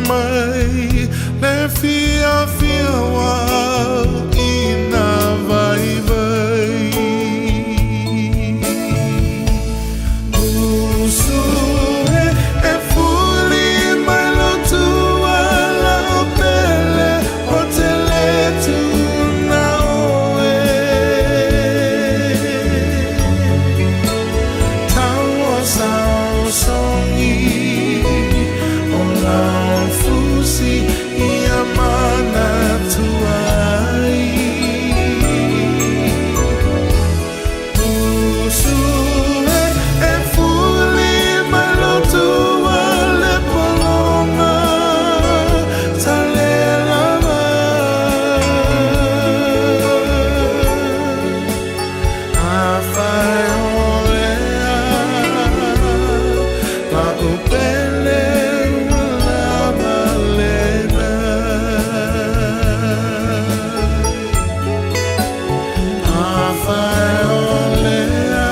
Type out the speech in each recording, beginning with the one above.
mai le fiafia ua auina vaivai. Usu e, e fuli mai lo tua lau pele o te le tuna oe. Tau o Saosongi o lau fusi ia manatua ai. Usu e, e fuli mai lo tua le pologa talelava. Afai o lea lau pele ua lava lena. Afai o lea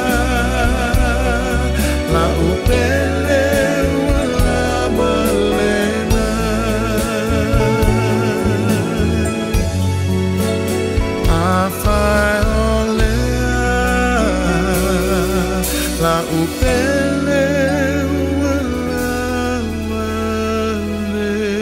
lau pele ua lava lena. Afai o lea lau pele ua lava lena.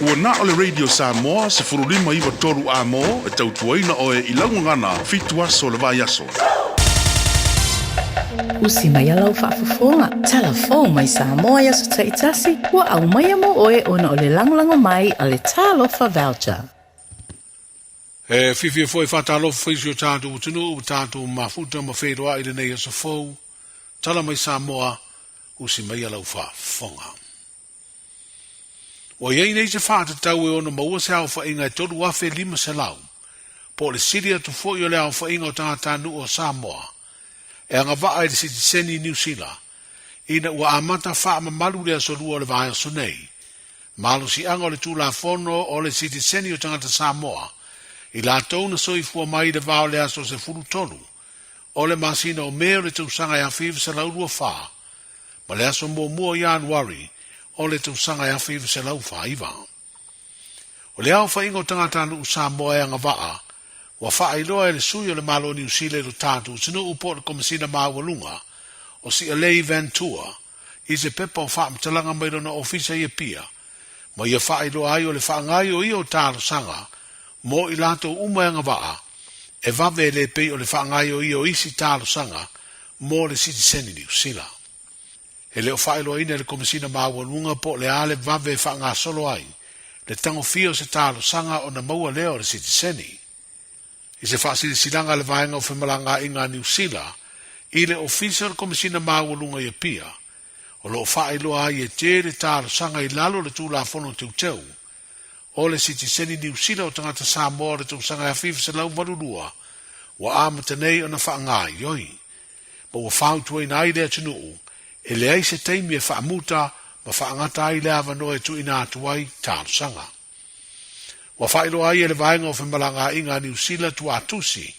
Ua na o le Radio Samoa 1593 A-mo e tautuaina oe i lau gagana 7 aso o le vaiaso. Usi mai lau faafofoga, tala fou mai Samoa i aso taitasi, ua aumaia mo oe ona o le lagolago mai a le Talofa Voucher. E fiafia foi e faatalofa foi i si o tatou atunuu ua tatou mafuta ma feiloai i lenei aso fou. Tala mai Samoa, usi maia lau faafofoga. Ua i ai nei se faatatau e ono maua se aofaiga e 3,500, po o le sili atu foi o le aofaiga o tagatanuu o Samoa e agavaa i le sitiseni i Niu Sila, ina ua amata faamamalu le aso Lua o le vaiaso nei, malosiaga o le Tulafono o le Sitiseni o Tagata Samoa i latou na soifua mai i le va o le aso 13 o le masina o Me o le tausaga e 1924 ma le aso muamua o Ianuari o le tausaga e 1949. O le aofaiga o tagatanuu Samoa e agavaa ua faailoa e le sui o le Malo o Niu Sila i lo tatou atunuu po o le Komesina Maualuga o Si'alei Ventura i se pepa o faamatalaga mai lona ofisa i Apia ma ia faailoa ai o le faagaioia o talosaga mo i latou uma e agavaa e vave e le pei o le faagaioia o isi talosaga mo le sitiseni Niu Sila. E le o faailoaina e le Komesina Maualuga po o le a le vave e faagasolo ai le tagofia o se talosaga ona maua lea o le sitiseni. I se faasilasilaga a le Vaega o Femalagaaiga a Niu Sila i le Ofisa o le Komesina Maualuga i Apia, o lo o faailoa ai e tele talosaga i lalo o le Tulafono Teuteu o le Sitiseni Niu Sila o Tagata Samoa o le tausaga 1982 ua amata nei ona faagaoioi ma ua fautuaina ai le atunuu e leai se taimi e faamuta ma faagata ai le avanoa e tuuina atu ai talosaga. Ua faailoa ai e le Vaega o Femalagaaiga a Niu Sila tuatusi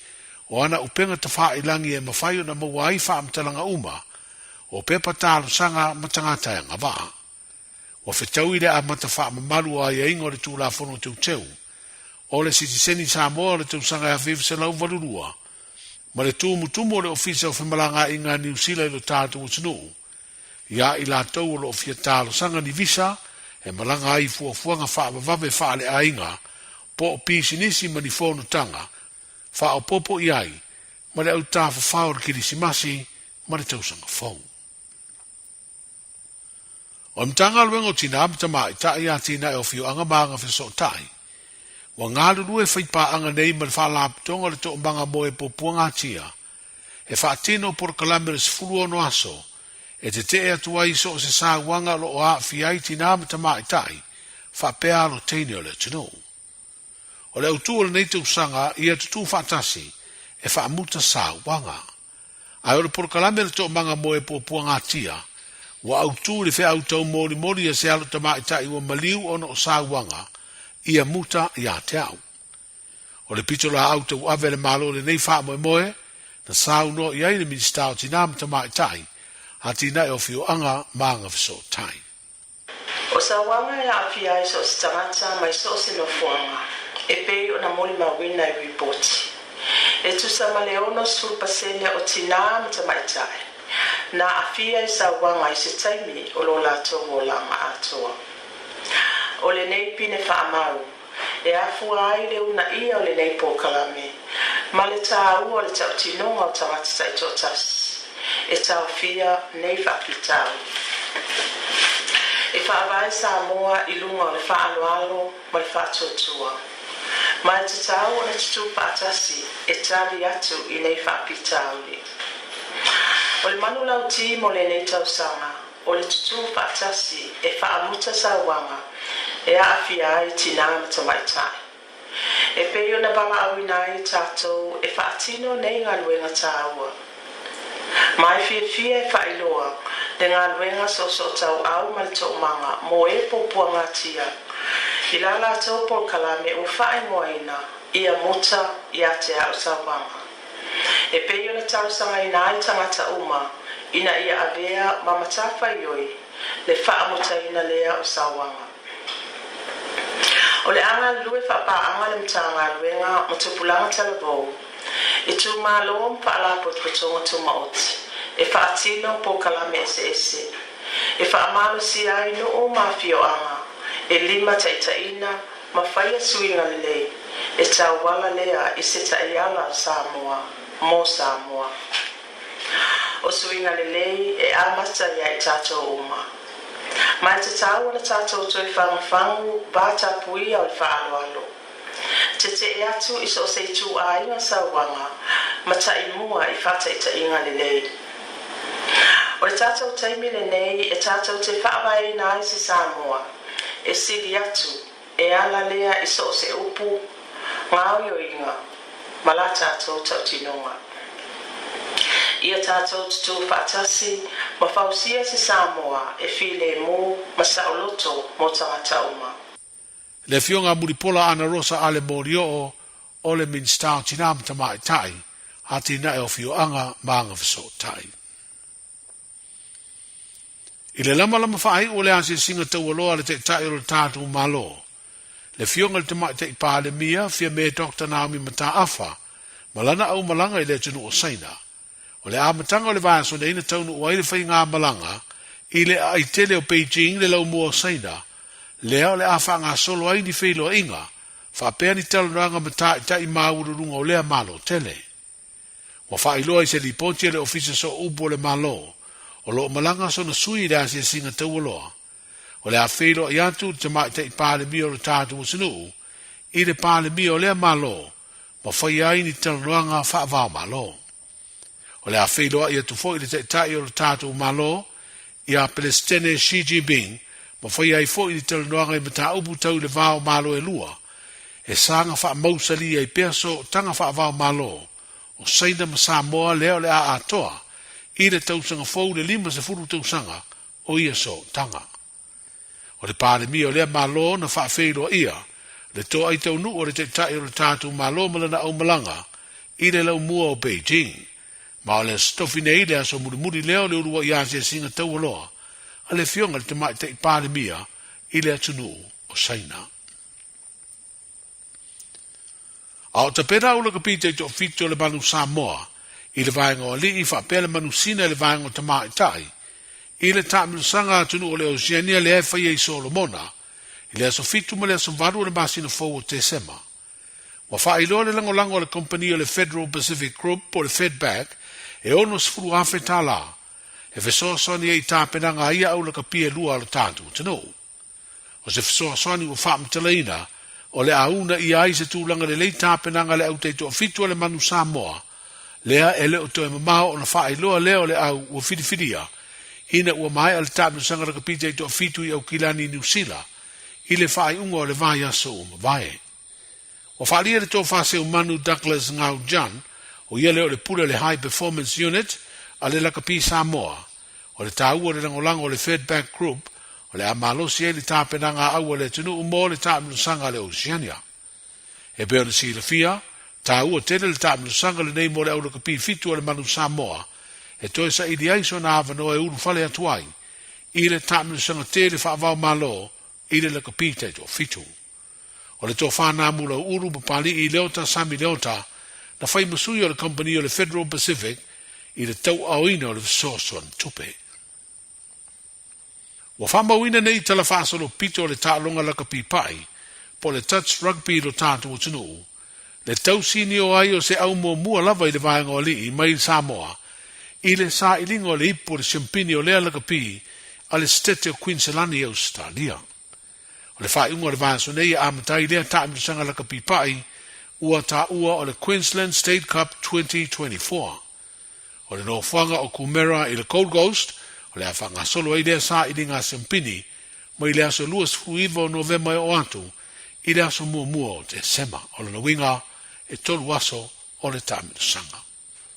o ana upega tafailangi e mafai ona maua ai faamatalaga uma o pepa talosaga ma tagata e agavaa. Ua fetaui le amata faamamalu o aiaiga o le Tulafono Teuteu o le Sitiseni Samoa o le tausaga e 1982 ma le tumutumu o le Ofisa o Femalagaaiga a Niu Sila i lo tatou atunuu iā i latou o lo o fia talosaga ni visa e malaga ai i fuafuaga faavavave faaleaiga po o pisinisi ma ni fonotaga faaopoopo i ai ma le autafafao o le Kerisimasi ma le Tausaga Fou. O le Matagaluega o Tinā ma Tamaitai, Atinae o Afioaga ma Agafesootai, ua galulue faipaaga nei ma le Faalapotopotoga o le Toomaga mo e Puapuagatia e faatino polokalame o le 16 aso e tetee atu ai i so o se sauaga o lo o aafia ai tinā ma tamaitai faapea alo teine o le atunuu. O le autū o lenei tausaga ia tutū faatasi e faamuta sauaga. Ae o le polokalame le toomaga mo e puapuagatia, ua autū i le feau taumolimoli a se alo tamaitai ua maliu ona o sauaga ia muta ia te au. O le pito laau tauave a le Malo i lenei faamoemoe, Na saunoa i ai le Minisita o Tinā ma Tamaitai, Atinae o Afioaga ma Agafesootai. O sauaga e aafia ai so o se tagata mai so o se nofoaga, e pei ona molimauina i ripoti. E tusa ma le 60% o tinā ma tamaitai na aafia i sauaga i se taimi o lo latou olaga atoa. O lenei pine faamau e afua ai le uunaia o lenei polokalame ma le taua o le tautinoga o tagata taitoatasi e taofia nei faafitauli. E faavae Samoa i luga o le faaaloalo ma le faatuatua, ma e tatau ona tutū faatasi e tali atu i nei faafitauli. O le manulauti mo lenei tausaga, o le tutū faatasi e faamuta sauaga e aafia ai tinā ma tamaitai. E pei ona valaauina ai tatou e faatino nei galuega taua. Ma e fiafia e faailoa le galuega soosootauau ma le toomaga mo e puapuagatia i la latou polokalame ua faaigoaina Ia Muta ia te Au Sauaga. E pei ona talosagaina ai tagata uma ina ia avea ma matafaioi le faamutaina lea o sauaga. O le a galulue faapaaga le Matagaluega ma Tupulaga Talavou, itumalo ma faalapotopotoga tumaoti e faatino polokalame eseese e faamalosia ai nuu ma afioaga e limataitaiina ma faia suiga lelei e tauala lea i se taiala o Samoa mo Samoa. O suiga lelei e amata ia i tatou uma. Ma e tatau ona tatou toe fagufagu vatapuia o le faaaloalo. Tetee atu i so o se ituaiga sauaga ma taimua i faataitaiga lelei. O le tatou taimi lenei e tatou te faavaeina ai se Samoa e sili atu e ala lea i so o se upu, gaoioiga ma la tatou tautinoga. Ia tatou tutū faatasi ma fausia se Samoa e filemu ma saoloto mo tagata uma. Le Afioga a Mulipola Anarosa Ale Molioo o le Minisita o Tinā ma Tamaitai, Atinae o Afioaga ma Agafesootai. I le lamalama faaiu o le asiasiga taualoa a le Taitai o le tatou Malo, le Afioga i le Tamaitai Palemia, Fiame Doctor Naomi Mataafa, ma lana aumalaga i le atunuu o Saina. O le amataga o le vaiaso nei na taunuu ai le faigamalaga i le aai tele o Beijing le laumua o Saina, lea o le a faagasolo ai ni feiloaiga faapea ni talanoaga ma taitai maualuluga o lea Malo tele. Ua faailoa i se lipoti a le Ofisa Sooupu o le Malo, o lo o malaga sona sui i le asiasiga taualoa. O le a feiloai atu le Tamaitai Palemia o le tatou atunuu i le Palemia o lea Malo ma faia ai ni talanoaga faava-o-Malo. O le a feiloai atu foi le Taitai o le tatou Malo ia Pelesitene Xi Jinping ma faia ai foi ni talanoaga i mataupu tau i le va o Malo e lua, e saga faamausali ai pea sootaga faava-o-Malo o Saina ma Samoa lea o le a atoa i le tausaga fou le 50 tausaga o ia sootaga. O le Palemia o lea Malo na faafeiloaia le toai taunuu o le Taitai o le tatou Malo ma lana aumalaga i le laumua o Beijing. Ma o le Aso Tofi nei le aso mulimuli lea o le uluai asiasiga taualoa a le Afioga i le Tamaitai Palemia i le atunuu o Saina. A o tapena au lakapi taitoafitu o le manu Samoa i le vaega o alii faapea le manu Sina i le vaega o tamaitai i le taamilosaga atunuu o le Oceania lea e faia i Solomona i le aso 7 ma le aso 8 o le masina fou o Tesema. Ua faailoa le lagolago a le kompani o le Federal Pacific Group po o le Fedback e $60,000 e fesoasoani ai i tapenaga a ia aulakapi e lua a lo tatou atunuu. O se fesoasoani ua faamatalaina, o le a uunaia ai se tulaga lelei tapenaga a le au taitoafitu a le Manu Samoa, lea e le o toe mamao ona faailoa lea o le au ua filifilia ina ua maea le taamilosaga lakapi taitoafitu i Aukilani i Niu Sila i le faaiuga o le vaiaso ua mavae. Ua faaalia le tofa seumanu Douglas Ngau Jun, o ia lea o le pule o le High Performance Unit a le Lakapi Samoa, O le taua o le lagolago o le Fedback Group, o le a malosi ai le tapenaga a au a le atunuu mo le taamilosaga a le Oceania. E pei ona silafia, Taua tele le taamilosaga lenei mo le au lakapi fitu a le Manu Samoa e toe saili ai sona avanoa e ulufale atu ai i le taamilosaga tele faava-o-Malo i le lakapi taitoafitu. O le tofa Namu Lauulu ma Palii Leota Sami Leota na fai ma sui o le kamupani o le Federal Pacific i le tauaaoina o le fesoasoani tupe. Ua faamauina nei tala faasolopito o le taaloga lakapi pai po o le touch rugby i lo tatou atunuu, le tausinio ai o se au muamua lava i le vaega o alii mai Samoa i le sailiga o le ipu o le siampini o lea lakapi a le Setete o Queenselani i Ausetalia. O le faaiuga o le vaiaso nei e amata ai lea taamilosaga lakapi pai ua taua o le Queensland State Cup 2024. O le nofoaga o Kumera i le Gold Coast o le a faagasolo ai lea sailiga a siampini mai le aso 29 o Novema e oo atu i le aso muamua o Tesema. O lona uiga, e tolu aso o le taamilosaga.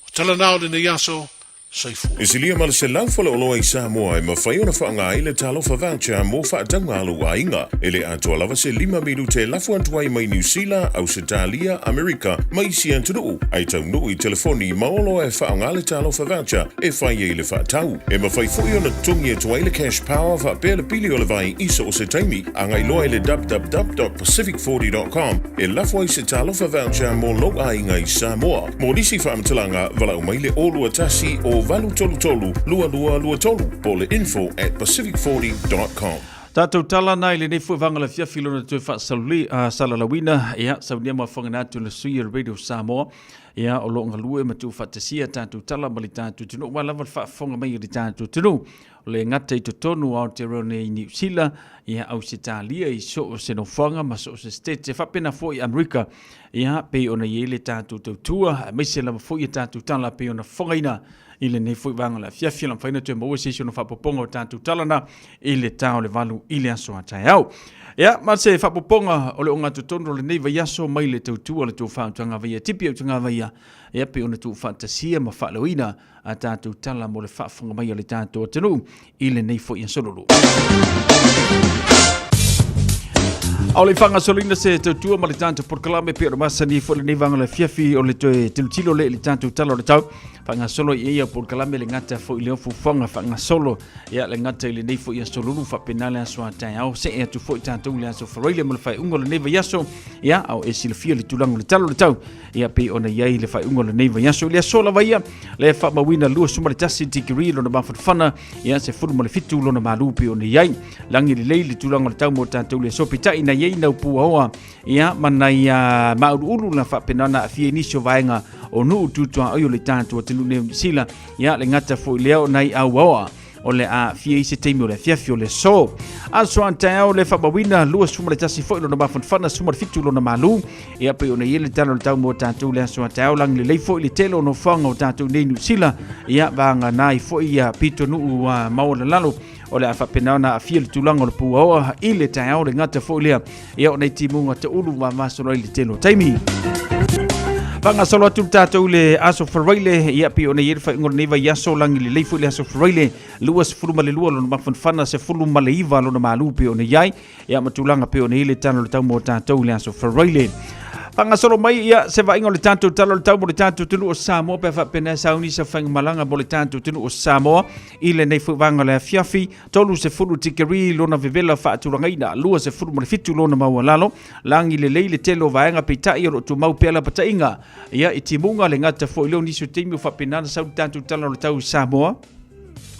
O tala na o lenei aso, soifua. E silia ma le 100 faleoloa i Samoa e mafai ona faaaoga ai le Talofa Voucher mo faatauga a lou aiga. E le atoa lava se lima minute e lafo atu ai mai Niu Sila, Ausetalia, Amerika ma isi atunuu, ae taunuu i telefoni ma oloa e faaaoga le Talofa Voucher e fai ai le faatau. E mafai foi ona totogi atu ai le Cash Power faapea le pili o le vai i so o se taimi. Agai loa i le www.pacific40.com e lafo ai se Talofa Voucher mo lou aiga i Samoa. Mo nisi faamatalaga, valaau mai le 021 o 833 2223 po o le info at pacific40.com. Tatou tala na i lenei foi vaega o le afiafi lona toe faasaluli, salalauina, ia, saunia mafuaaga atu le sui o le Radio Samoa, ia, o lo o galue ma tuufaatasia tatou tala ma le tatou atunuu, aua lava le faafofoga mai a le tatou atunuu. O le gata i totonu o Aotearoa nei i Niu Sila, ia Ausetalia i so o se nofoaga ma so o se state, faapena foi i Amerika, ia pei ona i ai le tatou tautua, aemaise lava foi a tatou tala pei ona fofogaina i lenei foi vaega o le afiafi, o le a mafai ona toe maua se isi ona faaopoopoga o tatou tala na i le ta o le 8 i le aso a taeao. Ia, ma se faaopoopoga o le ogatotonu o lenei vaiaso mai le tautua o le tofa Utagavaia Tipi Utagavaia, ia pei ona tuufaatasia ma faaleoina a tatou tala mo le faafofoga mai a le tatou atunuu i lenei foi aso lulu. A o le faagasoloina se tautua ma le tatou polokalame pei ona masani foi lenei vaega o le afiafi o le toe tilotilo lea i le tatou tala o le tau faagasolo i ia polokalame le gata foi i le ofuafuaga faagasolo ia le gata i lenei foi aso lulu faapena le aso a taeao see atu foi tatou i le aso Faraile ma le faaiuga o lenei vaiaso ia a o e silafia le tulaga o le tala o le tau ia pei ona i ai le faaiuga o lenei vaiaso. I le aso lava ia, le faamauina 21 tikiri lona mafanafana, ia 17 lona malu pei ona i ai. Lagi lelei le tulaga o le tau mo tatou le aso, peitai na i ai nau puaoa, ia ma nai mauluulu na faapena ona aafia i nisi o vaega o nuu tutuaoi o le tatou atunuu nei o Niu Sila, ia le gata foi lea o nai auaoa o le aafia i se taimi o le afiafi o le aso. Aso a taeao le faamauina 21 foi lona mafanafana 17 lona malu. Ia pei ona i ai le tala o le tau mo tatou le aso a taeao lagi lelei foi le tele o nofoaga o tatou nei Niu Sila. Ia vaga ai foi ia pitonuu maualalalo o le a faapena ona aafia le tulaga o le puaoa i le taeao le gata foi lea ia o nei timuga taulu vamasolo ai le tele o taimi. Faagasolo atu le tatou i le aso Faraile, ia pei ona i ai le faaiuga o lenei vaiaso, lagi lelei foi le aso Faraile, 22 lona mafanafana, 19 lona malu pei ona i ai, ia ma tulaga pei ona i ai le tala o le tau mo tatou i le aso Faraile. Faagasolo mai ia se vaaiga o le tatou tala o le tau mo le tatou atunuu o Samoa pe a faapena e sauni se faigamalaga mo le tatou atunuu o Samoa i lenei foi vaega o le afiafi. 30 tikeri lona vevela faatulagaina, 27 lona maualalo, lagi lelei le tele o vaega peitai o lo o tumau pea lapataiga ia i timuga le gata foi lea o nisi o taimi o faapena ona sau le tatou tala o le tau i Samoa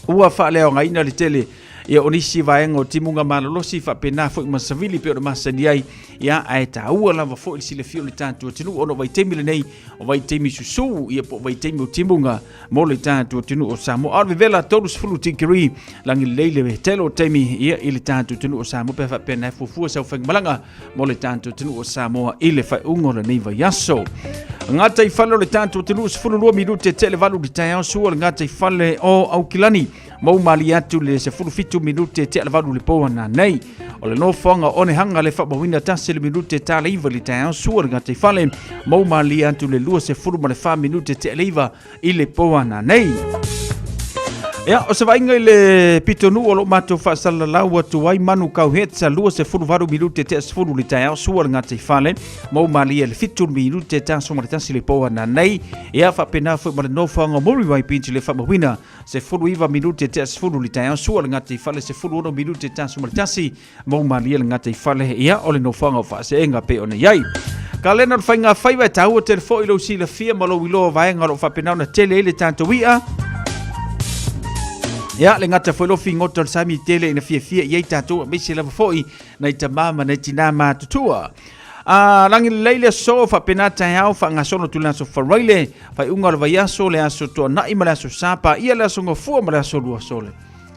ua faaleaogaina le tele ia o nisi vaega o timuga malolosi faapena foi ma savili pei ona masani ai ia ae taua lava foi le silafia o le tatou atunuu ona o vaitaimi lenei o vaitaimi susū ia po o vaitaimi o timuga mo le tatou atunuu o Samoa. A o le vevela 30 tikeri lagi lelei le tele o taimi ia i le tatou atunuu o Samoa pe faapea na e fuafua sau faigamalaga mo le tatou atunuu o Samoa i le faaiuga o lenei vaiaso. Gata i fale o le tatou atunuu 12 minute tele valu le taeao sua le gata i fale o Aukilani mau malie atu le 17 minute tea le valu le po ananei. O le nofoaga o Onehanga le faamauina tasi le minute tala iva i le taeao sua le gataifale mau malie atu le 24 minute tea le iva i le po ananei. Ia, o se vaaiga i le pitonuu o lo o matou faasalalau atu ai manu kauhetsa 28 minute tea 10 le taeao sua le gataifale ma malie le 7 minute taso ma le tasi le po ananei. Ia, faapena foi ma le nofoaga o Muriwai Beach le faamauina 19 minute tea 10 le taeao sua le gataifale 16 minute taso ma le tasi ma malie le gataifale. Ia, o le nofoaga o Faaseega pei ona i ai. Kalena o le faiga faiva e taua tele foi lou silafia ma lou iloa vaega o lo o faapena ona tele ai le tatou i'a. Ia, le gata foi lo figota o le sami tele ina fiafia i ai tatou aemaise lava foi nai tamā ma nai tinā matutua. A lagi lelei le aso faapena taeao faagasolo atu le aso Faraile, faaiuga o le vaiaso, le aso Toanai ma le aso Sapa, ia le aso Gafua ma le aso Lua sole.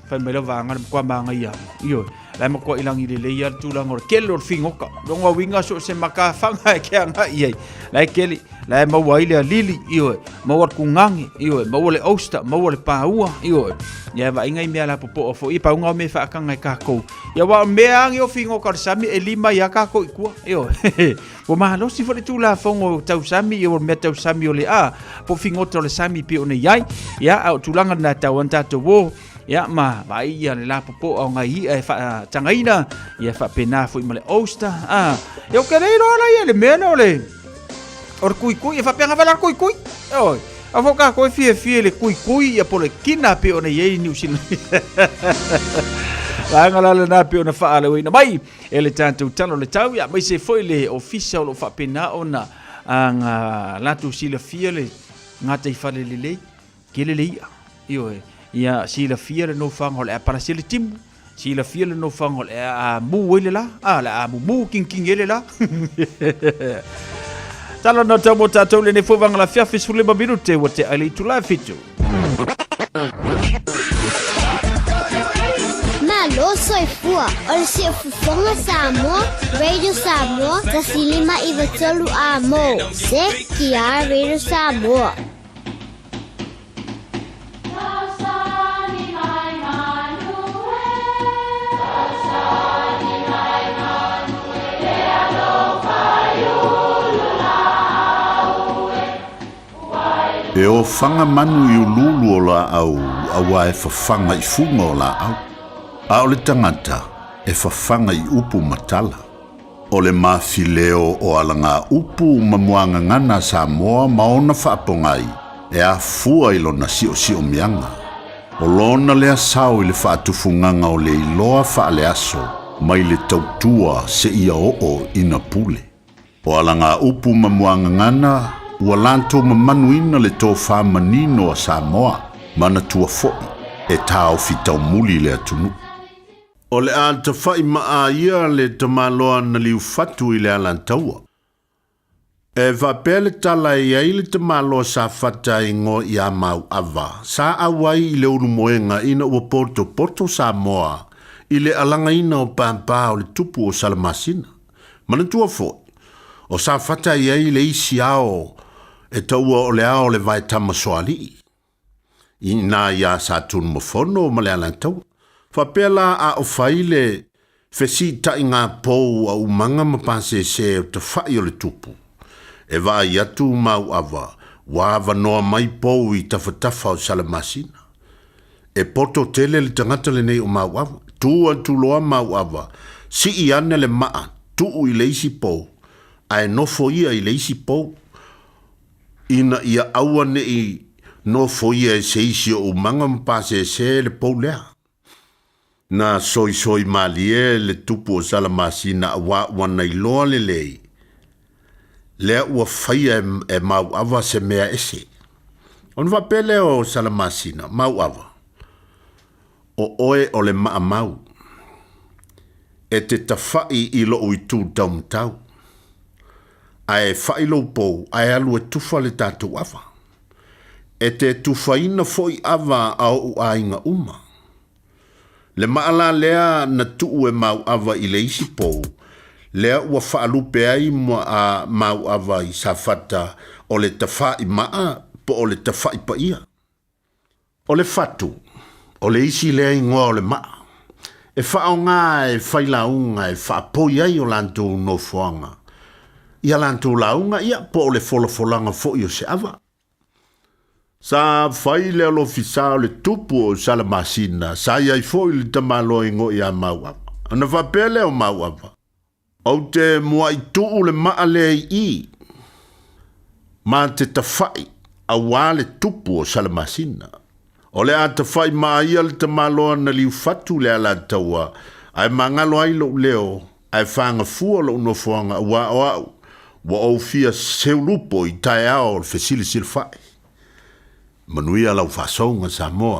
Fai mai lava anga le matua māngaia. Ioe, la e matuai lagi lelei lava le tulaga o le kele o le figota. Lona uiga so o se matafaga e ke agai i ai. La e kele, la e maua ai le alili, ioe, maua le kugage, ioe, maua le oyster, maua le paua, ioe. Ia e vaaiga i mea lapopoa foi, pau na o mea e faataga e tatou. Ia aua o mea lava nei o figota o le sami e lima ai lava tatou i tua, ioe. Ua malosi foi le Tulafono tau sami, ia o le mea tau sami o le a, po o figota o le sami pei ona i ai. Ia, a o tulaga lena e tatau ona tatou o, ia, ma vaai ia le lapopoa o nai i'a e faatagaina, ia faapena foi ma le oyster. A, ia ou te le iloa la ia le mea lea o le, o le kuikui, e faapea gava la le kuikui. Oi, a foi tatou e fiafia i le kuikui ia po o le kina pei ona i ai i Niu Sila. Vaega la lena pei ona faaleuina mai e le tatou Tala o le Tau, ia aemaise foi le ofisa o lo o faapena ona aga latou silafia le gataifale lelei, tele le i'a, ioe, ia silafia le nofoaga o le a palasi ai le timu, silafia le nofoaga o le a mu ai le la, a, le a mumu kingkingi ai le la. Tala na tau mo tātou lenei foi vanga la fiafi 15 minute ua te aile itula e fitu. Malo soifua o le Siufofoga Samoa, Radio Samoa, 105 93 amo. CKR Radio Samoa. E ofaga manu i uluulu o laau auā e fafaga i fuga o laau, a o le tagata e fafaga i upu ma tala. O le mafileo o alagaupu ma muagagana a Samoa ma ona faapogai e afua i lona siosiomiaga. O lona lea sao i le faatufugaga o le iloa faaleaso mai le tautua seia oo ina pule. O alagaupu ma muagagana ua latou mamanuina le tofa manino a Samoa, manatua foi e taofi taumuli le atunuu. O le a tafa'i ma'a ia le tamaloa na liufatu i le Alataua. E faapea le tala e i ai le tamaloa sa fata e igoa iā Mauava, sa auai i le ulumoega ina ua potopoto Samoa i le alagaina o pāpā o le tupu o Salamasina. Manatua foi, o Safata e i ai le isi ao e taua o le ao o le vaetama soalii. Inā iā Satunumafono ma le Alataua. Faapea la a o fai le fesiitaiga pou a Umaga ma Pasese o tafa'i o le tupu. E vaai atu Mauava ua avanoa mai pou i tafatafa o Salamasina. E poto tele le tagata lenei o Mauava. Tu atu loa Mauava, sii ane le maa, tuu i le isi pou, ae nofo ia i le isi pou, ina ia aua ne'i nofoia e se isi o Umaga ma Pasese le pou lea. Na soisoi malie le tupu o Salamasina auā ua nailoa lelei, lea ua faia e Mauava se mea ese. Ona faapea lea o Salamasina, Mauava, o oe o le maamau, e te tafa'i i lo'u itu taumatau, ae fa'i lou pou ae alu e tufa le tatou ava. E te tufaina foi ava a o'u aiga uma. Le maa la lea na tuu e Mauava i le isi pou, lea ua faalupe ai a Mauava i Safata o le tafa'i maa po o le tafa'i paia. O le fatu, o le isi lea igoa o le maa, e faaaoga e failauga e faapoi ai o latou nofoaga i a latou lauga, ia, po o le folafolaga foi o se ava. Sa fai le alofisa o le tupu o Salamasina, sa i ai foi le tamaloa i go'i ia Mauava. Ona faapea lea o Mauava, Ou te mua'i tuu le maa lea i i, ma te tafa'i auā le tupu o Salamasina. O le a tafa'i maa ia le tamaloa na liufatu le Alataua, ae magalo ai lo'u leo, ae fagafua lo'u nofoaga auā o a'u ua ou fia seulupo i taeao o le fesilasilafa'i. Manuia lau faasouga Samoa.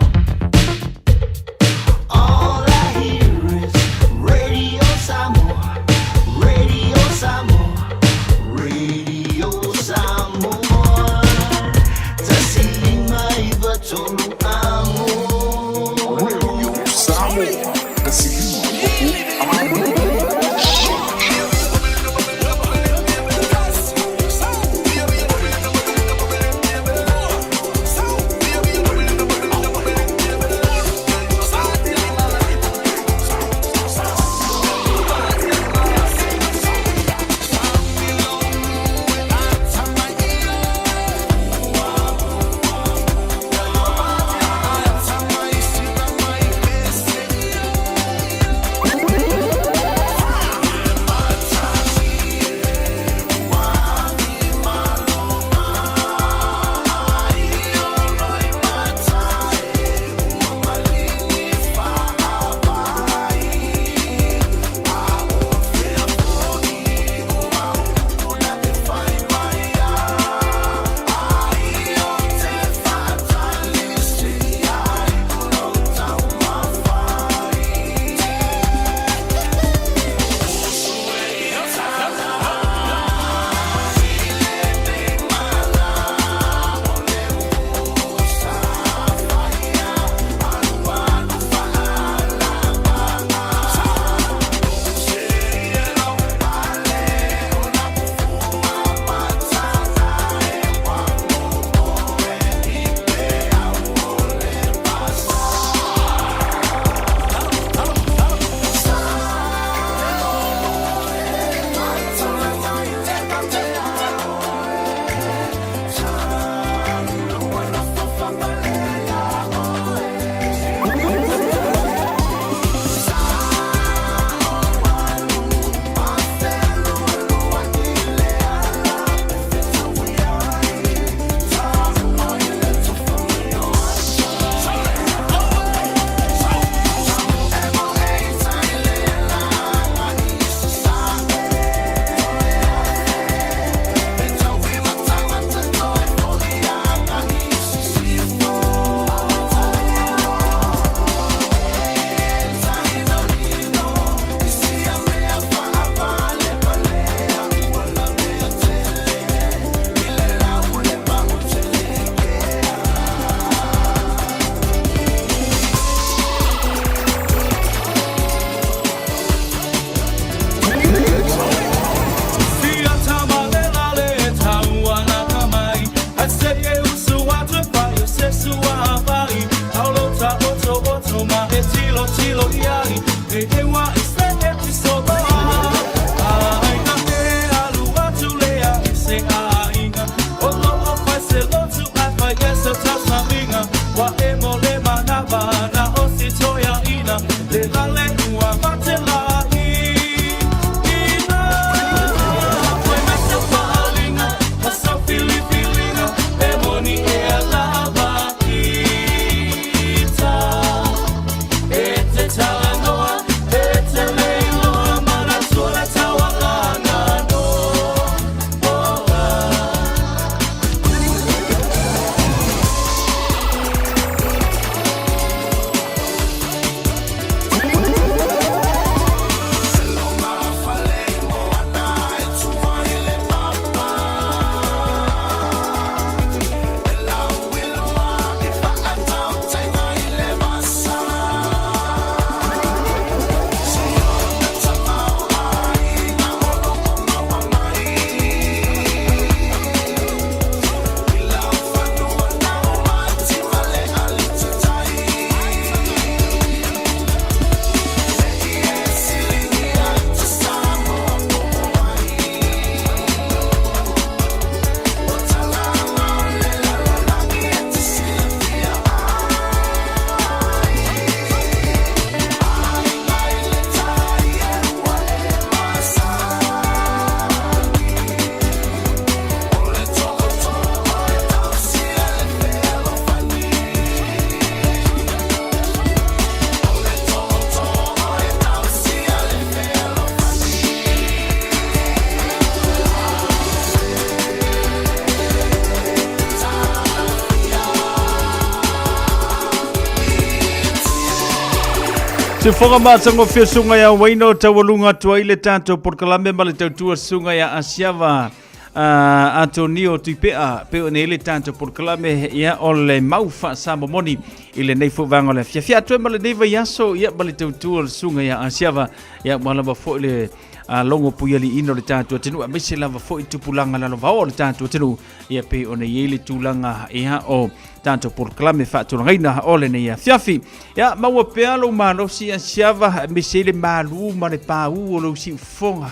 Sifoga matagofie susuga ia Waino taualuga atu ai le tatou polokalame ma le tautua susuga ia Asiava uh, Antonio Tuipea pe o nei le tatou polokalame ia o le mau faasamomoni i lenei foi vaega o le afiafi atu ai ma lenei vaiaso ia ma le tautua o le susuga ia Asiava ia ua lava foi le a logo puialiiina o le tatou atunuu aemaise lava foi tupulaga lalovaoa o le tatou atunuu ia pei ona i ai le tulaga ia o tatou polokalame faatulagaina o lenei afiafi. Ia maua pea lou malosi Asiava aemaise ai le malu ma le paū o lou siufofoga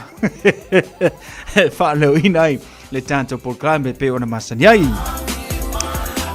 e faaleoina ai le tatou polokalame pei ona masani ai.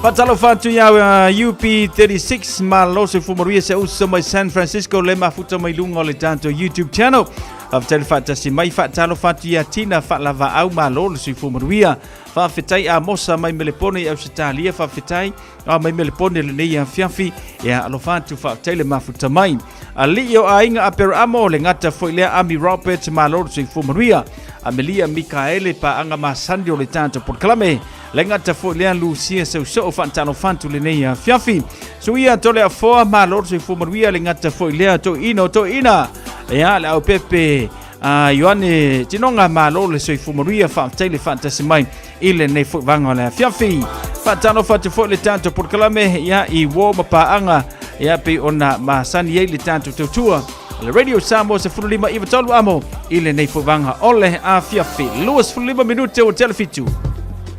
Faatalofa atu ia UP36 malo soifua manuia se uso mai San Francisco le mafuta mai luga o le tatou YouTube channel. Faafetai le faatasi mai, faatalofa atu ia Tina Faalavaau malo le soifua manuia. Faafetai Amosa mai Melepone i Ausetalia, faafetai a mai Melepone lenei afiafi. Ia alofa atu faafetai le mafuta mai. Alii o aiga Aperaamo le gata foi lea Ami Roberts malo le soifua manuia. Amelia Mikaele paaga masani o le tatou polokalame. Le gata foi lea Lucia Sausoo faatalofa atu lenei afiafi. Suia Toleafoa malo le soifua manuia le gata foi lea Toeina Toeina. Ia le aupepe a Ioane Tinoga malo le soifua manuia faafetai le faatasi mai i lenei foi vaega o le afiafi. Faatalofa atu foi le tatou polokalame ia i uo ma paaga ia pei ona masani ai le tatou tautua le Radio Samoa 15 93 amo i lenei foi vaega o le afiafi 25 minute o telefitu.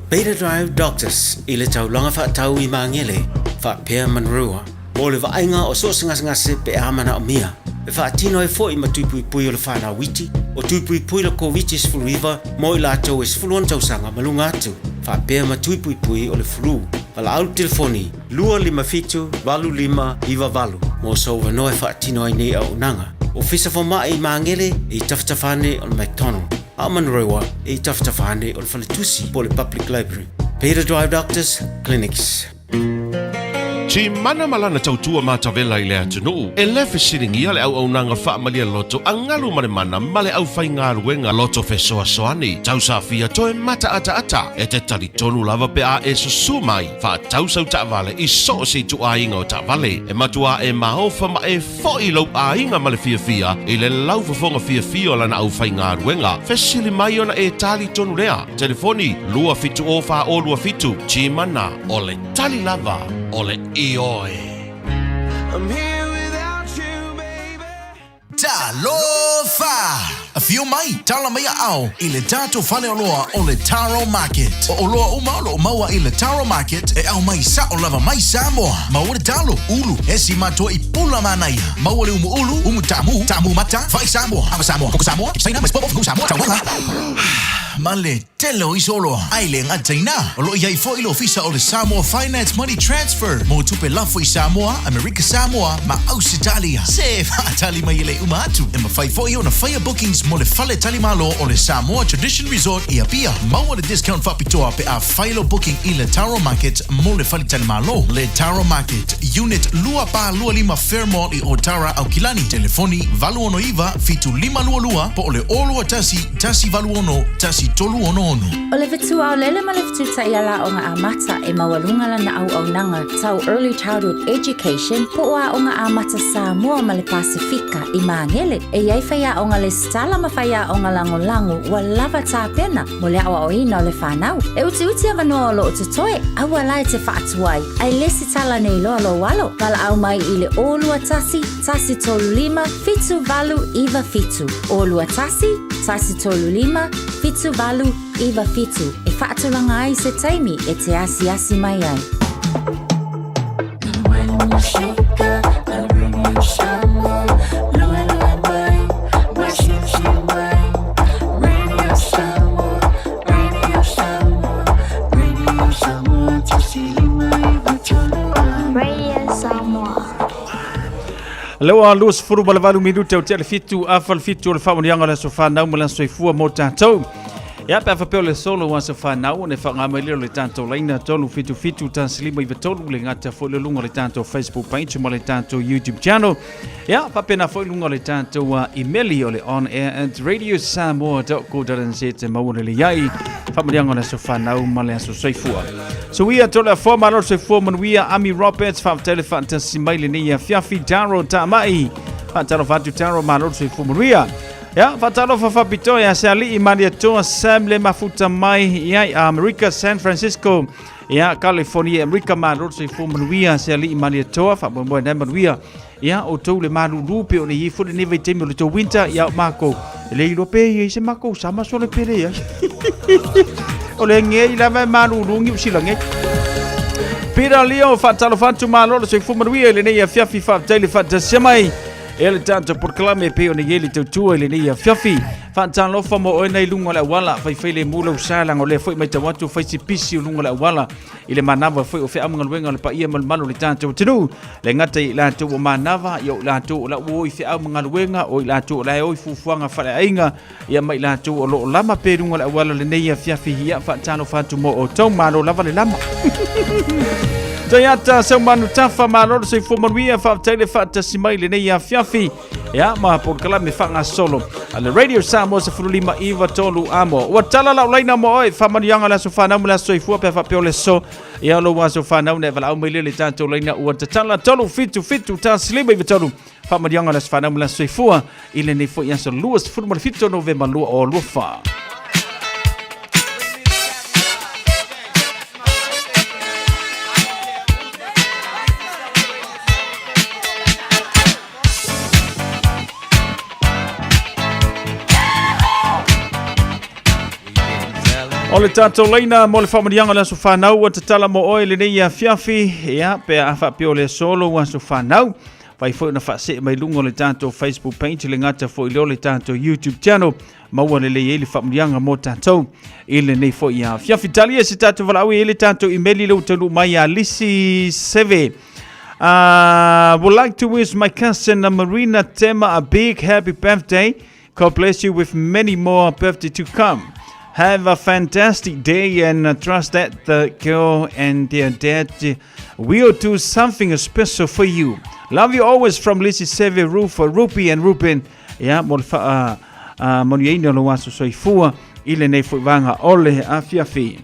Beta Drive Doctors i le taulaga faatau i Magele, faapea Manurewa, mo le vaaiga o so o se gasegase pe a manaomia. E faatino ai foi ma tui puipui o le whanau iti, o tui puipui le Koviti-19 mo i latou e 16 tausaga ma luga atu, faapea ma tui puipui o le flu. Valaau le telefoni 257 8598 mo sou avanoa e faatino ai nei auaunaga. Ofisa Fomai i Magele i tafatafa ane o le McDonald, a o Manurewa i tafatafa ane o le Faletusi po o le Public Library. Beta Drive Doctors Clinics. Timana ma lana tautua matavela i le atunuu, e le fesiligia le auaunaga faamalie loto a galu ma le mana ma le aufaigaluega loto fesoasoani. Tausafia toe mataataata e te talitonu lava pe a e susu mai faatau sau taavale i so o se ituaiga o taavale. E matuā e maofa ma e Foʻi lou aiga ma le fiafia i le laufofoga fiafia o lana aufaigaluega. Fesili mai ona e tali tonu lea. Telefoni, 270 427, Timana, o le tali lava o le ioe. Talofa! Afio mai, tala mai aao i le tatou faleoloa o le Taro Market. O oloa uma o lo o maua i le Taro Market e aumai sao lava mai Samoa. Maua le talo, ulu, esi matoa i pula manaia. Maua le umu ulu, umu taamu, taamu mata, fai Samoa, ava Samoa, koko Samoa, Saina, mais popo, fugu Samoa, taumaga. Ma le tele o isi oloa. A e le gata i ina, o lo o i ai foi le ofisa o le Samoa Finance Money Transfer mo tupe lafo i Samoa, Amerika Samoa ma Ausetalia. Se faatali mai e le uma atu! E mafai foi ona faia bookings mo le fale talimalo o le Samoa Tradition Resort i Apia. Maua le discount faapitoa pe a fai lou booking i le Taro Market mo le fale talimalo. Le Taro Market, Unit 2425 Fairmall i Otara, Aukilani. Telefoni 869 7522 po o le 021 186 1366. O le fetuaolele ma le fetu-taiala aoga amata e maualuga lana auaunaga tau Early Childhood Education po o Aoga Amata Samoa ma le Pasefika i Magele. E i ai faiaoga lesitala ma faiaoga lagolago ua lava tapena mo le aoaoina o le fanau. E utiuti avanoa o lo o totoe, aua la e te faatuai, ae lesitala nei loa lou alo. Valaau mai i le 021 135 7897. 021 135 7897 e faatulaga ai se taimi e te asiasi mai ai. Radio Samoa. Lea ua 28 minute o tea le fitu afa le fitu o le faamanuiaga o le aso fanau ma le aso soifua mo tatou. Ia pe a faapea o le solo o aso fanau ona e faaaoga mai lea o le tatou laina 377 159 le gata foi le luga o le tatou Facebook page ma le tatou YouTube channel. Ia faapena foi luga o le tatou email o le onair@radiosamoa.co.nz e maua lelei ai faamanuiaga o le aso fanau ma le aso soifua. Suia tole afoa malo le soifua manuia Ami Roberts faafetai le faatasi mai lenei afiafi Daryl Tamai. Faatalofa atu Taro, malo le soifua manuia. Ia, faatalofa faapitoa ia Seali'i Malietoa Sam le mafuta mai ia i Amerika, San Francisco, ia California, Amerika, malo le soifua manuia Seali'i Malietoa, faamoemoe nai manuia. Ia, outou le malulu pe o le i foi lenei vaitaimi o le tou winter, ia o makou, e le iloa pe i ai se makou sama sole pe leai. O le ngei lava e malulu Niu Sila nei. Peter Leo, faatalofa atu malo le soifua manuia i lenei afiafi, faafetai le faatasia mai. E le tatou polokalame e pei ona i ai le tautua i lenei afiafi. Faatalofa mo oe nei luga o le auala, faifai le mu lau sa leaga o lea foi matau atu fai si pisi o luga o le auala i le manava foi o feau ma galuega o le paia ma le mamalu o le tatou atunuu. Le gata i latou o manava, ia o i latou o la ua o i feau ma galuega, o i latou o la e o i fuafuaga faaleaiga, ia ma i latou o lo o lama pea i luga o le auala lenei afiafi, ia faatalofa atu mo outou, malo lava le lama. Toyota Saumanu Tafa, malo le soifua manuia, faafetai le faatasi mai lenei afiafi. Ia ma polokalame faagasolo a le Radio Samoa 15 93 amo. Ua tala lau laina mo oe, faamanuiaga o le aso fanau ma le aso soifua pe a faapea o le aso. Ia lou aso fanau na e valaau mai lea i le tatou laina ua tatala 377 1 5 93. Faamanuiaga o le aso fanau ma le aso soifua i lenei foi aso 27 Novema 2024. O le tatou laina mo le faamanuiaga o le aso fanau ua tatala mo oe lenei afiafi, ia pe a faapea o le aso lou aso fanau. Fai foi ona faasee mai luga o le tatou Facebook page le gata foi lea o le tatou YouTube channel maua lelei ai le faamanuiaga mo tatou i lenei foi afiafi. Talia se tatou valaau i le tatou imeli le ua taunuu mai ia Lisi Seve. Would like to wish my cousin Marina Tema a big happy birthday. God bless you with many more birthday to come. Have a fantastic day and trust that the girl and their dad will do something special for you. Love you always from Lizzie Seve, Rufa, Ruby and Ruben. Ia, mo le faa manuiaina o lou aso soifua i lenei foi vaega o le afiafi.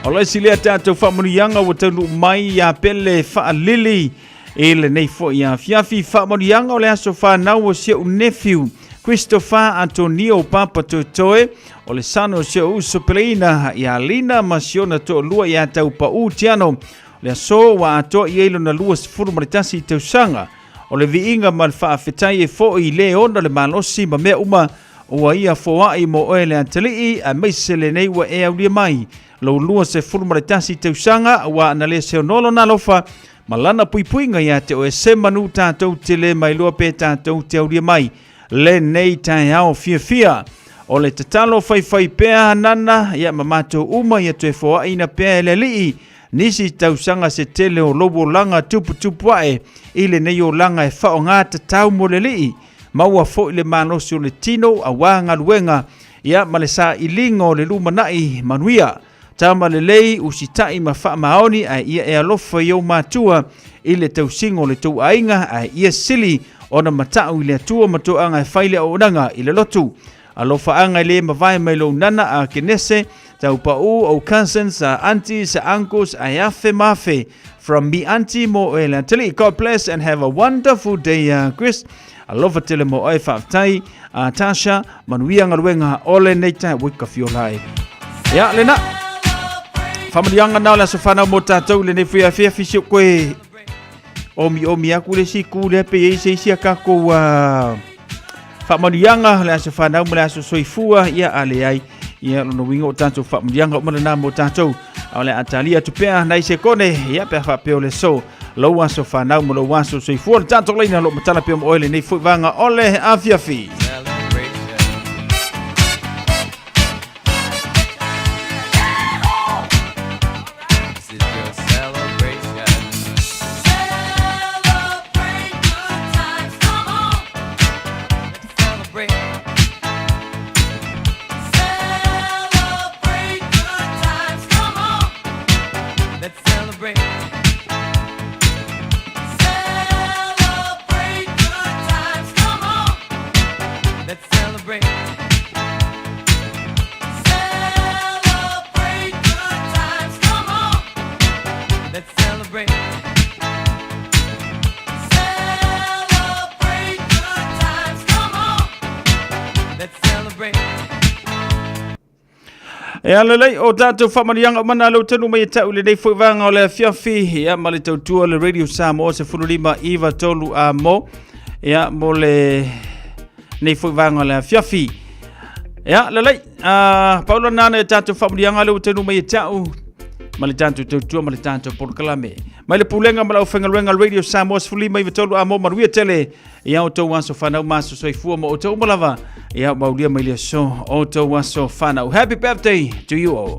O le isi lea tatou faamanuiaga ua taunuu mai ia Pele Faalili i lenei foi afiafi. Faamanuiaga o le aso fanau o si ou nephew Christopher Antonio Papa Toetoe, o le sano o si ou uso peleina ia Lina ma si ona toalua ia Taupau Tiano. Le aso ua atoa i ai lona 21 tausaga. O le viiga ma le faafetai e foi i le ona le malosi ma mea uma ua ia foai mo oe le atalii, aemaise lenei ua e aulia mai lou 21 tausaga, ua ana le seonoa lona alofa ma lana puipuiga ia te oe se manu tatou te le mailoa pe tatou te aulia mai lenei taeao fiafia. O le tatalo faifai pea Hanana ia ma matou uma ia toe foaina pea e le Alii nisi tausaga se tele o lou olaga tuputupu ae i lenei olaga e faoga tatau mo le Alii. Maua foi le malosi o le tino aua galuega ia ma le sailiga o le lumanai manuia. Tama lelei, usitai ma faamaoni ae ia e alofa i ou matua i le tausiga o le tou aiga ae ia sili ona matau i le Atua ma toaga e fai le auaunaga i le lotu. Alofaaga e le mavae mai lou nana a Kenese, tau pau, ou cousins, a aunties, a uncles, ae afe ma afe. From me auntie mo oe le atalii. God bless and have a wonderful day, Chris. Alofa tele mo oe, faafetai. Tasha, manuia galuega o lenei tae. Ui ka fiola e. Ia, lena. Faamanuiaga na o le aso fanau mo tatou lenei foi afiafi si o koe omi omi aku le si ku lea pe i ai se isi a takou faamanuiaga le aso fanau ma le aso soifua ia a leai ia lona uiga o tatou faamanuiaga uma lena mo tatou a o le a talia atu pea nai sekone ia pe a faapea o le aso lou aso fanau ma lou aso soifua le tatou laina lo matala pea mo oe lenei foi vaega o le afiafi. E ala lei o tatou faamanuiaga uma na lou tonu mai e tau i lenei foi vaega o le afiafi ia ma le tautua le Radio Samoa 15 9 3 a mo ia mo le nei foi vaega o le afiafi. Ia lelei, paula nana e tatou faamanuiaga lea ua tonu mai e tau ma le tatou tautua ma le tatou polokalame. Mai le pulega ma le aufaigaluega Radio Samoa 15 9 3 a mo manuia tele ia outou aso fanau ma aso soifua ma outou uma lava ia maulia mai le aso outou aso fanau. Happy birthday to you all.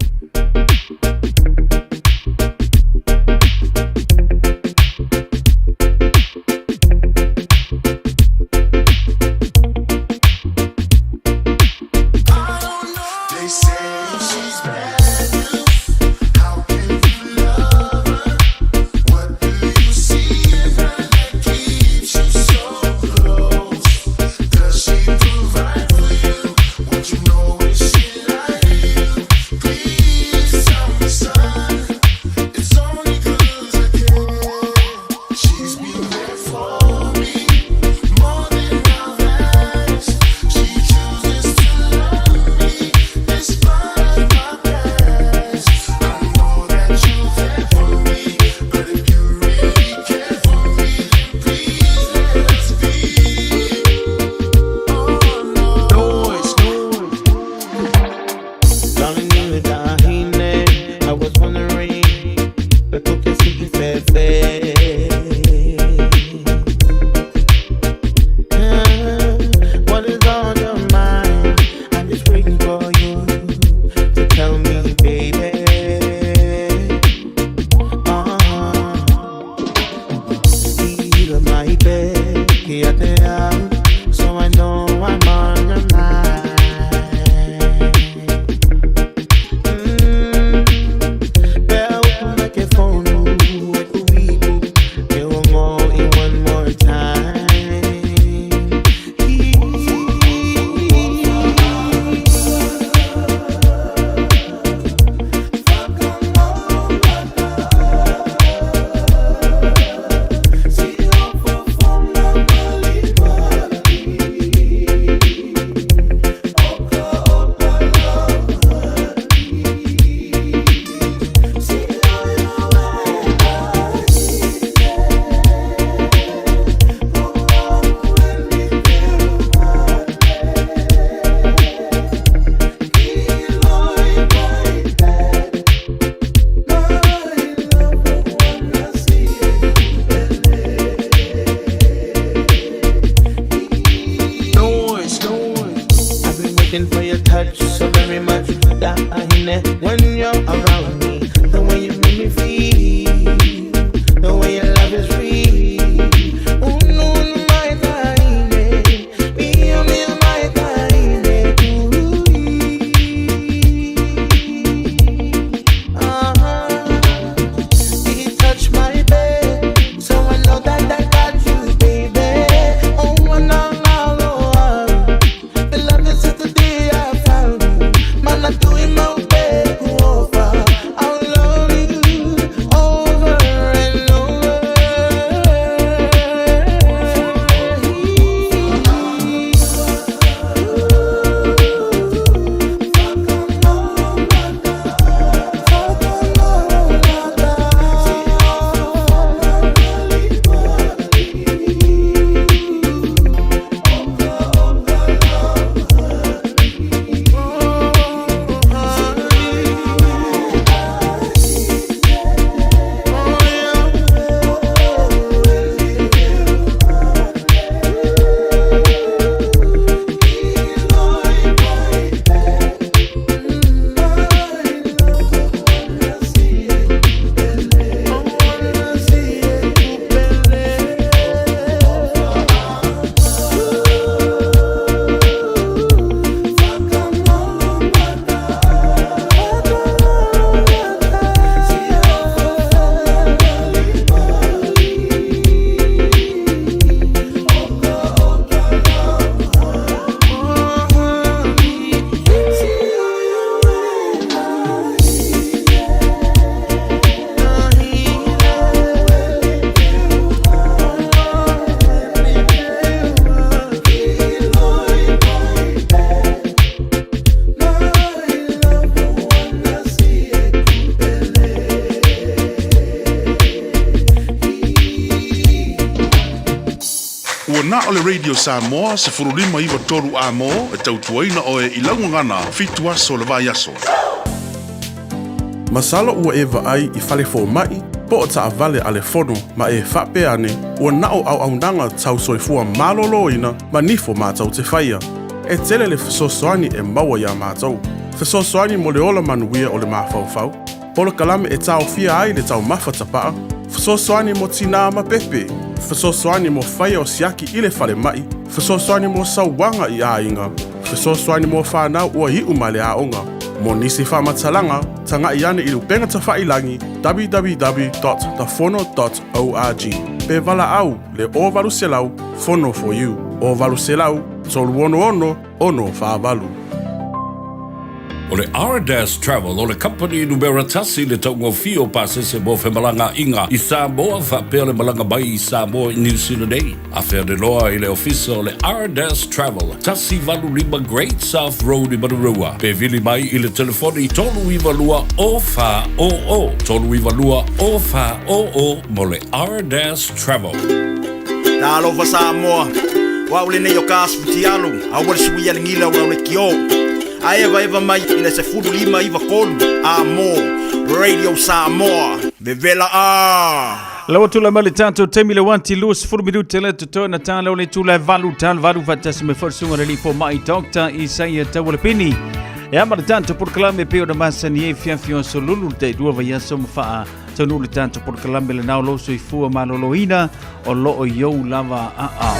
Na o le Radio Samoa 1593 A-mo e tautuaina oe i lau gagana fitu aso o le vaiaso. Masalo ua e vaai i fale fomai po o taavale a le fono ma e faapea ane ua na o auaunaga tau soifua maloloina ma nifo matou te faia. E tele le fesoasoani e maua iā matou. Fesoasoani mo le ola manuia o le mafaufau, polokalame e taofia ai le taumafa tapaa, fesoasoani mo tinā ma pepe, fesoasoani mo faia o siaki i le falemai, fesoasoani mo sauaga i aiga, fesoasoani mo fanau ua iu mai le aoga. Mo nisi faamatalaga, tagai ane i le upega tafailagi www.thefono.org pe valaau le 0800 Fono for you 0800 366 648. O le Ardas Travel o le kamupani numera tasi i le taugofie o pasese mo femalagaaiga i Samoa faapea le malaga mai i Samoa i Niu Sila nei. Afe ane loa i le ofisa o le Ardas Travel, 185 Great South Road i Manurewa, pe vili mai i le telefoni 392 0400, 392 0400 mo le Ardas Travel. Talofa Samoa, o au lenei o Kas Futialu, aua le suia le gila o le kio. A evaeva mai i le 1593 a mo Radio Samoa, vevela a! Lau atu la mai le tatou taimi le wanti 20 minute le totoe na tā leo le tula e valu tal valu faatasi mai foi le susuga le alii fomai Dr. Isaia Taualepini. E ama le tatou polokalame pei ona masani ai fiafia o aso lulu le tailua vaiaso ma faa taunuu le tatou polokalame lenā o lou soifua maloloina o lo o i ou lava aao.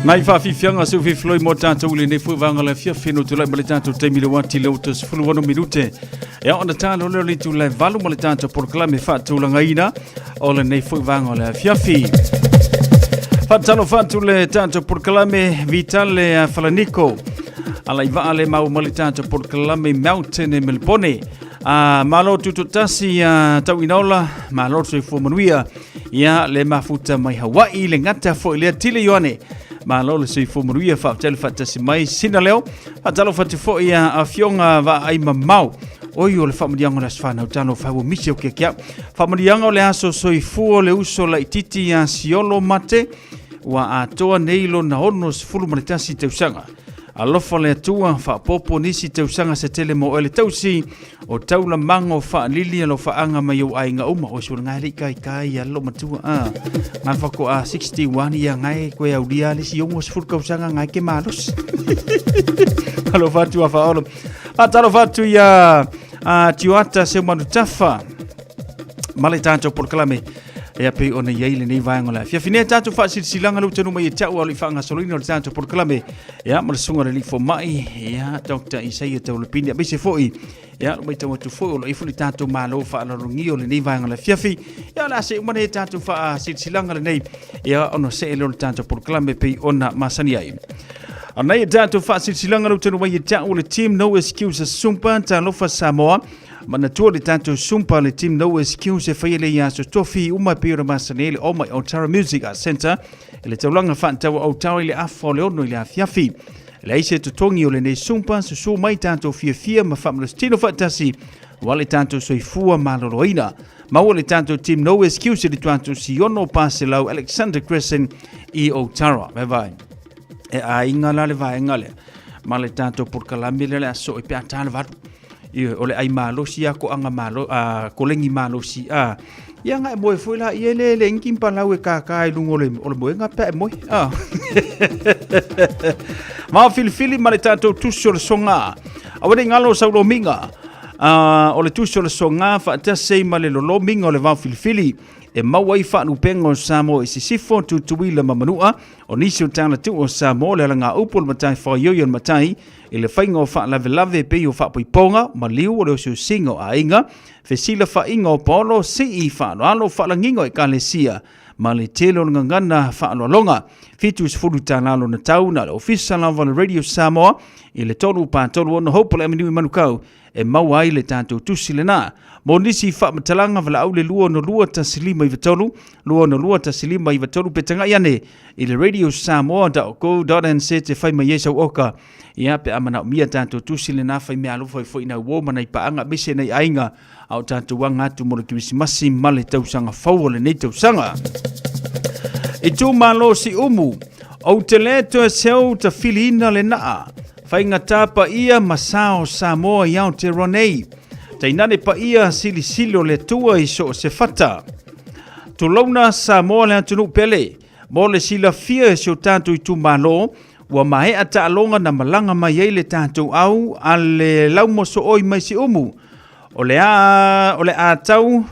Nai faafiafiaga seu fefiloi mo tatou i lenei foi vaega o le afiafi no tulai ma le tatou taimi le uati le uta 16 minute. E ao ona talo leo le itula e valu ma le tatou polokalame faatulagaina o lenei foi vaega o le afiafi. Faatalofa atu le tatou polokalame Vitale a Falaniko. Ala i vaa le mau ma le tatou polokalame Mountain e Melbourne. A malo tututasi a tauinaola, malo soifua manuia. Ia le mafuta mai Hawaii le gata foi lea Tile Ioane. Malo le soifua manuia faafetai le faatasi mai sina leo. Faatalofa atu foi a afioga vaai mamao. Oi o le faamanuiaga o le aso fanau talofa ua misi au kiakia. Faamanuiaga o le aso soifua le uso laititi ia Siolo Mate ua atoa nei lona 61 tausaga. Alofa le Atua, faaopoopo nisi tausaga se tele mo oe le tausi o taulamago faalili alofaaga mai ou aiga uma. O sula ngai le kai kai ia lo matua a. Ngai fako a 61 ia ngai koe aulia le si ongo sefulu tausaga ngai ke malosi. Alofa atu a faolo. Faatalofa atu ia a Tioata Seumanutafa ma le tatou polokalame e a pei ona i ai lenei vaega o le afiafi nei tatou faasilasilaga le utanu mai e te au a o le faagasoloina o le tatou polokalame ia ma le susuga le alii fomai ia Dr. Isaia Taulapini aemaise foi ia lo maitau atu foi o lo ifo le tatou malo faaaloalogia o lenei vaega o le afiafi ia o le a se uma nei tatou faasilasilaga lenei ia ona see lea o le tatou polokalame pei ona masani ai. Anei e tatou faasilasilaga le utanu mai e te au o le team No Excuses Sumpa Talofa Samoa Manatua le tatou Sumpa le team No Excuse e faia le i aso tofi uma e pei ona masani ai le Omai Otara Music Arts Centre i le taulaga faataua Otara i le afa o le ono i le afiafi. Leai se totogi o lenei Sumpa, susu mai tatou fiafia ma faamalositino faatasi aua le tatou soifua maloloina. Maua le tatou team No Excuse i le tuatu Siono Paselau Alexander Crescent i Otara. Bye bye. E aiga la le vaega lea ma le tatou polokalame lea le aso e pe a ta le valu. Ioe, o le ai malosi a koaga malo, a kolegi malosi a. Ia nga e moe foi la ia le le ingi palau e kaka i lunga o le o le moenga pe e moe. A. Ma filifili ma le tatou tusi o le soga. Aua ne i galo sau lomiga. A, o le tusi o le soga faatasi ai ma le lolomiga o le vao filifili e maua ai faalupega o Samoa i Sisifo, Tutuila ma Manua. O nisi o talatuu o Samoa le alagaupu o le matai faoioi o le matai i le faiga o faalavelave e pei o faapoipoga, maliu o le osiosiga o aiga, fesilafaiga o paolo, sii faaaloalo, faalagiga o ekalesia, ma le tele o le gagana faaaloaloga. 70 tala lona tau na o le Ofisa lava o le Radio Samoa i le 3 4 3 6 Hope Avenue i Manukau e maua ai le tatou tusi lena. Mo nisi faamatalaga valaau le 262 1593, 262 1593 pe tagai ane i le radiosamoa.co.nz e fai mai ai sau oka. Ia pe a manaomia tatou tusi lena fai mea alofa ai foi nai uo ma nai paaga aemaise nai aiga a o tatou aga atu mo le Kerisimasi ma le tausaga fou o lenei tausaga. Itumalo Siumu, ou te le toe seu tafiliina le naa, faigata paia ma sa o Samoa i Aotearoa nei. Tainane paia silisili o le Atua i so o se fata. Tulouna Samoa le atunuu pele, mo le silafia e si o tatou itumalo, ua maea taaloga na malaga mai ai le tatou au a le laumosooi mai Siumu. O le a, o le a tau,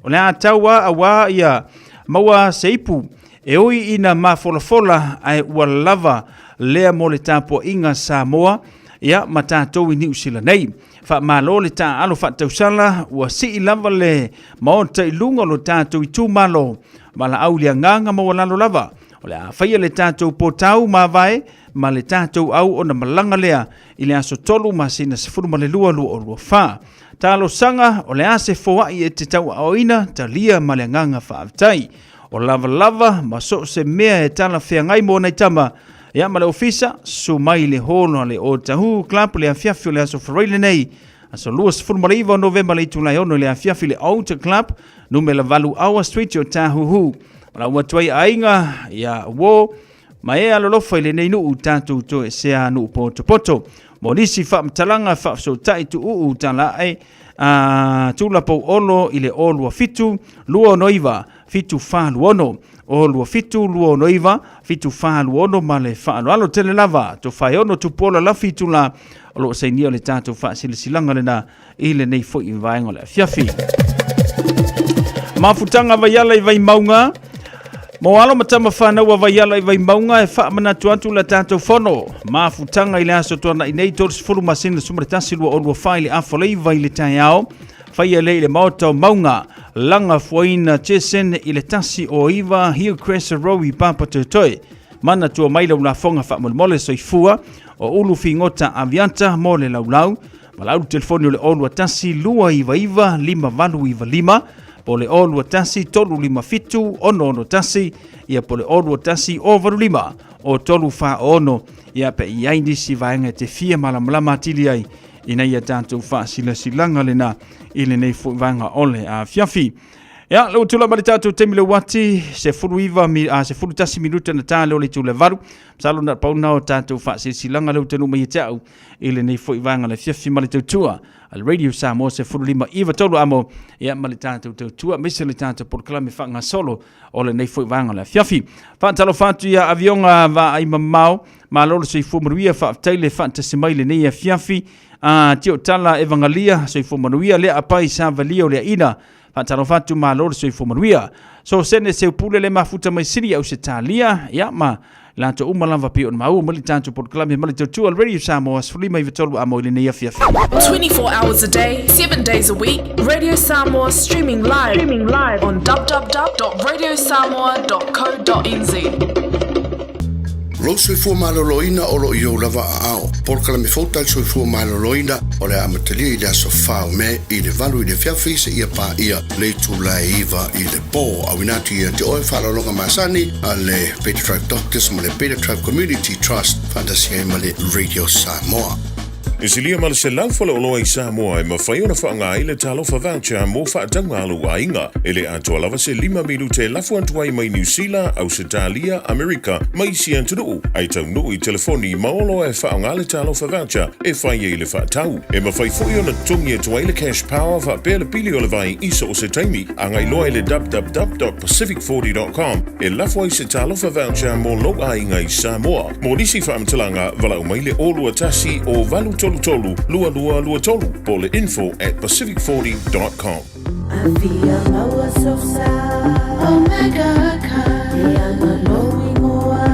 o le a tau a auā ia maua se ipu e ui ina mafolafola ae ua lava lea mo le tapuaiga Samoa ia ma tatou i Niu Sila nei. Faamalo le taaalo faatausala ua sii lava le maota i luga o lo tatou itumalo. Valaau i le agaga maualalo lava. O le a faia le tatou potau mavae ma le tatou au ona malaga lea i le aso 3 masina 12 2024. Talosaga, o le a se foai e te tauaaoina, talia ma le agaga faafetai. O lavalava ma so o se mea e talafeagai mo nai tama, ia ma le ofisa, susu mai i le hall a le Otahuhu Club le afiafi o le aso Faraile lenei, aso 29 o Novema le itula e 6 i le afiafi i le Old Club, numera 8 Awa Street i Otahuhu. Malau atu ai aiga, ia uo, ma e alolofa i lenei nuu tatou toesea nuu potopoto. Mo nisi faamatalaga faafesootai tuuu tala ae a Tulapou Olo i le 027 269 746 027 269 746 ma le faaaloalo tele lava. Tofaeono Tupuola Lafi Itula o lo o sainia le tatou faasilasilaga lena i lenei foi vaega o le afiafi. Mafutaga Vaiala i Vaimauga. Mo alo ma tama whanau a Vaiala i Vaimauga e whaamanatu atu la tātou fono. Mafutaga i le aso tuanai nei 30 masina 11 2024 i le afa o le iva i le taeao. Whaia le i le maota o Maunga. Lagafuaina Jason i le 109 Hillcrest Road i Papatoetoe. Manatua mai lau lafoga faamolemole soifua o Ulu Figota Aviata mo le laulau. Valaau le telefoni o le 021 299 5895 po o le 021 357 661 ia po o le 021 085 o 346 ia pe i ai nisi vaega e te fia malamalama atili ai ina ia tatou faasilasilaga lena i lenei foi vaega o le afiafi. Ia, le ua tulai mai le tatou taimi le uati, 19 mi, a, 11 minuta na tā leo le itu le valu. Masalo na pau na o tatou faasilasilaga lea ua taunuu mai ia te au i lenei foi vaega le afiafi ma le tautua a le Radio Samoa 15 93 amo ia ma le tatou tautua aemaise le tatou polokalame faagasolo o lenei foi vaega o le afiafi. Faatalofa atu ia Avioga Vaai Mamao, malo le soifua manuia, faafetai le faatasi mai lenei afiafi. A tio tala Evangalia, soifua manuia lea apai savalia o le aina. Faatalofa atu malo le soifua manuia. So sene seu pule le mafuta mai sili au se talia, ia ma latou uma lava pei ona maua mai le tatou polokalame ma le tautua Radio Samoa 15 a mo i lenei afiafi. 24 hours a day, 7 days a week, Radio Samoa streaming live, streaming live on www.radiosamoa.co.nz. Lou soifua maloloina o lo o i ou lava aao. Polokalame fou tali soifua maloloina o le a amatalia i le aso 4 o Me i le 8 i le afiafi seia paia le itula e 9 i le po. Auina atu ia te oe faaaloaloga masani a le Beta Tribe Doctors ma le Beta Tribe Community Trust faatasi ai ma le Radio Samoa. E silia ma le 100 faleoloa i Samoa e mafai ona faaaoga ai le Talofa Voucher mo faatauga a lou aiga. E le atoa lava se lima minute e lafo atu ai mai Niu Sila, Ausetalia, Amerika ma isi atunuu, ae taunuu i telefoni ma oloa e faaaoga le Talofa Voucher e fai ai le faatau. E mafai foi ona totogi atu ai le Cash Power faapea le pili o le vai i so o se taimi. Agai loa i le www.pacific40.com e lafo ai se Talofa Voucher mo lou aiga i Samoa. Mo nisi faamatalaga, valaau mai le 021 o 833 2223 po o le info at pacific40.com. Afia maua sosa Omega ka E anga lou ingoa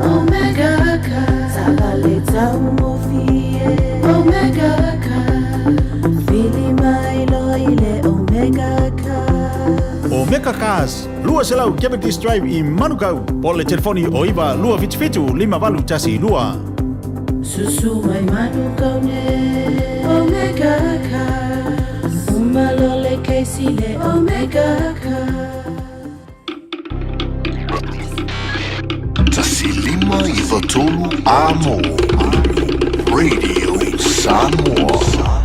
Omega ka Taavale taugofie Omega ka Vili mai loa i le Omega ka Omega Cars, 200 Cavendish Drive i Manukau, po o le telefoni o 9 277 5812. Susu mai Manukau nei Omega Cars Uma loa le case i le Omega Cars. 1 5 9 3 Amo Radio Samoa.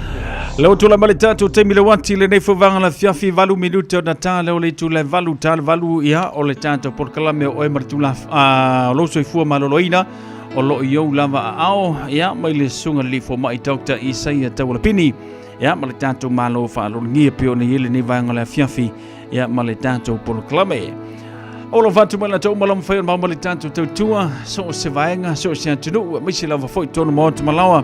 Leo tula ma le tatou taimi le wati lenei fauvaga la fiafi valu minute o na tā leo le itu le valu tā le valu ia o le tatou polokalame o oe ma le tula a lou soifua maloloina o loo i ou lava aao ia mai le susuga le fomai Dr. Isaia Taualapini ia ma le tatou malo faalologia pei ona i ai lenei vaega o le afiafi ia ma le tatou polokalame. O lo fatu mai latou uma lama fai o ma le tatou tautua, so o se vaega, so o se atunuu, aemaise lava foi tonu maota malaoa,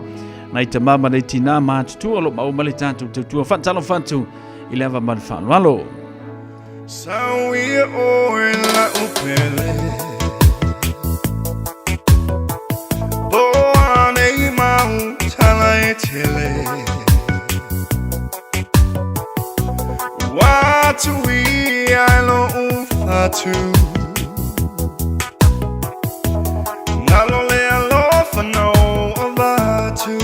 nai tamā ma nai tinā matutua o lo maua mai le tatou tautua. Faatalofa atu i le ava ma le faaaloalo. Sauia oe la'u pele Po anei mau tala e tele Ua tuia e lo'u fatu Nalo le alofa na o avatu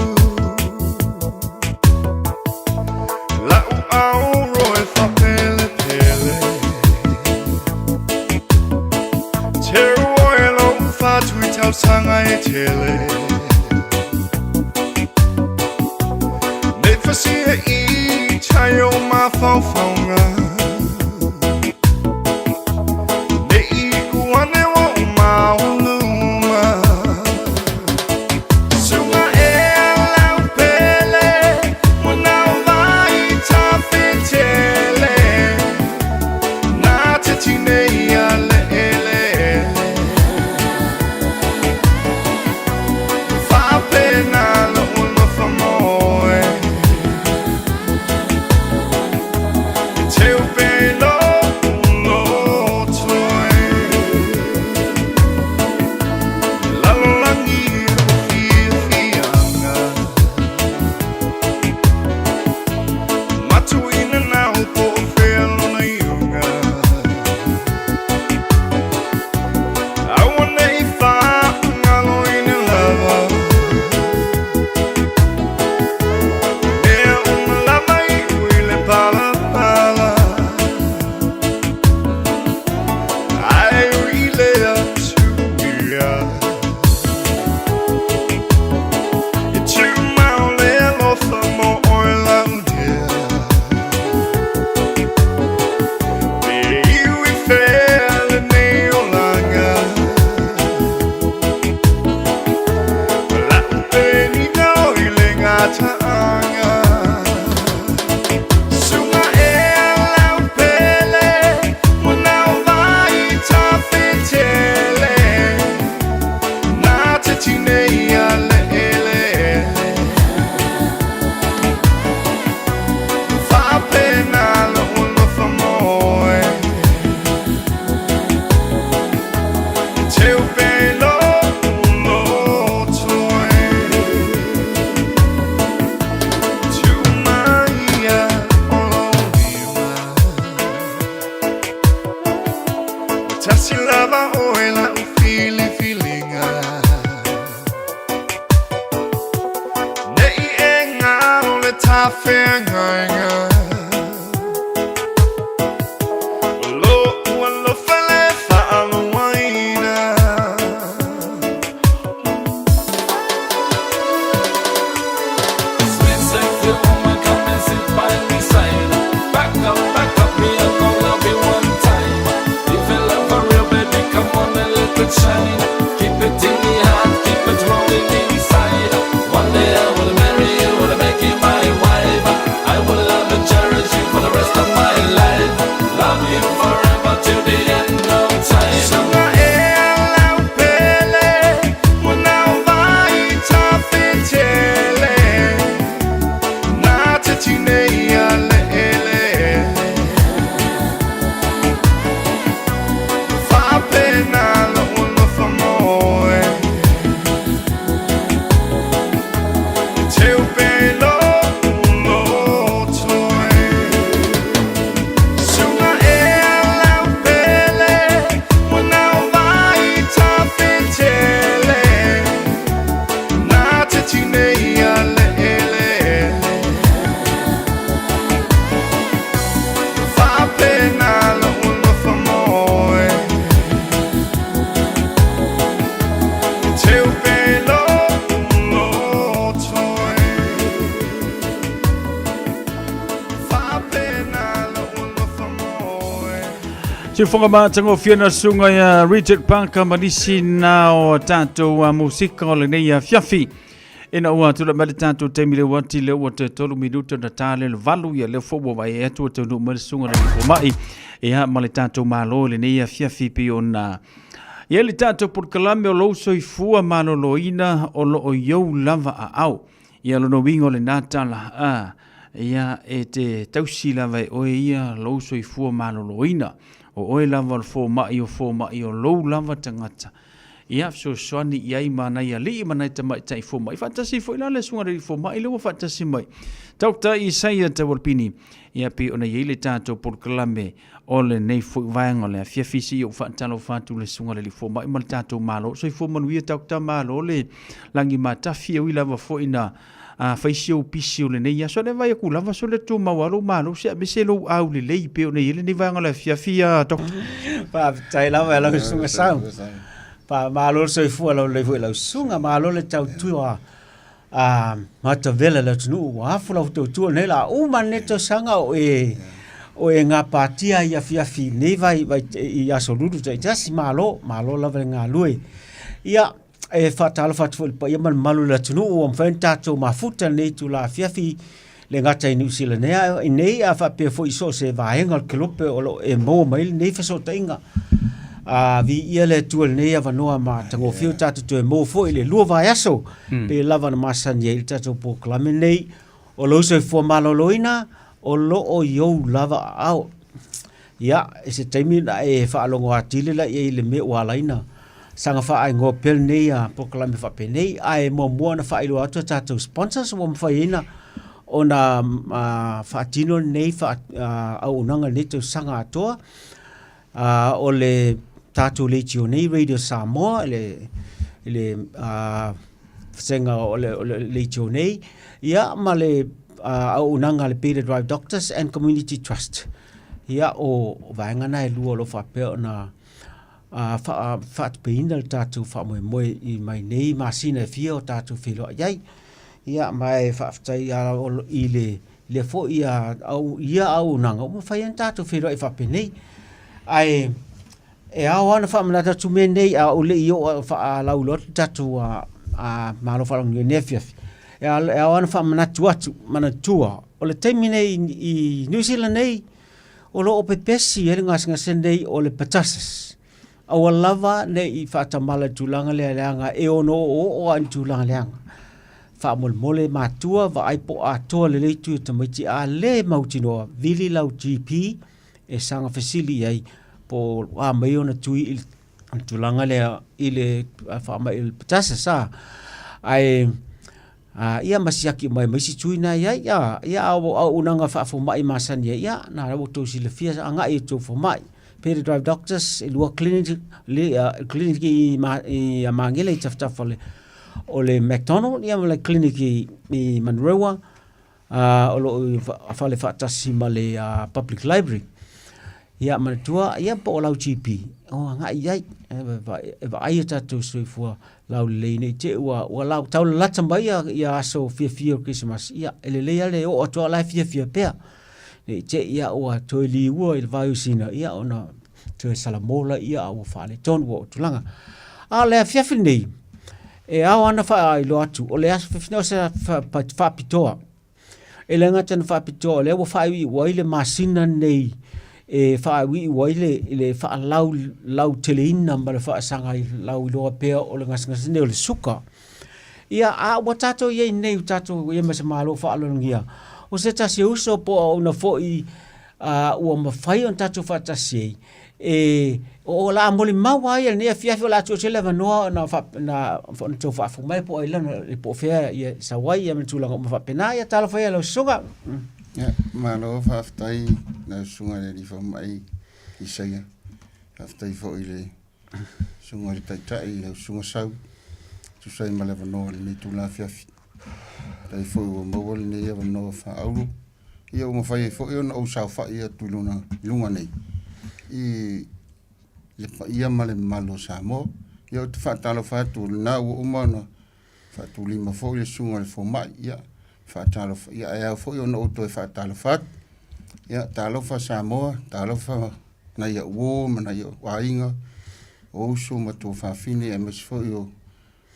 La'u auro e faapelepele Teru oe lo'u fatu i tausaga e tele Nei fasia i tai o mafaufauga Nei iku ane ua mauluma Suga e lau pele Manao vai tafetele Na te tinei a le ele ele. Tasi lava oe la'u filifiliga. Ne'i e galo le tafeagaiga. O lo'u alofa le fa'aluaina. Sweet sexy woman, come and sit by me side. Back up, back up, me I'm gonna love you one time. If you love for real, baby, come on and let it shine. Keep it in the heart, keep it rolling inside. One day I will marry you, will make you my wife. I will love and cherish you for the rest of my life. Love you forever till the end of time. Suga ea lau pele, ua nao vai tafetele. Na te tinei a le ele. Faapena lo'u alofa mo oe. E teu pea i lo'u loto e. Suga ea lau pele, ua nao vai tafetele. Na te tinei a le ele. Faapena lo'u alofa mo oe. E teu pea i lo'u loto e. Faapena lo'u alofa mo oe. Siufoga matagofie na susuga ia Richard Parker ma nisi na o tatou musika o lenei afiafi. Ina ua tulai mai le tatou taimi le uati lea ua toe tolu minuta ona ta lea le valu, ia lea foi ua vaai atu ua taunuu mai le susuga i le alii fomai ia ma le tatou Malo i lenei afiafi pei ona i ai le tatou polokalame o lou soifua maloloina o lo o i ou lava aao. Ia lona uiga o lena tala, a, ia e te tausi lava e oe ia lou soifua maloloina. O oe lava o le fomai o fomai o lou lava tagata. Ia fesoasoani i ai ma nai alii ma nai tamaitai fomai. Faatasi foi la le susuga i le alii fomai lea ua faatasi mai. Doctor Isaia Taualpini, ia pei ona i ai le tatou polokalame o lenei foi vaega o le afiafi se i ou faatalofa atu i le susuga i le alii fomai ma le tatou Malo. Soifua manuia Doctor, malo le lagi matafi e ui lava foi ina a fai si ou pisi o lenei aso. Le vaai atu lava so le tumau lava lou malo se aemaise lou aulelei pei ona i ai lenei vaega o le afiafi a Doctor. Faafetai lava e lau susuga Sau. Faamalo le soifua laulelei foi i lau susuga, malo le tautua a matavela i le atunuu ua afu lau tautua nei la uma lenei tausaga o e o e gapatia i afiafi i nei vai, vai i aso lulu taitasi malo malo lava le galue. Ia e faatalofa atu foi i le paia ma le mamalu o le atunuu ua mafai ona tatou mafuta i lenei itula afiafi le gata i Niu Sila nei a i nei a faapea foi i so o se vaega o le kelope o lo o e maua mai lenei fesootaiga. A viia le Atua i lenei avanoa matagofie ua tatou toe maua foi i le lua vaiaso pei lava ona masani ai le tatou polokalame lenei o lou soifua maloloina o lo o i ou lava aao. Ia, i se taimi ona e faalogo atili lea i ai i le mea ua ala ai ona saga faaigoa pea lenei polokalame faapenei. Ae muamua ona faailoa atu a tatou sponsors ua mafai ai ona faatino lenei auaunaga i lenei tausaga atoa. O le tatou leitio nei Radio Samoa i le vasega o le leitio nei, ia ma le auaunaga a le Beta Drive Doctors and Community Trust. Ia, o vaega na e lua o lo o faapea ona faatupeina le tatou faamoemoe i mai nei masina e fia o tatou feiloai ai. Ia, ma e faafetai i le lea foi ia auaunaga ua mafai ai ona tatou feiloai faapenei. Ae e ao lava ona faamanatu atu mea nei a o le i oo faalauiloa atu le tatou Malo Faaaloalo i lenei afiafi, e ao lava ona faamanatu atu, manatua, o le taimi nei i Niu Sila nei, o lo o pepesi ai le gasegase nei o le pertussis. Aua lava ne i faatamala i le tulaga lea leaga e ono oooo lava i ni tulaga leaga. Faamolemole matua, vaai po o atoa lelei tui o tamaiti, a le mautinoa, vili lau GP e saga fesili i ai po o a mai ona tui i le tulaga lea i le faamai o le pertussis. Ae ia ma siaki mai ma isi tui na i ai, ia, ia a o auaunaga faafomai masani ai, ia, na la ua outou silafia, agai i tou fomai. Peter Drive Doctors, e lua clinic, li, clinic i, ma, i a Magele i tafatafa o le, o le McDonald, ia ma le clinic i, i Manurewa, o lo o fale faatasi ma le Public Library. Ia, manatua, ia po o lau GP, o agai i ai, e vaai o tatou soifua laulelei nei te ua, ua lau, tau lalata mai ia, ia aso fiafia o Kerisimasi, ia, e lelei lava le oo atu a o la e fiafia pea. Nei te i a ua toe liua i le vaiosina, ia, ona toe salamo laia a ua faaletonu ua oo tulaga. A o le afiafi lenei, e ao lava ona faailoa atu, o le aso fiafia o se faapitoa. E le gata ina faapitoa, o lea ua faaiuiu ai le masina lenei e faaiuiu ai le, le faalauteleina ma le faasaga lauiloa pea o le gasegase nei o le suka. Ia, a ua tatou i ai nei, ua tatou i ai ma se Malo faaaloalogia, o se tasi o uso po o auauna foi ua mafai ona tatou faatasi ai, e, o le a molimau lava ia i lenei afiafi, o le a tuu atu ai le avanoa ona ona tou faafofoga mai po o ai lana, po o fea e sau ai ma tulaga uma faapena. Ia talofa ia lau susuga. Ia, malo faafetai lau susuga i le Alii Fomai Isaia. Faafetai foi i le susuga i le Taitai, lau susuga Sau, tusa ai ma le avanoa i lenei itula afiafi. Faafetai foi ua maua lenei avanoa faaauro. Ia ua mafai ai foi ona ou saofai atu i lona i luga nei i le paia ma le mamalu o Samoa. Ia ou te faatalofa atu, lena ua uma ona faatulima foi le susuga i le fomai, ia faatalofa, ia ae ao foi ona ou toe faatalofa atu. Ia talofa Samoa, talofa nai au uo ma nai ou aiga, o uso ma tuafafine aemaise foi o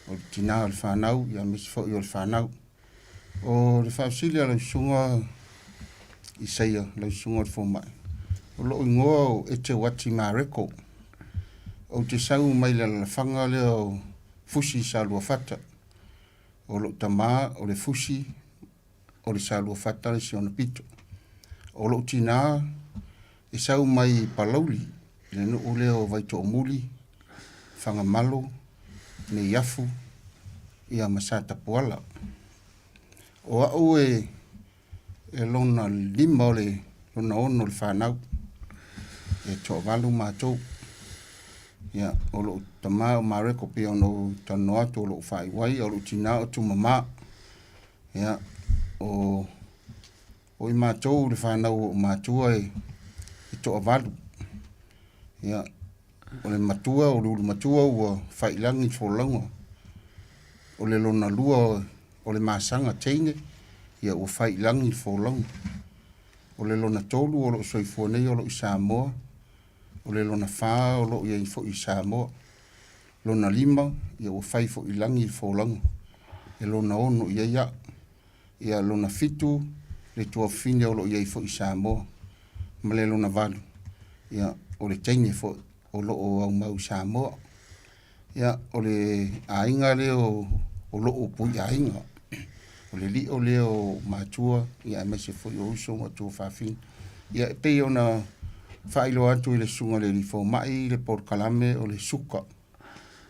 o le tinā o le fanau, ia aemaise foi o le fanau. O le faafesili a lau susuga Isaia, lau susuga o le fomai, o lou igoa o Eteuati Mareko. Ou te sau mai le alalafaga lea o Fusi Saluafata. O lou tama o le Fusi o le Saluafata le si ona pito. O lou tinā e sau mai Palauli, i le nuu lea o Vaitoomuli, Fagamalo, Neiafu, ia ma Satapuala. O au e e lona lima o le lona ono o le fanau, e toavalu matou. Ia, o lou tama o Mareko pei ona ou talanoa atu o lou faaiuai, o lou tinā o Tumamā. Ia, o o i matou le fanau o ou matua e, e toavalu. Ia, o le matua, o le ulu matua ua failagi le folauga. O le lona lua o le masaga teine, ia ua failagi le folauga. O le lona tolu o loo soifua nei o loo i Samoa. O le lona fa o loo i ai foi i Samoa. Lona lima, ia ua fai foi i lagi le folauga. E lona ono i ai au. Ia lona fitu, le tuafafine o loo i ai foi i Samoa. Ma le lona valu, ia o le teine foi o loo aumau i Samoa. Ia, o le aiga lea o, o loo puiaiga. O le lio lea o matua, ia aemaise foi o uso ma tuafafine. Ia, e pei ona faailoa atu i le susuga i le alii fomai le polokalame o le suka,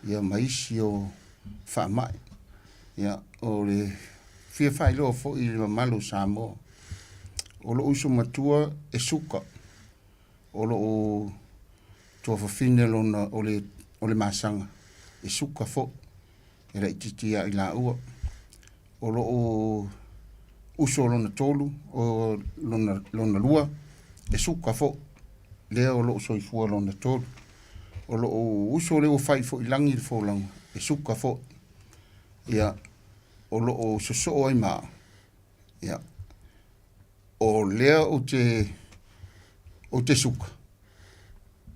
ia ma isi o faamai. Ia, o le fia faailoa foi i le mamalu o Samoa, o lou uso matua e suka. O lou tuafafine lona o le, o le masaga, e suka foi, e laitiiti ia i laua. O lou uso lona tolu, o lona, lona lua, e suka foi, lea o loo soifua lona tolu. O lou uso lea ua fai foi i lagi le folauga, e suka foi. Ia, o loo sosoo ai ma au, ia, o lea ou te, ou te suka,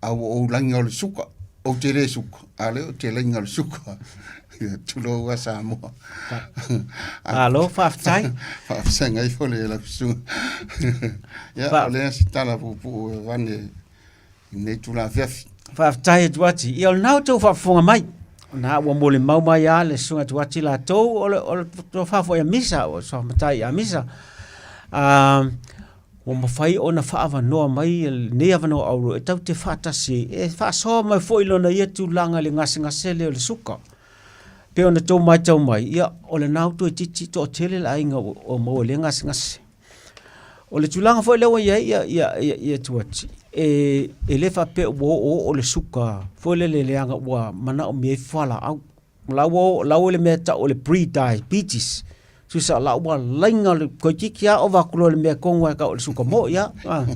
a ua ou laina o le suka, ou te le suka, a lea ou te laina o le suka. Tulou a Samoa. Malo, faafetai. Faafesaga ifo le lau susuga. Ia, o lea se tala puupuu e vane i lenei itula afiafi. Faafetai atu ati. Ia o lena outou faafofoga mai. Na ua molimau mai lava le susuga atu ati latou o le, o le tofa foi a Misa, o le matai a Misa. Ua mafai ona faaavanoa mai lenei avanoa auro e tatou te faatasi ai, e faasoa mai foi lona ia tulaga i le gasegase lea o le suka. Pei ona tou matau mai, ia o lena ua toeitiiti toatele le aiga ua maua i lea gasegase. O le tulaga foi lea ua i ai ia Tuati, e, e le faapea ua oooo le suka foi lele leaga ua manaomia ai fualaau. O la ua, la ua le mea e tau o le pre-diabetes. Tusa la ua laina le toeitiiti lava ova atu loa i le mea tonu lava e tau o le suka moi lava. A,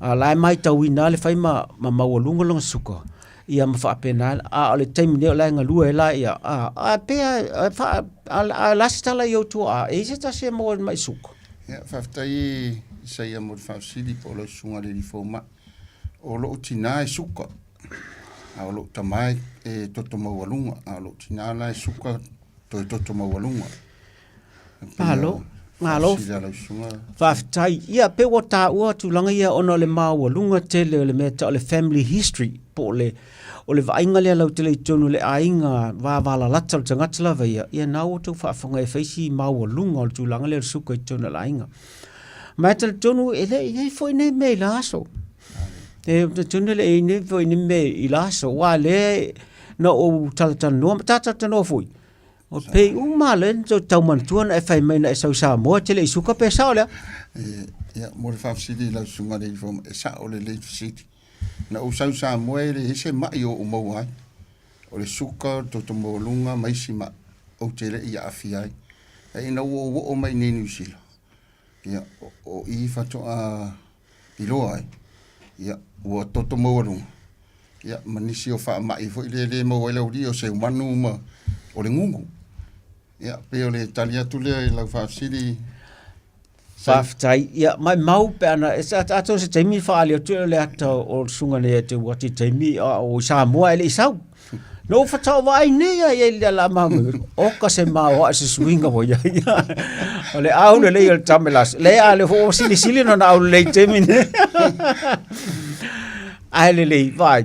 a la e matauina lava le fai ma, ma maualuga lona suka, ia ma faapena. A o le taimi nei o la e galue ai la ia, a, a pea e faa, a, a o le a se tala i ou tuaa, e i ai se tasi e maua i le mai suka? Ia, faafetai Isaia mo le faafesili po o lau susuga i le alii fomai. O lou tinā e suka, a o lou tama e toto maualuga, a o lou tinā la e suka toe toto maualuga. Malo, malo. Faafetai. Ia, pe ua taua tulaga ia ona o le maualuga tele o le mea tau o le family history, po o le, o le vaaiga lea lautele i totonu o le aiga vavalalata o le tagata lava ia, ia na ua outou faafofoga e fai si maualuga o le tulaga lea o le suka i totonu o le aiga. Ma e talitonu e le i i ai foi nei mea i la aso. E talitonu e le i i ai foi nei mea i la aso, aua o lea na ou talatalanoa ma ta talatalanoa foi, o pei uma lava lea na tou tau manatua na e fai mai na e sau i Samoa e te le i suka pe sao lea? Ia, mo le faafesili i lau susuga i le alii fomai, e sao lelei le fesili. Na ou sau i Samoa e leai se mai o ou maua ai. O le suka, o le toto maualuga ma isi mai ou te le i aafia ai. Ae ina ua ou oo mai i inei i Niu Sila, ia, o i faatoa iloa ai, ia, ua toto maualuga, ia, ma nisi o faamai foi lea e le maua ai le aualii, o seumanu ma o le gugu. Ia, pei o le tali atu lea i lau faafesili. Faafetai. Ia, maumau pe ana, e atonu o se taimi faaali atu lea o le ata o le susuga nei ia te Uati i taimi a o i Samoa e le i sau. Na ou whatao vaai nei a ia i le ala mamu. Oka se maoaʻe se suiga ua iai. O le au lelei o le tame las. Le a le ho sili sili no na au lelei taimi nei. Ae lelei, vai.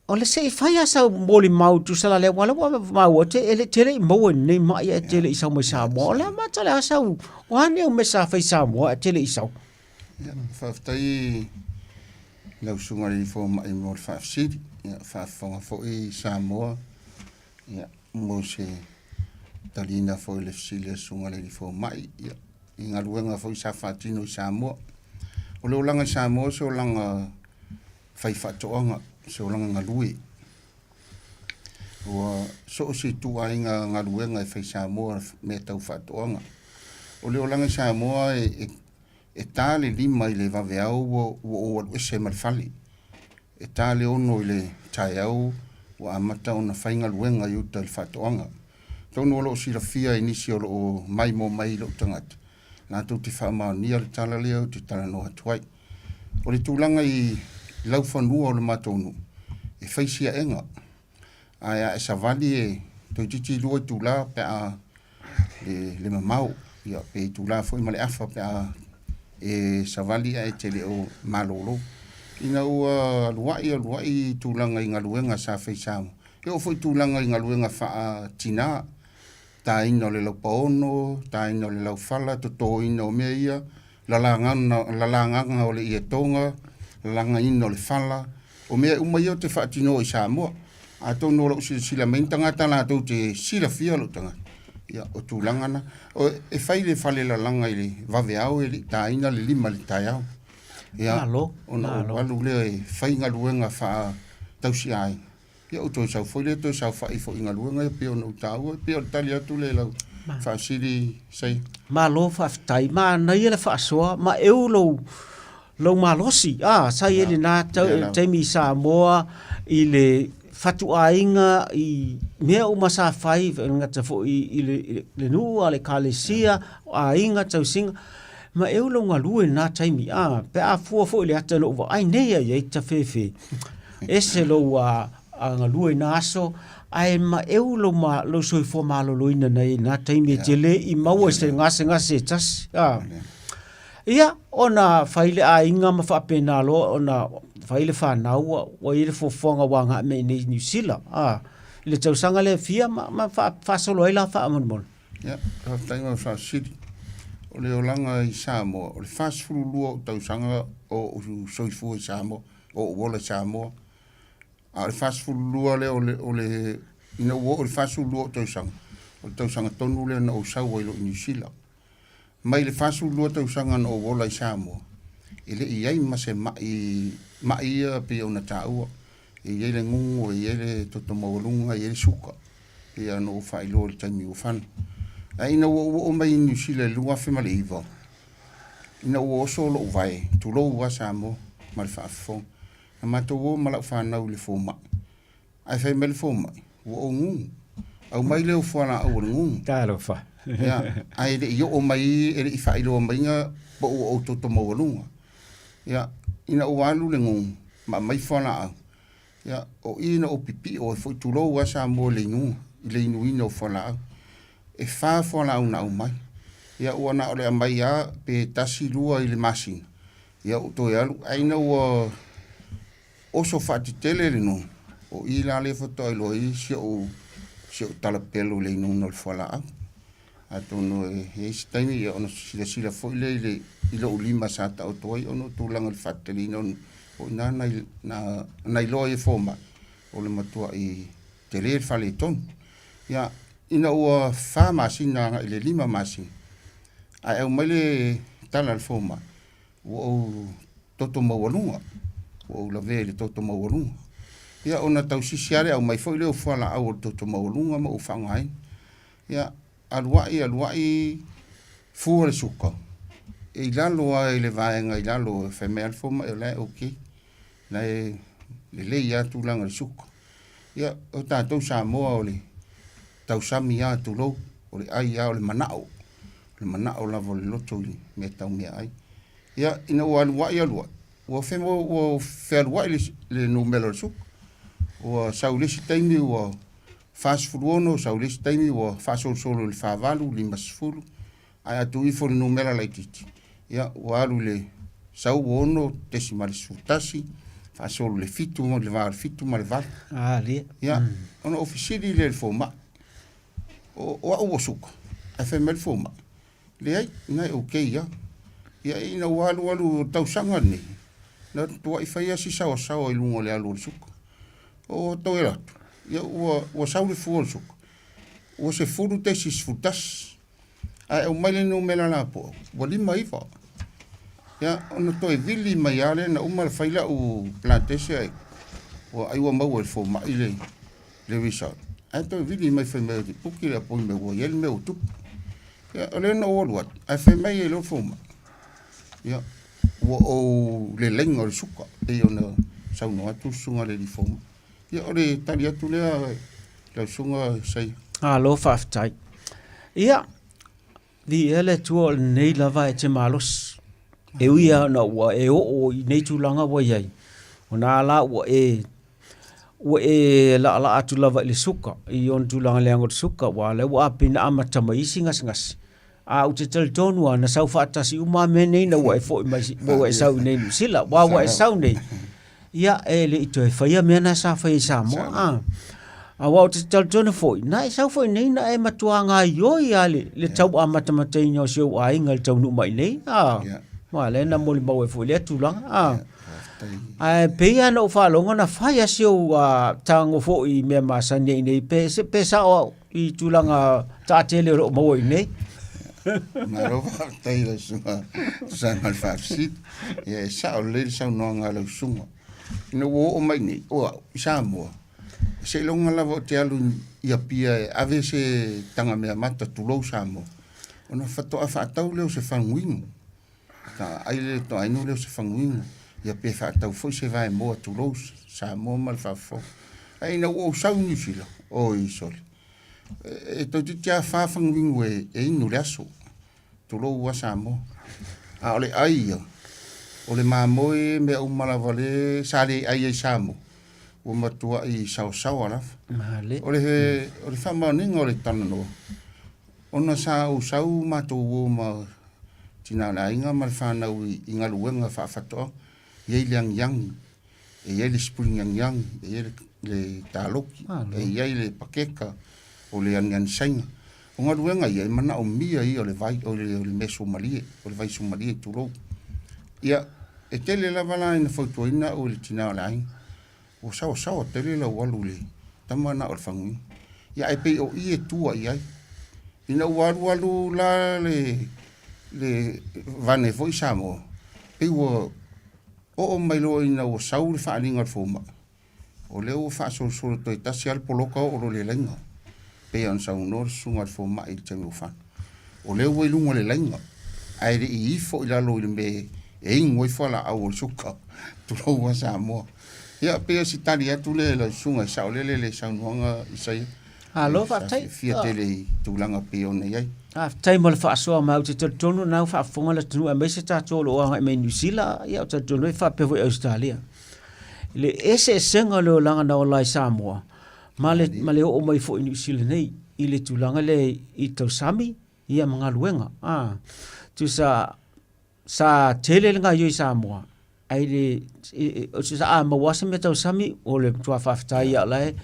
O le se i fai a sau molimau tusa la lea, aua o lea ua maua atu e le tele i maua i lenei mai ae tele i sau mai Samoa. O le a mata le a sau, o a nei au mea sa fai i Samoa ae tele i sau? Ia, faafetai i lau Susuga i le Fomai mo le faafesili. Ia, faafofoga foi Samoa, ia, mo se taliina foi o le fesili a le Susuga i le Fomai, ia, i galuega foi sa faatino i Samoa. O le olaga i Samoa o se olaga faifaatoaga, se olaga galue. Ua so o se ituaiga galuega e fai Samoa mea tau faatoaga. O le olaga i Samoa e, e, e ta le lima i le vaveao ua, ua ou alu ese ma le fale. E ta le ono i le taeao ua amata ona fai galuega i uta i le faatoaga. Atonu o lo o silafia e nisi o lo o maimoa mai i lou tagata, latou te faamaonia le tala lea ou te talanoa atu ai. O le tulaga i laufanua o le matou nuu, e fai siaega, ae a e savali e toeitiiti lua itula pe a le, le mamao, ia, pe itula foi ma le afa pe a e savali ae te le o malolo. Ina ua aluai aluai tulaga i galuega sa fai Samoa, e oo foi tulaga i galuega faa-tina, taina o le laupaono, taina o le laufala, totoina o mea ia, lalagana, lalagaga o le ietoga, lalagaina o le fala, o mea uma ia ou te faatinoa i Samoa. Atonu o lou silasila mai ni tagata latou te silafia lou tagata, ia, o tulaga na. O, e fai le fale lalaga i le vaveao e le i taina le lima i le taeao. Ia, Malo, ona malo. ou alu lea e fai galuega faa-tausiaiga. Ia ou toe sau foi lea toe saofai foi i galuega ia pei ona ou taua, e pei o le tali atu lea i lau faafesili Saia. Malo faafetai, manaia le faasoa ma eu lou lou malosi a sa i ai lena taimi i Samoa i le fatuaiga i mea uma sa fai e le gata foi i le nuu a le ekalesia, aiga, tausiga ma eu lou galue i lena taimi a pe a fua foi i le ata na ou vaai nei ai i ai tafefe. Ese lou galue i na aso, ae maeu lou, ma, lou soifua maloloina na i na taimi e te le i maua i se gasegase e tasi. A. Ia, ona fai le aiga ma faapena loa ona fai le fanau, ua, ua i ai le fuafuaga ua agai mai i Niu Sila. A. I le tausaga lea e fia ma, ma faasolo ai la faamolemole. Ia, faafetai mo le faafesili. O le olaga i Samoa, o le 42 ou tausaga o ou soifua i Samoa, o ou ola i Samoa. A o le 42 lea o le, o le, ina ua oo i le 42 ou tausaga, o le tausaga tonu lea na ou sau ai loa i Niu Sila. Mai le 42 tausaga na ou ola i Samoa, E le i i ai ma se ma'i, ma'i ia pei ona taua, e i ai le gugu, e i ai le toto maualuga, e i ai le suka, pei ona ou faailoa i le taimi ua fano. Ae ina ua ou oo mai i Niu Sila i le 2009, ina ua oso lou vae, tulou lava Samoa ma le faafofoga, na matou o ma lau fanau i le fomai, Ae fai mai le fomai, ua ou gugu. Aumai lea o fualaau o le gugu. Talofa. Ia, ae le i oo mai, e le i faailoa maiga po ua ou toto maualuga. Ia, ina ua alu le gugu ma aumai fualaau, ia, o i na ou pipio ai foi, tulou lava Samoa i le inuga, i le inuina o fualaau. E fa fualaau na aumai. Ia, ua na o le aumai lava pe tasi, lua i le masina, ia ou toe alu. Ae ina ua Oso faatetele le nuu, o i la lea faatoa iloa ai si ou, si ou talapelo i le inuina o le fualaau. Atonu e i ai se taimi ia ona silasila foi lea i le, i lou lima sa taoto ai ona o tulaga o le faateteleina o, o i ina na, na, na iloa ai e fomai o le matuai tele le faaletonu. Ia, ina ua fa masina agai i le lima masina, ae aumai le tala a le fomai, ua ou toto maualuga, ua ou lavea i le toto maualuga. Ia, ona tausisi lava lea, aumai foi lea o fualaau o le toto maualuga ma ou faaaogaina. Ia, alu ai, alu ai, fua le suka, e i lalo lava i le vaega i lalo, fai mai lava le fomai o la e okay, o la e lelei lava tulaga o le suka. Ia, o tatou Samoa o le tausami lava tulou, o le ai lava o le manao, o le manao lava o le loto i mea tau meaai. Ia, ina ua aluai aluai, ua fe, ua fealuai le, le numera o le suka. Ua sau le isi taimi ua 46, sau le isi taimi ua faasolosolo i le 48, 50, ae a tuu ifo i le numera laitiiti, ia, ua alu i le sau 6.11, faasolo i le 7, i le va o le 7 ma le 8. Ah, lia. Ia, ona ou fesili lea i le fomai, o, o au ua suka? Ae fai mai le fomai, Leai, na e okay lava. Ia ina ua alualu tausaga lenei, na tuai fai lava si saoasaoa i luga o le alu o le suka. O toe alu atu, ia ua, ua sau le fua o le suka, ua 10.11. Ae aumai le numera lapoa, ua 59. Ia, ona toe vili mai lava lea, na uma ona fai lau blood test ae ua ai ua maua e le fomai le, le result. Ae toe vili mai fai mai, puki le appointment ua i ai le mea ua tupu. Ia, o lea na ou alu atu, ae fai mai ai loa le fomai, ia, ua ou lelei o le suka, pei ona saunoa atu le susuga i le alii fomai. Ia, o le tali atu lea lau susuga Saia. Malo faafetai. Ia, viia le Atua o lenei lava e te malosi. E ui lava ona ua e oo i nei tulaga ua i ai, ona a la ua e ua e laalaa atu lava i le suka, i ona tulaga leaga o le suka, aua o lea ua pei ona amata mai isi gasegase. A ou te talitonu lava, na sau faatasi uma lava mea nei ina ua e foi mai, ua e sau i nei Niu Sila, aua ua e sau nei, ia, e le i toe faia mea na sa faia i Samoa. A, aua ou te talitonu foi, na e sau foi nei na e matua gaoioi lava le, le tau amatamataina o si ou aiga i le taunuu mai nei. A, aua o lea na molimau ai foi i lea tulaga. A. Ae pei lava na ou faalogo na fai lava si ou tago foi i mea masani ai nei, pe, pe sao au i tulaga taatele o lo o maua i nei. Malo faafetai lau susuga tusa ai ma le faafesili. Ia e sao lelei le saunoaga a lau susuga. Ina ua oo mai nei, o au, i Samoa, seiloga lava ou te alu i Apia e ave se taga meamata tulou Samoa, ona faatoa faatau lea o se faguinu. Ta ai le toainu lea o se faguinu, ia pe faatau foi se vaemoa tulou Samoa ma le faafofoga. Ae ina ua ou sau i Niu Sila, oi sole, e toeitiiti lava fa faguinu e inu i le aso, tulou lava Samoa. A o le ai ia, o le mamoe mea uma lava le sa le ai ai i Samoa, ua matuai saosaoa lava. O le, o le faamaoniga o le talanoa, Ona sa ou sau matou uo ma tina o le aiga ma le fanau i galuega faafaatoaga, e i ai le agiagi, e i ai le spring agiagi, e i ai le taloki, e i ai le pakeka, o le aniani saina. O galuega ia, e manaomia ia o le vai, o le mea suamalie, o le vai suamalie tulou. Ia, e tele lava la ina fautuaina au e le tina o le aiga, ua saosaoa tele lau alu i le tama na o le faguina. Ia ae pei o i e tua i ai. Ina ua alualu la le, le vane foi Samoa, Pei ua oo mai loa ina ua sau le faaaliga a le fomai, o lea ua faasolosolo toe tasi lava le poloka oo loa i le laina, pei ona saunoa le susuga i le fomai i le taimi ua fano. O lea ua i luga o le laina, ae le i ifo i lalo i le mea e inu ai fualaau o le suka, tulou lava Samoa. Ia, pei o si tali atu lea i lau susuga e saolele le saunoaga Isaia. Malo faafetai. Sa fiafia tele i tulaga pei ona i ai. Faafetai mo le faasoa mai. Ou te talitonu o lena ua faafofoga le atunuu aemaise tatou o lo o agai mai Niu Sila, ia ou te talitonu foi faapea foi Ausetalia. I le eseesega o le olaga na ola ai Samoa ma le, ma le oo mai foi i Niu Sila nei i le tulaga lea i tausami ia ma galuega. Ah, tusa Sa tele le gaoioi i Samoa, ae le, sa a maua se mea tausami, o le matua faafetai ia la e,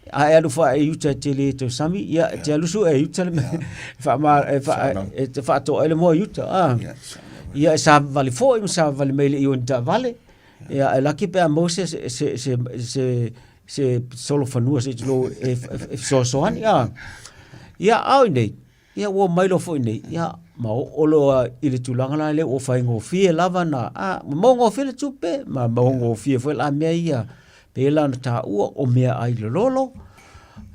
a e alu foi i uta e te le tausami, ia e te alu sue i uta le mea, e, fa, e te faatoa ai le moa i uta. Ah. Ia e savavali foi ma savavali mai le i o ni taavale, ia e laki pe a maua se, se, se, se, se, se solofanua se i tulou e, e fesoasoani. Ah. Ia, a o i nei, Ia ua omai loa foi nei, ia ma oo loa i le tulaga la lea ua faigofie lava na, a, ma maugofie le tupe, ma maugofie foi la mea ia, pei la ona taua o meaai lololo,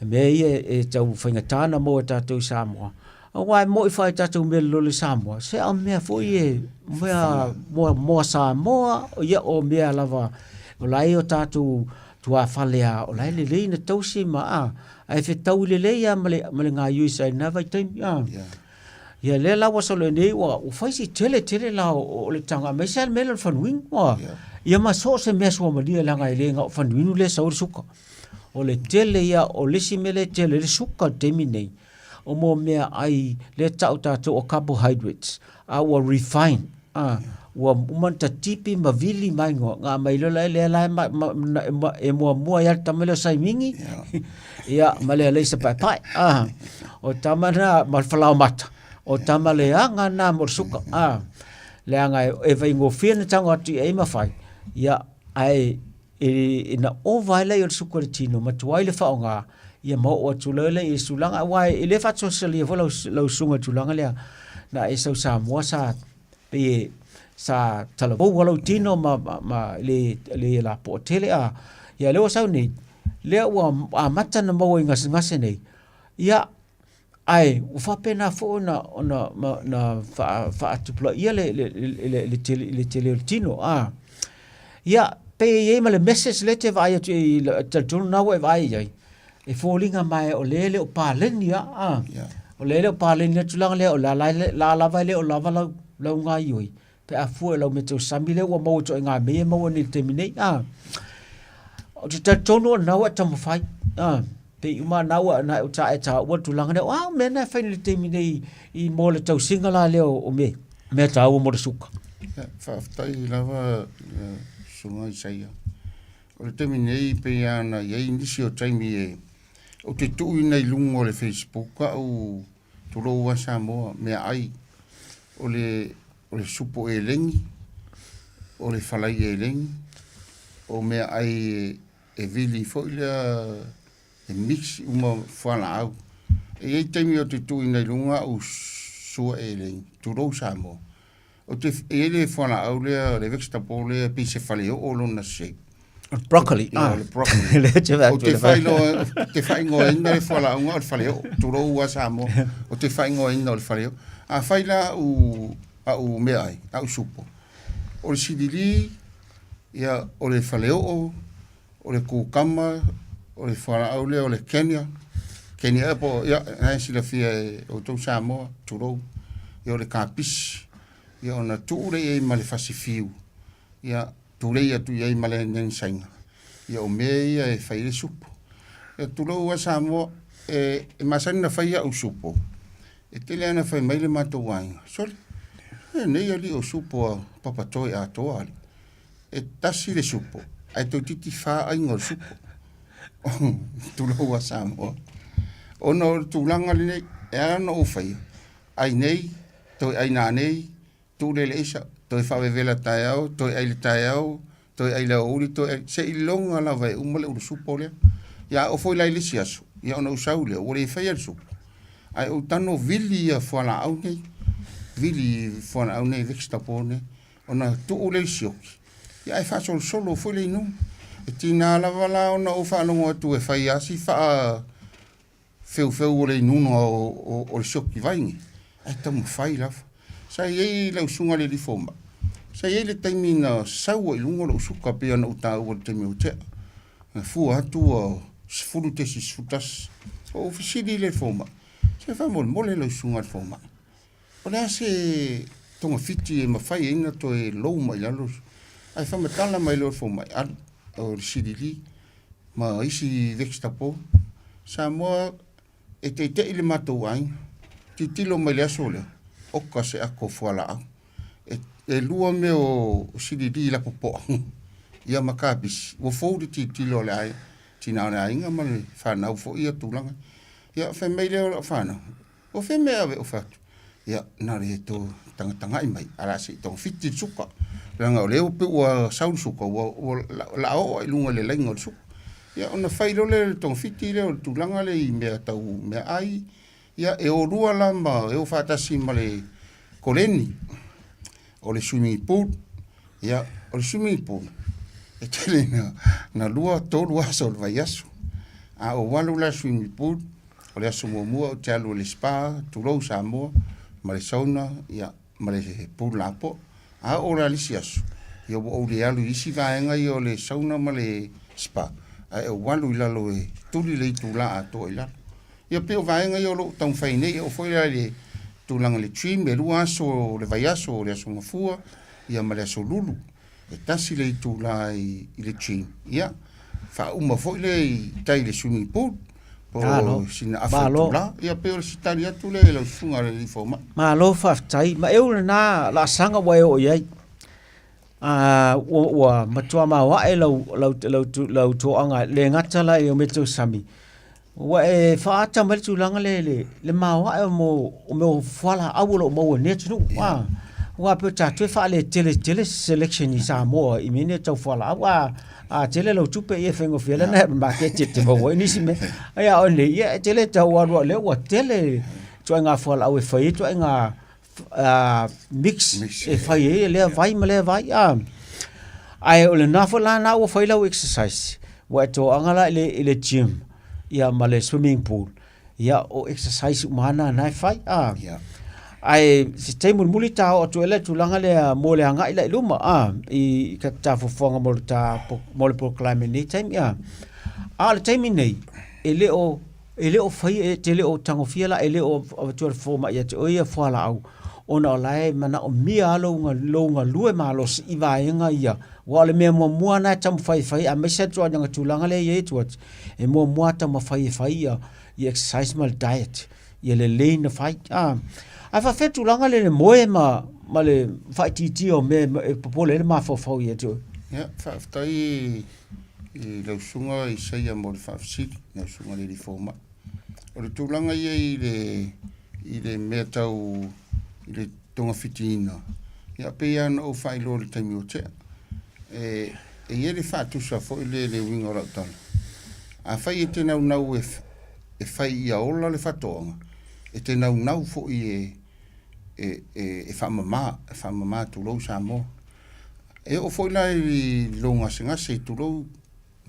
mea ia e tau faigata ona maua e tatou i Samoa. Aua e moi foi tatou mea lololo i Samoa, se o mea foi e mea moa, moa Samoa, ia o mea lava, o la e o tatou tuafale a, o la e lelei na tausi ma, a, Ae fetaui lelei lava ma le, ma le gaoioi sa i lena vaitaimi. Ah. Yeah. Ia lea la ua solo nei ua ua fai si tele tele la o, o le taga aemaise lava le mea lea o le fanuinu. Ua. Yeah. Ia ma so o se mea suamalie leaga e le na o fanuinu lea e sau ai le suka. O le tele ia o le isi mea lea e tele ai le suka i le taimi nei, o mo meaai lea e tau tatou o carbohydrates, a ua refine. A, ua uma ona tatipi ma vili mai ngoa, nga mai loa la lea la e, ma, ma, ma, e muamua ai le tama lea o Saimingi, ia, ma le Aleisa Paepae. A, o tama na, ma le Falaomata, o tama leaga na mo le suka. A, leaga e, e faigofie na tago atu i ai ma fai, ia, ae e, e na ova ai lea o le suka i le tino, ma tuai le faaaoga, ia ma oo atu loa lea i le tulaga, aua e le faasoasoalia foi lau, lau susuga i le tulaga lea, na e sau Samoa sa pei e sa talavou lou tino ma, ma, ma le, le lapoa tele a. Ia lea ua sau nei, lea ua amata na maua i gasegase nei, ia ae ua faapena foi ona, ona, ma, na faatupulaia le, le, le, le, tele, le tele o le tino. A. Ia, pei e i ai ma le message lea e te vaai atu i, talitonu na ua e vaai i ai, e foliga mai o lea e le o paleni a, a. Yeah. O lea e le o paleni le tulaga lea, o la, la, la lava e le o lava lau, lau gaoioi, pe a fua i lau mea tausami lea ua maua ituaiga mea ia e maua nei i le taimi nei, a. Ou te talitonu o lena ua e taumafai, a. Pei uma na ua na e ta e taua le tulaga lea, o a mea na e fai nei i le taimi nei i mo le tausiga la lea o mea, mea taua mo le suka. Ia, faafetai lava le Susuga Isaia. O le taimi nei pei lava ona i ai nisi o taimi e ou te tuuina i luga o le Facebook au tulou lava Samoa meaai o le o le supo elegi, o le falai elegi, o meaai e vili foi lea e mix uma fualaau. E i ai taimi ou te tuuina i luga au sua elegi, tulou Samoa. Ou te, e i ai le fualaau lea, le vegetable lea pei se faleoo lona shape. O le broccoli. Ia, o le broccoli. Lea te Ou te faailoa, ou te faaigoaina le fualaauga o le faleoo, tulou lava Samoa. Ou te faaigoaina o le faleoo. Afai la au, au meaai, au supo, o le silili, ia, o le faleoo, o le kukama, o le fualaau lea o le Kenya, Kenya apple, ia, na e silafia e outou Samoa, tulou, ia o le kapisi, ia ona tuu lea i ai ma le fasi fiu, ia, tulei atu i ai ma le aniani Saina, ia o mea ia e fai ai le supo. Ia tulou lava Samoa, e, e masani ona fai au supo, e tele lava ina fai mai le matou aiga, sole, e nei alii o supo a Papatoe atoa alii. E tasi le supo, ae toeitiiti fa aiga o le supo. Tulou a Samoa. Ona o le tulaga lenei, e ala ona ou faia, ai nei, toe ai nanei, tuu lea i le aisa, toe faavevela taeao, toe ai le taeao, toe ai le aoauli, toe ai, seiloga lava e uma le ulu supo lea. Ia a oo foi la i le isi aso, ia ona ou sau lea, ua le faia le supo, ae ou tago vili ia fualaau nei, vili fualaau nei, vegetable nei. Ona tuu lea i le sioki, ia ae faasolosolo foi le inuga. E tiga lava la ona ou faalogo atu e fai lava si faa feufeu o le inuga o le sioki vaine, ae taumafai lava. Sa i ai lau susuga i le alii fomai, sa i ai le taimi na sau ai i luga lou suka pei ona ou taua i le taimi ua tea. Na fua atu ua 10.11. Ou fesili i le fomai, se faamolemole lau susuga i le fomai, O le a se togafiti e mafai ai ona toe lou mai i lalo ae faamatala mai loa le fomai, alu o le silili ma isi vegetable. Samoa e teitei le matou aiga, tilotilo mai i le aso lea, oka se ato o fualaau. E lua mea o silili lapopoa ia ma kapisi, ua fou le tilotilo a le aiga, tina o le aiga ma le fanau foi ia tulaga. Ia fai mai lea o lau fanau, O fea mea ave o fai atu? Ia, na le to tagatagai mai, ae o le a se i togafiti le suka. Leaga o lea ua pei ua sau le suka, ua, ua la oo i luga i le laina o le suka. Ia, ona fai loa lea o le togafiti lea o le tulaga lea i mea tau meaai. Ia, e o lua la ma, e o faatasi ma le koleni, o le swimming pool. Ia, o le swimming pool, e tele na, na lua, tolu aso o le vaiaso. A ou alu la i le swimming pool, O le aso muamua ou te alu i le spa, tulou Samoa, ma le sauna, ia, ma le pool lapoa. A oo la i le isi aso, ia ua ou le alu i isi vaega ia o le sauna ma le spa, ae ou alu i lalo e tuli le itula atoa i lalo. Ia pei o vaega ia o lo o taumafai nei, e oo foi la i le tulaga i le gym, e lua aso o le vaiaso, o le aso Gafua, ia ma le aso Lulu. E tasi le itula i le gym, ia, faauma foi lea i tai i le swimming pool, po o sina afa itula. Ia pei o se tali atu lea i lau susuga i le alii fomai. Malo faafetai. Ma e ulu lena laasaga ua e oo i ai. Ua matua maoae lau, lau, lau, lau toaga, le gata la i o mea tau sami, ua e faaata mai le tulaga lea i le, le maoae o mo, o mea o fualaau o lo o maua i lenei atunuu. Yeah. Aua pei o tatou e faaletele tele selection i Samoa i mea nei tau fualaau. A, a tele lau tupe ia e faigofie ai lana maketi e te maua ai nisi mea. Ai a o nei, ia e tele tau alu a lea ua tele ituaiga fualaau e fai ai ituaiga mix, mix e fai ai lea vai ma lea vai. A, ae o lena foi la na ua fai lau exercise, ua e toaga la i le gym ia ma le swimming pool. Ia o exercise uma lava na na e fai. A, yeah. Ae se taimi mulimuli ta oo atu ai le tulaga lea mo le agai la i luma a i ka ta fuafuaga mo le ta mo le polokalame i lenei taimi a. A o le taimi nei e le o E le o fai, e te le o tagofia la, e le o avatua le fomai ia te oe ia fualaau, ona o la e manaomia lava lou, lou galue malosi i vaega ia. Aua o le mea muamua lena e taumafai e fai, aemaise lava ituaiga tulaga lea e i ai atu atu, e muamua lava taumafai e fai ia, ia exercise ma le diet, ia lelei ona fai. A, ae faapefea le tulaga lea i le moe ma, ma le faaitiitia o mea e popole ai le mafaufau ia te oe? Ia, faafetai i lau susuga Isaia mo le faafesili, lau susuga i le alii fomai. O le tulaga ia i le, i le mea tau i le togafitiina, ia pei lava ona ou faailoa i le taimi ua tea. E, e i ai le faatusa foi lea i le uiga o lau tala. Afai e te naunau e, e fai ia ola le faatoaga, e te naunau foi e, e, e, e faamama, e faamama tulou Samoa. E oo foi la i lou gasegase, tulou,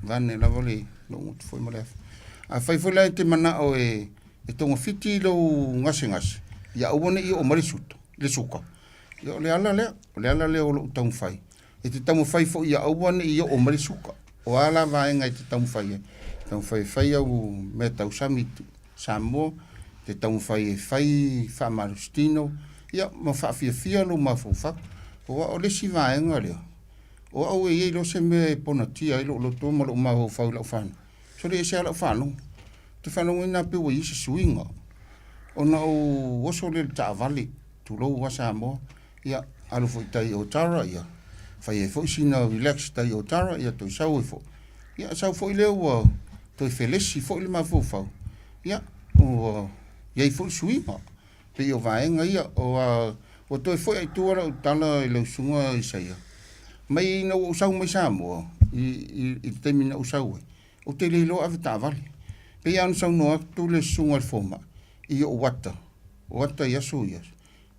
vaeane lava le lou gutu foi ma le afa. Afai foi la e te manao e, e togafiti lou gasegase, ia aua ne i oo mai le suta, le suka. Ia o le ala lea, o le ala lea o lou taumafai. E te taumafai foi ia aua ne i oo mai le suka. O a la vaega e te taumafai ai? Taumafai e fai au mea tausami Samoa, te taumafai e fai faamalositino, ia ma faafiafia lou mafaufau. Aua o le isi vaega lea, o au e i ai loa se mea e ponatia ai lou loto ma lou mafaufau i lau fanau, sole ese lava lau faalogo. Ou te faalogoina lava pei ua i ai se suiga, ona ou oso lea i le taavale, tulou lava Samoa, ia alu foi i tai i Otara, ia fai ai foi sina relax i tai i Otara, ia toe sau ai foi. Ia sau foi lea ua toe felesi foi le mafaufau, ia ua i ai foi suiga. Pei o vaega ia, o a, ua toe foi lava i tua lau tala i lau susuga Isaia, mai ina ua ou sau mai Samoa, i, i, i le taimi na ou sau ai, ou te le iloa avetaavale. Pei lava ona saunoa atu le susuga i le fomai i ou ata, o ata i aso ia,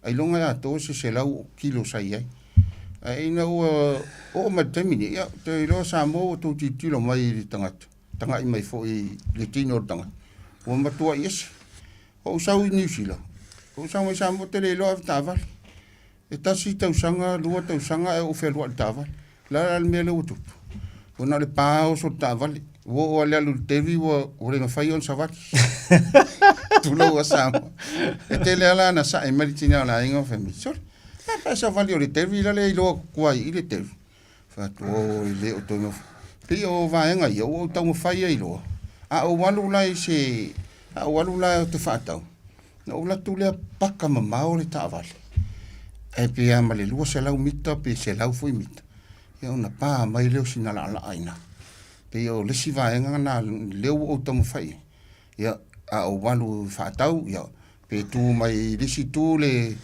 ailoga e atoa se 100 kilo sa i ai. Ae ina ua oo mai le taimi nei, ia, ou te iloa Samoa ua tou tilotilo mai i le tagata, taga'i mai foi i le tino o le tagata, ua matuai ese. Ou sau i Niu Sila, ou sau mai Samoa ou te le iloa ave taavale. E tasi tausaga, lua tausaga ae ou fealuai i le taavale. O le a la le mea lea ua tupu? Ua na o le pa oso le taavale. Ua oo lava i le alu i le teli ua le mafai ona savali. Tulou a Samoa. E tele lava la na sae mai le tina o le aiga ma fai mai, sole, e a pe a savali o le teli la le iloa atu ai i le teli. Fai atu, oh, e le o toe mafai. Pei o vaega ia ua ou taumafai ai loa. A ou alu la i se, a ou alu la ou te faatau, Na ou alu atu lea paka mamao le taavale, ae pe a ma le 200 mita pe 100 foi mita, ia ona pa mai lea o sina laalaa i ina. Pei o le isi vaega lena lea ua ou taumafai i ai, ia a ou alu e faatau, ia pe tu mai i le isi itu le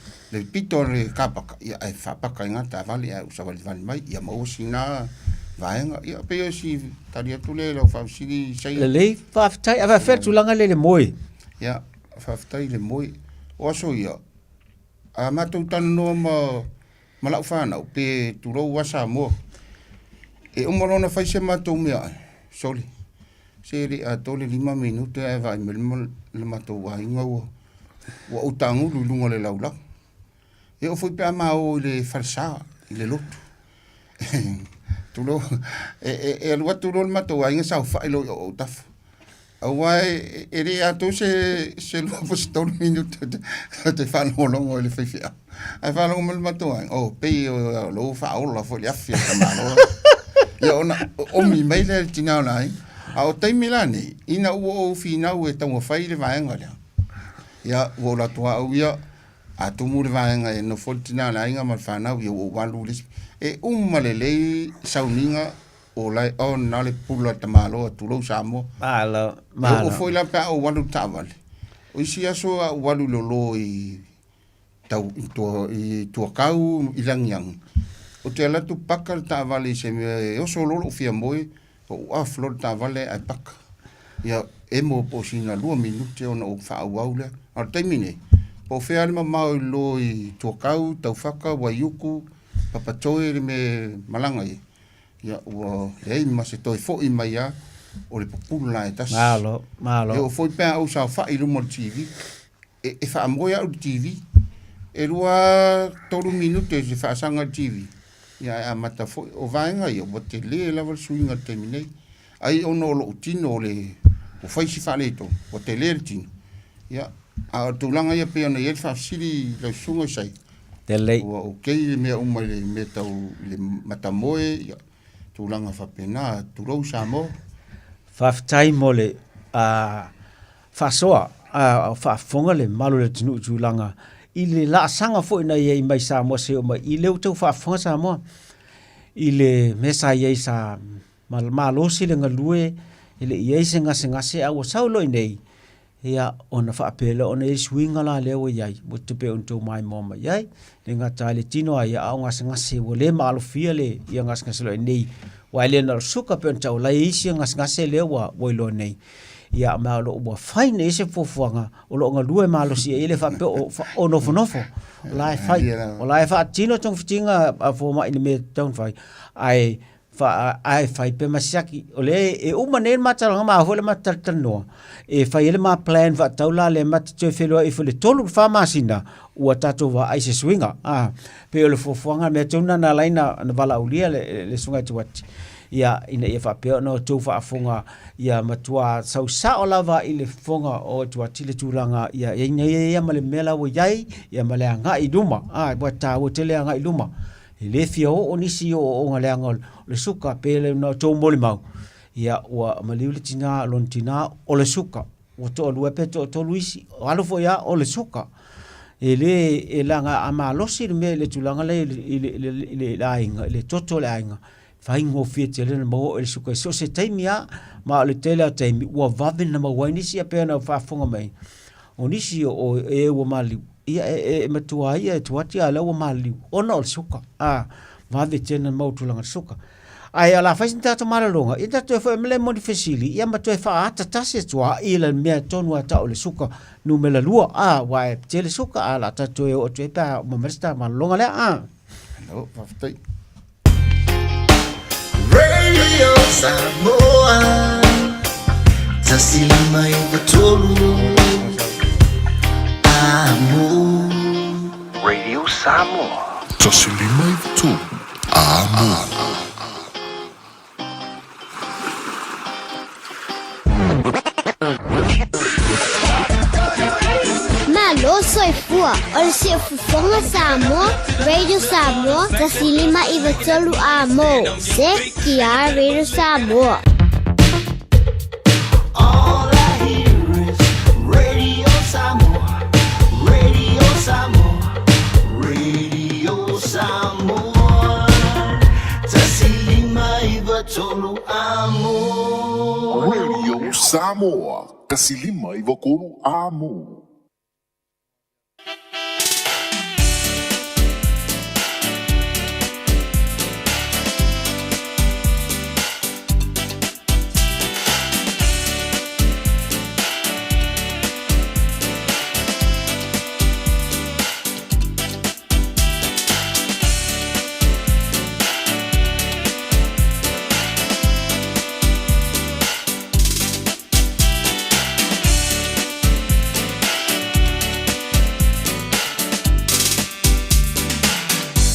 pito o le car paka, ia ae faapaka ai lava le taavale ae ou savalivali mai, ia maua sina vaega. Ia pei o si tali atu lea i lau faafesili Saia. Lelei, faafetai. Ae faafefea le tulaga lea i le moe? Ia, Faafetai i le moe. O aso ia, a matou talanoa ma, ma lau fanau, pe tulou a Samoa, e uma loa ona fai se matou meaai, sole, se le atoa le 5 minute ae vaai mai le matou aiga ua, ua ou tagulu i luga o le laulau. E oo foi pe a ma o i le falesa, i le lotu. Tulou, e, e, e alu atu loa le matou aiga saofai loa i ou autafa. Aua e, e le atoa se, se lua po o se tolu minute ou te faalogologo i le faifeau. Ae faalogo mai le matou aiga, oh, pei o lou faaola foi le afi a le tamaloa. Ia ona omi mai lea i le tina o le aiga. A o taimi la nei, ina ua ou finau e taumafai le vaega lea, ia ua ou alu atu lava au ia, A tumu le vaega e nofo ai le tina o le aiga ma le fanau, ia ua ou alu i le isi. E uma lelei sauniga o la e on na le pula tamaloa, tulou Samoa. Malo, malo. E oo foi la pe a ou alu i le taavale, o isi aso a ou alu i lolo i tau i tua i Tuakau i Lagiagi, ou te alu atu paka le taavale i se mea e oso loa lou fia moe, ou off loa le taavale ae paka. Ia emo po o sina 2 minute ona ou faaauau lea. A o le taimi nei, po o fea le mamao i lalo i Tuakau, Taufaka, Waiuku, Papatoe le mea e malaga ai, ia ua leai ma se toe foi mai lava o le pupula e tasi. Malo, malo. E oo foi pe a ou saofai i luma o le TV, e, e faamoe au i le TV, e lua tolu minute se faasaga i le TV, ia ae amata foi. O vaega ia, ua tele lava le suiga i le taimi nei. Ai ona o lou tino o le, ua fai si faaletonu, ua tele le tino. Ia, a o le tulaga ia pei ona i ai le faafesili i lau susuga Isaia. Lelei. Ua okay le mea uma i le mea tau i le matamoe, ia, tulaga faapena, tulou Samoa. Faafetai mo le faasoa a o faafofoga le mamalu o le atunuu i tulaga i le laasaga foi na i ai mai Samoa seia oo mai i lea ua tau faafofoga Samoa i le mea sa i ai sa malosi le galue e le i ai se gasegase a ua sau loa i nei ia ona faapea lea ona i ai suiga la lea ua i ai ua te pei ona tou maimoa mai ai le gata ai le tino a ia a o gasegase ua le maalofia le ia gasegase loa i nei aua e le na o le suka pei ona tau la i ai isi gasegase lea ua ua iloa nei ia ma o lo o ua fai nei se fuafuaga o lo o galue malosi ai e le faapea o, o nofonofo o la e fai o la e faatino togafitiga a fomai i le mea e tatau ona fai ae fa, ae fai pe ma siaki o le e uma nei le matalaga ma foi le matalatalanoa e fai ai le ma plan faatau la le ma te toe feiloai ifo i le tolu i le fa masina ua tatou vaai se suiga a pei o le fuafuaga mea tonu na ala ai na, na valaaulia le, le susuga Tuati ia ina ia faapea ona outou faafofoga ia matua sau sao lava i le fofoga o Tuati le tulaga ia ia ia, ia ma le mea la ua iai ia ma le agai i luma a ua taua tele agai i luma E le fia oo nisi i ooooga leaga o le suka pe le na outou molimau, ia ua maliu le tina lona tina o le suka. Ua toalua pe toatolu isi, o alu foi lava o le suka. E le e leaga a malosi le mea i le tulaga lea i le, i le, i le, i le aiga, i le toto o le aiga, faigofie tele ona maua oe i le suka i so o se taimi lava. Ma o le tele lava o taimi ua vave ona maua ai nisi, ia pei ona faafofoga mai, o nisi o e ua maliu, ia e, e matua ia e tuu atu ia lea ua maliliu ona o le suka. A, vave tele ona maua tulaga o le suka. Ae o le a fai sina tatou malologa, ia tatou toe foi mai le moni fesili, ia ma toe faaata tasi atu lava i le mea tonu a tau o le suka numera lua. A, aua e tele suka, a o le a tatou toe oo atu ai pe a uma mai le ta malologa lea. A. Malo, faafetai. Radio Samoa 159 Amo. Radio Samoa. 159 Amo. Malo soifua o le siufofoga Samoa, Radio Samoa, 159 Amo. CKR Radio Samoa. All I hear is Radio Samoa, Radio Samoa, Radio Samoa. 159 Amo. Radio Samoa, 159 Amo.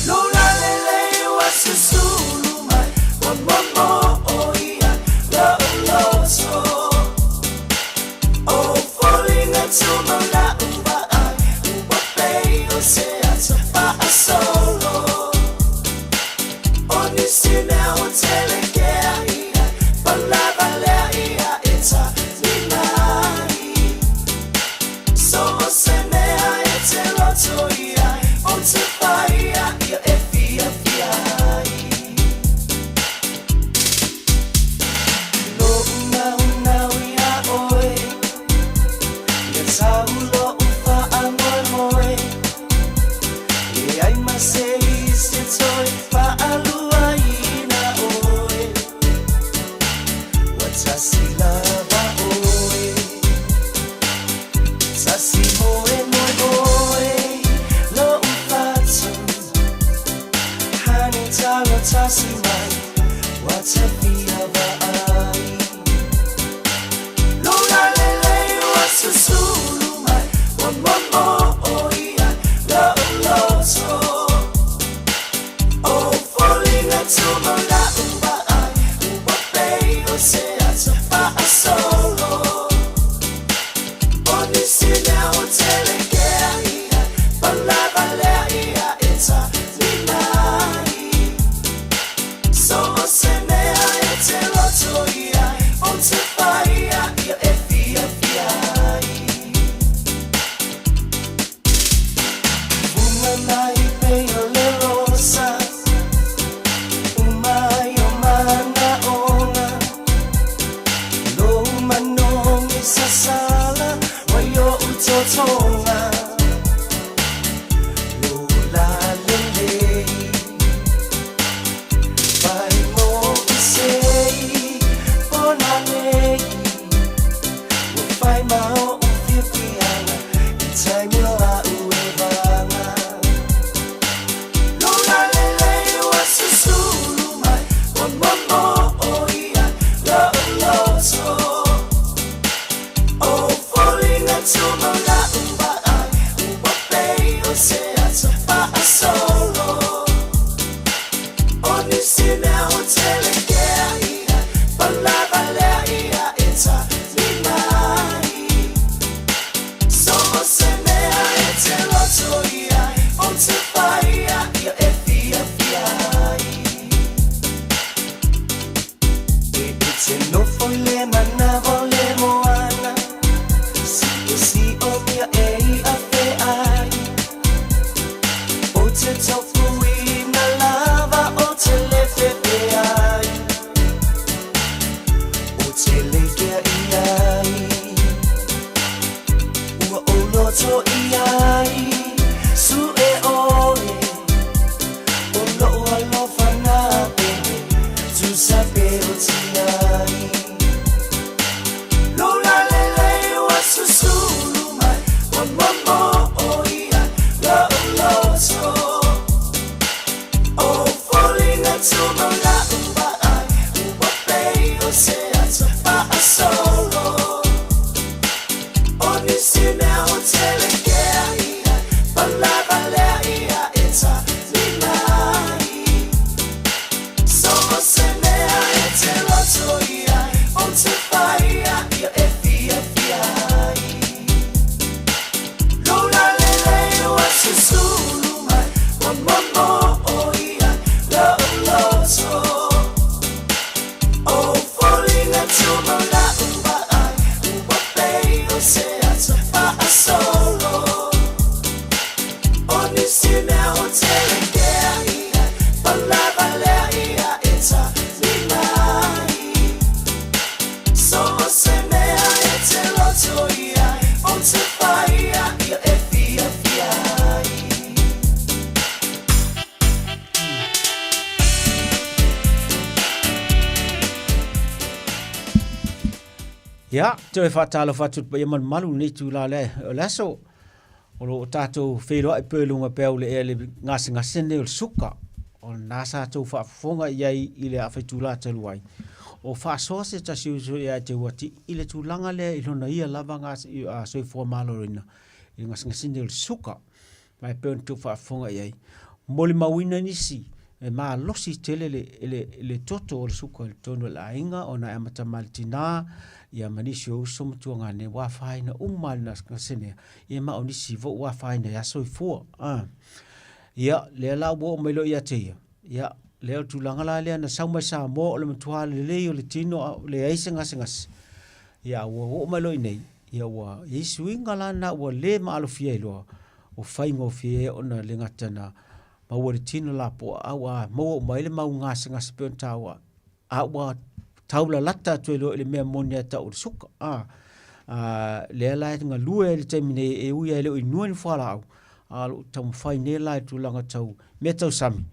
Lola lelei ua susulu mai, ua momo o ia lou loto. O foliga tuma lau vaai, ua pei o se ata faasolo. O nisi mea ua tele kea ia, palavalea ia e talima ai. So o se mea e te loto i ai, o te whaia ia e fiafia ai. Lo'u naunau iā oe, ia tau lo'u faamoemoe. E ai ma se isi toe faaluaina oe. Ua tasi lava oe. Tasi moemoe oe, lo'u fatu. Hani talo tasi mai, ua ta fia vaai. Lola lelei ua susulu mai, ua momo o ia lo'u loto. O foliga tuma lau vaai, ua pei o se ata faasolo. O nisi mea ua tele kea ia, palavalea ia e talima ai. So o se mea e te loto i ai, o te whaia ia e fiafia ai. Funga mai pei o le rosa, umai o manaʻoga. Lou manogi sasala, ua i oʻu totoga. Lola lelei, fai mo isei, ona nei. Ua fai ma oʻu fiafiaga, i taimi o a'u e vaga. Lola lelei ua susulu mai, ua momo o ia lo'u loto. O foliga tuma lau vaai, ua pei o se ata faasolo. O nisi mea ua tele kea ia, palavalea ia e talima ai. So o se mea e te loto i ai, o te whaia ia e fiafia ai. E e te nofo i le manawa o le moana, si o si o mea e i a wheai. O te taufuina lava o te lefefe ai. O te lekea i ai. Ua ou loto i ai, su e oe. O lo'u alofa na pele, tusa pe o tiai. Lola lelei ua susulu mai, ua momo o ia lo'u loto. Ia, toe faatalofa atu i le paia malumalu i lenei itula o le aso. O lo o tatou feiloai pea i luga pea o le ea i le gasegase lenei o le suka. O lena sa tou faafofoga i ai i le afa itula talu ai. O faasoa se tasi o uso ia te Uati i le tulaga lea i lona ia lava soifua maloloina i le gasegase lenei o le suka. Ma e pei ona tou faafofoga i ai, molimauina nisi e malosi tele le, le, le toto o le suka i totonu o le aiga ona e amata mai le tinā ia ma nisi o uso ma tuagane ua afaina uma le gasegase lea, ia ma o nisi foi ua afaina ia soifua. Ah. Ia, lea la ua oo mai loa ia te ia, ia, lea o le tulaga la lea na sau mai Samoa o le matua lelei o le tino a leai se gasegase. Ia, ua oo mai loa i nei, ia ua i ai suiga la na ua le maalofia ai loa, ua faigofie ai ona le gata na maua le tino lapoa, a ua maua uma ai le mau gasegase pei ona taua, a ua taulalata atu ai loa i le mea moni lava e tau o le suka. A, a, lea la e galue ai i le taimi nei, e ui lava e le o inua ni fualaau, a o lo o taumafai nei la i tulaga tau mea tau sami,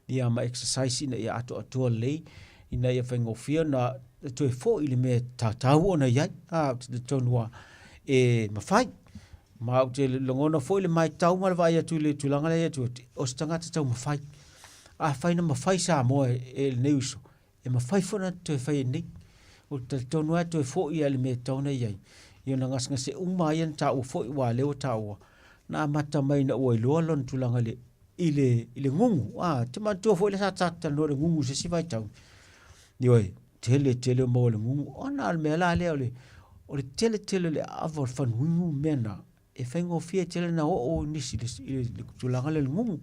ia ma exercise ina ia atoatoa lelei, ina ia faigofie ona toe foi i le mea e tatau ona i ai. A, ou te talitonu lava e mafai. Ma ou te lagona foi le matau ma le vaai atu i le tulaga lea e i atu, o se tagata taumafai. Afai na mafai Samoa e lenei uso, e mafai foi ona toe fai e nei. Ou te talitonu lava e toe foi lava i le mea e tatau ona i ai. I ona gasegase uma lava ia na taua foi, aua o lea ua taua, na amata mai ina ua iloa lona tulaga i le, i le, i le gugu. A, ou te manatua foi lea sa tatou talanoa i le gugu i se isi vaitau. Ioe, tele tele o maua i le gugu. Ona o le mea la lea o le, o le tele tele o le aava o le fanuinu mea na, e faigofie tele ona oo nisi i le tulaga lea o le gugu.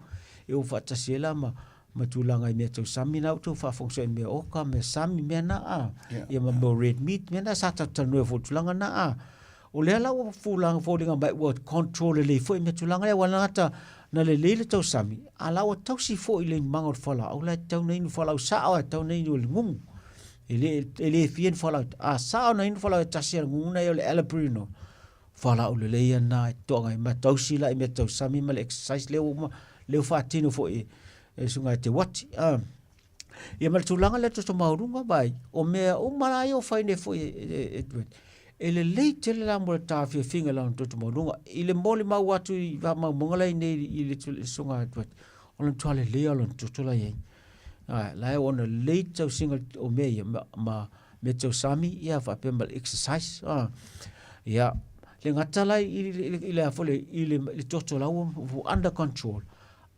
E o faatasi ai la ma, ma tulaga i mea tau sami na ua outou faafofoga soo i mea oka, mea sami, mea na a. Ia ma mea o red meat, mea na sa tatou talanoa ai foi i tulaga na a. O lea la ua fulaga foliga mai ua control lelei foi mea tulaga lea, aua e le gata na lelei le tausami, a la ua tausi foi i le inumaga o le fualaau la e tatau ona inu fualaau sao lava e tatau ona inu e le gugu. E le, e le fia ni fualaau, a sao ona inu fualaau e tasi a le gugu na ia o le allopurinol. Fualaau lelei ia na e toaga ai ma tausi la i mea tausami ma le exercise lea ua uma, lea ua faatino foi e le susuga ia Te Wati. Ah. Ia ma le tulaga lea toto maualuga vai, o mea uma la ia ua fai nei foi e, e, e, e lelei tele la mo le taofiofiga i lana toto maualuga. I le molimau atu i faamaumauga la i nei i le susuga a Duarte, o lona matua lelei lava o lona toto la i ai. Ae, la e ona lelei le tausiga o mea ia ma, ma mea tausami ia faapea ma le exercise. Ah. Ia, le gata la i, i, i, i le, a foi le, i le, le toto la ua, ua under control.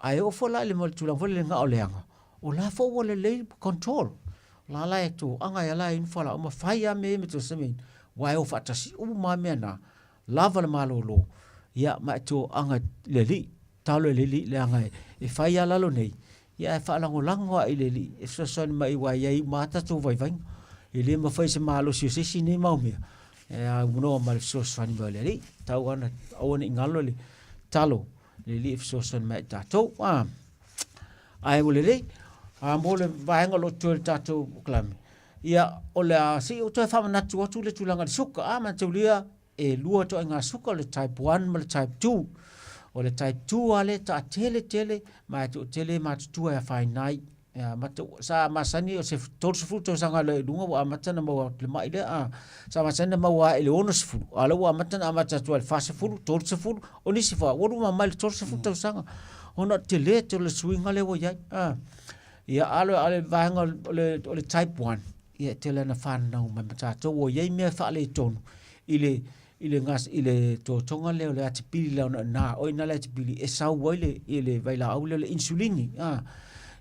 Ae oo foi la i le tulaga foi lele na o leaga, o la foi ua lelei control. O la la e toaga ia la e inu fualaau ma fai lava mea ia me tausami, aua e o faatasi uma lava mea na, lava le malolo, ia ma e toaga i le Alii, talo i le Alii leaga e fai lava lalo nei, ia ae faalagolago lava i le Alii e fesoasoani mai aua e i ai uma lava tatou vaivaiga. E le mafai se malosi o se isi nei mau mea, e aunoa ma le fesoasoani mai o le Alii. Tau lava ina aua ne i galo le talo le Alii e fesoasoani mai ia i tatou. Ah. Ae ua lelei. A mo le vaega o lo o totoe i le tatou polokalame, ia, o le a se i ou toe faamanatu atu le tulaga i le suka. A, manatulia, e lua ituaiga suka, o le type 1 ma le type 2. O le type 2 lava lea e taatele tele ma e toatele e matutua e afaina ai. E amata, sa masani o se 30 tausaga loa i luga ua amata ona maua atu le mai lea. A, sa masani ona maua i le 60, a o lea ua amata ona amata atu i le 40, 30, o nisi foi ua luma mai le 30 tausaga. Ona o le tele tele o le suiga lea ua i ai. A, ia, a o le vaega o le type 1, ia e tele ana fanau mai ma tatou ua i ai mea faaletonu i le i le gas i le totoga lea o le atipili lea ona na o ina le atipili e sau ai le i le vailaau lea o le insulini a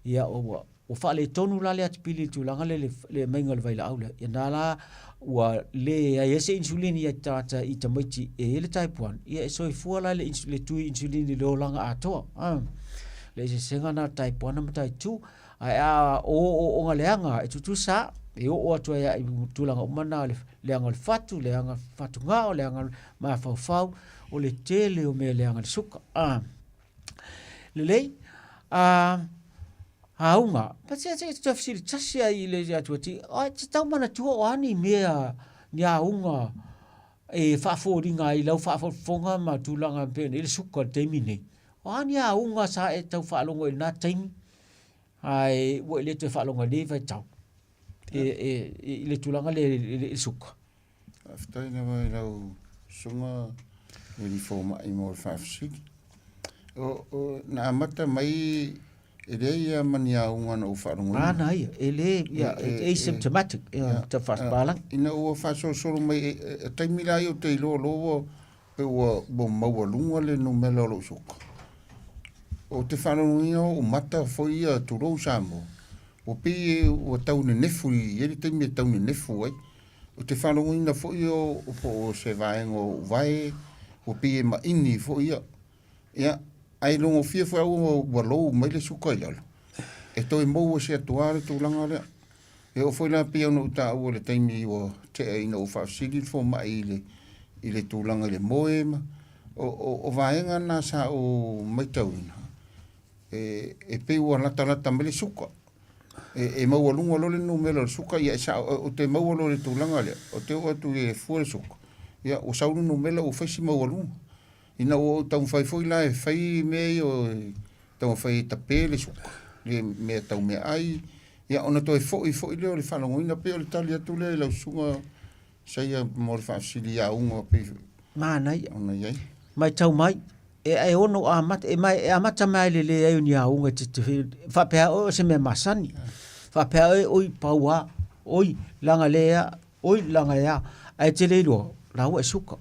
ia ua ua faaletonu la le atipili i le tulaga lea le le aumaiga o le vailaau lea ia na la ua leai ai se insulini i tagata i tamaiti e i ai le type 1 ia e soifua la le le tui insulini i le olaga atoa a le eseesega na o le type 1 ma type 2 Ae a o ooooga leaga e tutusa, e oo atu ai i tulaga uma na o le leaga o le fatu, leaga fatugao, leaga mafaufau, o le tele o mea leaga le suka. Ah. Lelei, ah, auga, pa se se te fesili tasi ai i le atu ati, ai te tau manatua o a ni mea, ni auga e faafoliga ai lau faafofoga ma tulaga pei ona i ai le suka i le taimi nei. O a ni auga sa e tau faalogo i lena taimi, ae ua e le toe faalogo i lenei vaitau, i le tulaga lea i le suka? Faafetai lava i lau susuga i le fomai mo le faafesili. O, o, na amata mai e leai lava ma ni auga na ou faalogoina. A na ia, e le, ia, asymptomatic, ia, tau faasapalagi. Ina ua faasolosolo mai, e, e, taimi la ia ou te iloa loa ua, pe ua, ua maualuga le numera o lou suka. Ou te faalogoina ou mata foi ia, tulou Samoa, ua pei ua tau nenefu i ai le taimi e tau nenefu ai. Ou te faalogoina foi o, po o se vaega o ou vae, ua pei e maini foi ia. Ia, ae logofia foi au ua, ua lou mai le suka i lalo. E toe maua se atu lava le tulaga lea. E oo foi la pei ona ou taua i le taimi ua tea ina ua faafesili le fomai i le, i le tulaga i le moe ma, o, o, o vaega na sa ou matauina, e, e pei ua latalata mai le suka. E, e maualuga loa le numera o le suka, ia e sao, ou te maua loa i le tulaga lea, ou te oo atu e fua le suka, ia ua sau le numera ua fai si maualuga. Ina ua ou taumafai foi la e fai mea ia o taumafai e tape le suka, le mea tau meaai, ia ona toe foi foi lea o le faalogoina, pei o le tali atu lea i lau susuga Saia mo le faafesili i auga pei Manaia. ona i ai. Matau mai, e, e ono amata, e, mai, e amata mai i le leai o ni auga e te, te, faapea oe o se mea masani. Faapea oe, oi, pau a, oi, laga lea, oi, laga ea. Ae e te le iloa, la ua e suka.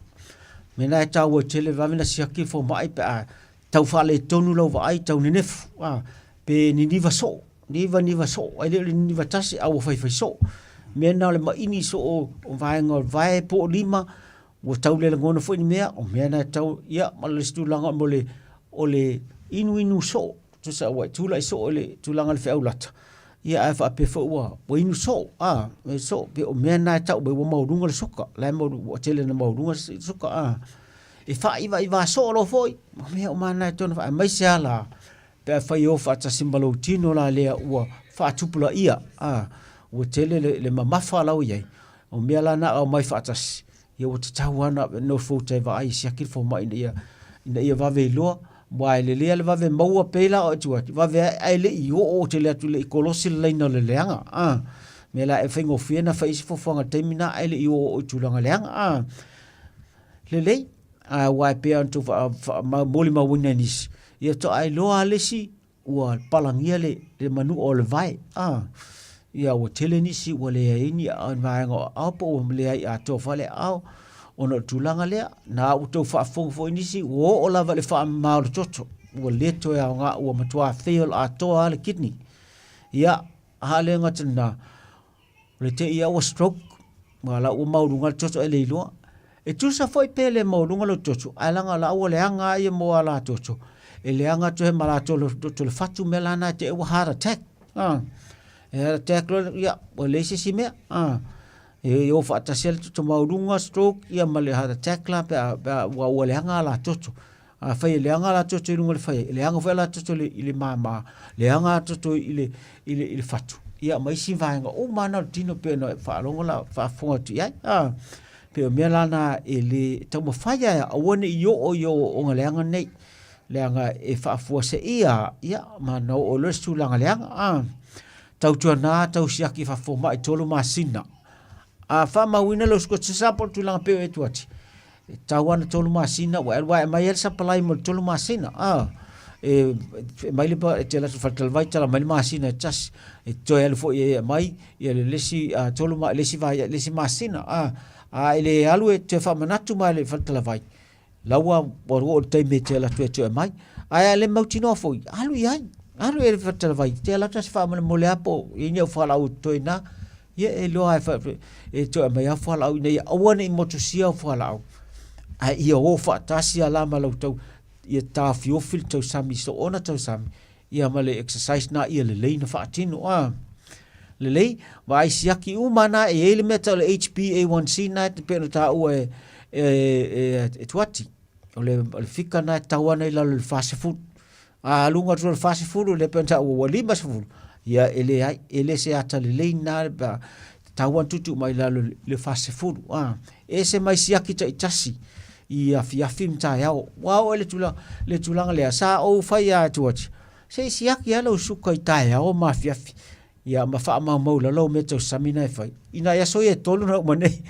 Mea na e taua tele vave na siaki le fomai pe a tau faaletonu lau vaai, tau nenefu, a, pe niniva soo, niva niva soo, ai le o le niniva tasi, a ua faifai soo. Mea na o le maini soo o vaega o le vae po o lima, ua tau le lagona foi ni mea, o mea na e tau, ia, ma le isi tulaga mo le, o le inuinu soo, tusa ua e tulai soo i le tulaga o le feau lata, ia ae faapea foi ua, ua inu soo, a, e soo, pe o mea na e tau mai ua maualuga le suka, la e maualuga, ua tele na maualuga le suka, a. E faaivaiva soo loa foi, o mea uma na e tau ona faa, aemaise lava la, pe afai e o faatasi ma lou tino la lea ua faatupulaia, a, ua tele le, le mamafa la ua i ai, o mea la na aumai faatasi, ia ua tatau lava ona nofo uta e vaai e siaki le fomai ina ia, ina ia vave iloa, aua e lelei lava le vave maua pei la o e tuu atu, vave ae ae le i oo tele atu le i kolosi le laina o le leaga, a. Mea la e faigofie ona fai isi fuafuaga i le taimi lena ae le i oo i tulaga leaga, a. Lelei, aua e pei ona outou faamolimauina e nisi, ia faatoa iloa lava le isi ua palagia le, le manua o le vae. Ah, ia ua tele nisi ua leai ai ni vaega o aao po ua leai atoa foi le aao ona o le tulaga lea. Na ua outou faafofoga foi nisi ua oo lava i le faamama o le toto, ua le toe aoga, ua matua fail atoa lava le kidney. Ia, a le gata i lena, O le tei lava ua stroke, ma la ua maualuga le toto e le iloa. E tusa foi pe le maualuga lou toto, ae leaga la ua leaga lava ia mo ala toto. E leaga atu he ma latou le toto le fatu mea la na e te ua heart attack. Ah. E heart attack loa, ia, ua leai se isi mea. Ah. E o faatasi ai le toto maualuga, stroke, ia ma le heart attack la pe a, pe a ua, ua leaga ala toto. Afai e leaga la toto i luga o le fai, e leaga foi la toto i le māmā, leaga la toto i le, i le, i le fatu, ia ma isi vaega uma na o le tino pei ona faalogo la, faafofoga atu i ai. A, pei o mea la na e le taumafai ae aua ne i oo i ooooga leaga nei, leaga e faafuaseia, ia, ma na oo loa i se tulaga leaga. A, tautuana tau siaki faafomai tolu masina. A faamauina lou Scotch po o le tulaga pei o e atu atu, E tau ana tolu masina ua alu ae mai ai le sapalai mo le tolu masina. A, e, e mai le, e te alu atu i le faletalavai tala mai le masina e tasi. E toe alu foi e aumai ia le isi a, tolu ma, le isi vai, le isi masina. A, a e le alu e toe faamanatu mai le faletalavai, la ua, ua oo i le taimi e te alu atu e toe aumai. Ae a le mautinoa foi, alu i ai. Alu i ai i le faletalavai, te alu atu a se faamolemole lava po o i ai ni au fualaau o totoe i ina. Ia e iloa e, fa, e toe aumai lava fualaau ina ia aua ne i motusia au fualaau, ae ia o faatasi a la ma lau tau, ia taofiofi le tausami soona tausami, ia ma le exercise na ia lelei na faatino. A, lelei, vaai siaki uma na e i ai le mea tau le HbA1c na e pei ona taua e, e, e, e Tuati. O le, o le fika na e tau ana i lalo i le 40. A luga atu o le 40, lea pei ona taua ua 50, ia e leai, e le se ata lelei na pe a tatau ona tuutuu mai lalo i le 40. A, ese mai siaki taitasi i afiafi ma taeao. Ua oo i le tulaga, le tulaga lea, sa ou fai lava atu atu, se i siaki lava lau suka i taeao ma afiafi, ia ma faamaumau lalo au mea tausami na e fai. I nai aso ia e tolu na uma nei.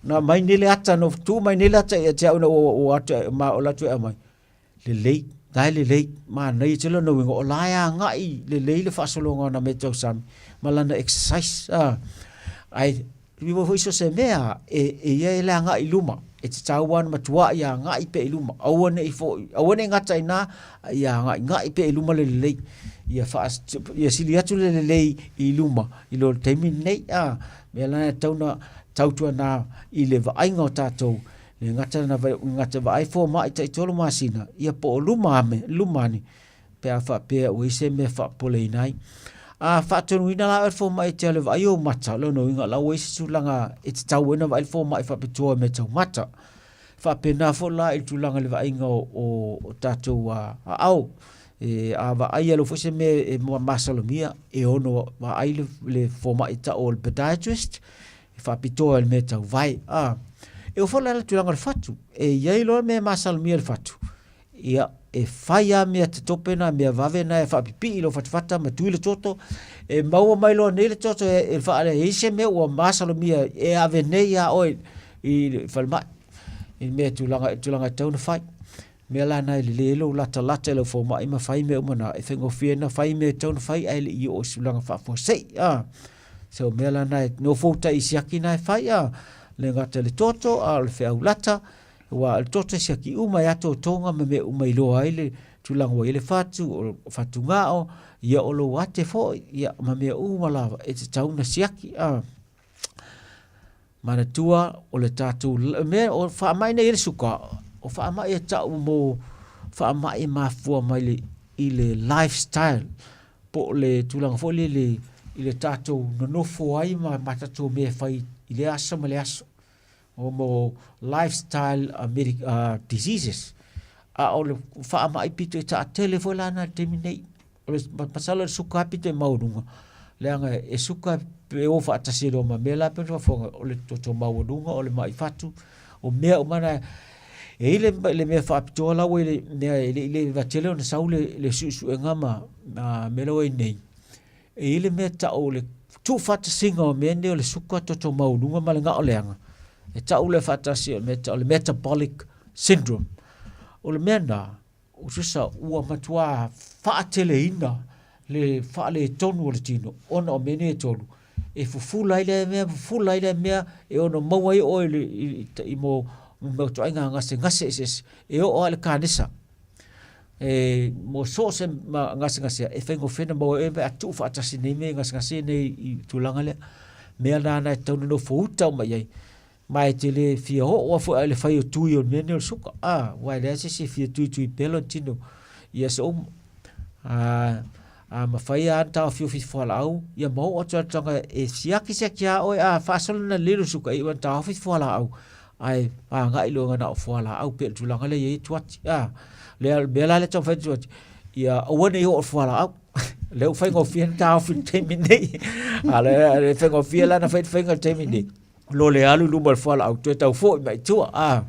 Na aumai nei le ata, na tuu mai nei le ata ia te au ina ua ua atu ma o atu e aumai. Lelei, la e lelei, manaia tele lona uiga, o la e agai lelei le faasologa o na mea tausami ma lana exercise. Ah. Ae iwa foi so se mea e, e ia e le agai i luma, e tatau lava ona matuai agai pea i luma, aua ne i foi, aua ne i gata i ina, a ia agaigai pea i luma le lelei. Ia, faa, ia sili atu le lelei i luma i lo le taimi lenei. Ah. Mea la e tatau ona tautuana i le vaaiga o tatou, le gata na gata vaai fomai tai tolu masina, ia po o luma ame, luma ane, pe a faapea ua i se mea faapopoleina ai. A faatonuina la oe le fomai e te alu e vaai ou mata, o lona uiga o la ua i ai se tulaga e tatau ai ona vaai le fomai faapitoa i mea tau mata. Faapena foi la i le tulaga i le vaaiga o, o, o tatou aao. E, a vaai alo foi se mea e masalomia, e ono vaai le, le fomai tau o le podiatrist, e faapitoa i le mea tau vae. A, e oo foi la i le tulaga o le fatu, e i ai loa le mea e masalomia i le fatu, ia, e fai lava mea tatope na, mea vave na e faapipii i lou fatafata ma tui le toto, e maua mai loa nei le toto e, e faale, e i ai se mea ua masalomia e ave nei lava oe i le falemai, i le mea tulaga, tulaga e tatau ona fai. Mea la na e lelei ai lou latalata i lau fomai ma fai mea uma na, e faigofie ai ona fai mea e tatau ona fai ae le i oo i se tulaga faafuasei. A, so o mea la na e nofo uta i siaki na e fai, a, le gata i le toto, a o le feau lata, aua o le toto e siaki uma e atoatoga ma mea uma i iloa ai le tulaga ua i ai le fatu, o fatugao, ia o lou ate foi, ia ma mea uma lava e tatau ona siaki. A. Manatua o le tatou mea o faamai nei le suka, o faamai e tau mo faamai e mafua mai le, i le lifestyle po o le tulaga foi lele i le tatou nonofo ai ma, ma tatou mea e fai i le aso ma le aso. O mo lifestyle medic, diseases. A o le faamai pito e taatele foi la na i le taimi nei. O le masalo o le suka pito e maualuga, leaga e suka e o faatasi loa ma mea la pei ona faafofoga, o le toto maualuga, o le mai fatu, o mea uma na. E i ai le, le mea faapitoa la ua i le mea e le i leva tele ona sau le, le suesuega ma, ma mea la ua i nei. E i ai le mea tau o le tuufaatasiga o mea nei o le suka, toto maualuga ma le gao leaga. E tau lea faatasi o le mea tau o le metabolic syndrome. O le mea na, Tusa ua matua faateleina le faaletonu o le tino ona o mea nei e tolu, e fufula ai lea mea, fufula ai lea mea e ono maua ai oe i, i, i mo mea ituaiga gasegase eseese, e oo lava i le kanesa. E, mo so o se gasegase e faigofie ona maua ai oe pe a tuu faatasi nei mea i gasegase nei i tulaga lea. Mea nana e tatau ona nofo uta uma i ai. Ma e te le fia oo lava foi i le fai o tui o le mea nei o le suka, a, aua e leai se isi e fia tuitui pea lona tino i aso uma. A, a mafai lava ona taofiofi fualaau, ia ma oo atu lava i le tulaga e siaki siaki lava oe, a faasolo ona lelei lou suka, e iu lava ina taofi fualaau, ae agai loa na o fualaau pei o le tulaga lea e i ai Tuati. A, lea, o le mea la lea e taumafai atu Tuati, ia aua ne i oo i le fualaau. Lea ua faigofie ona taofi i le taimi nei. A o le faigofie la ona fai le faiga i le taimi nei. Lo le alu i luma o le fualaau, toe tau foi mai i tua. Ah,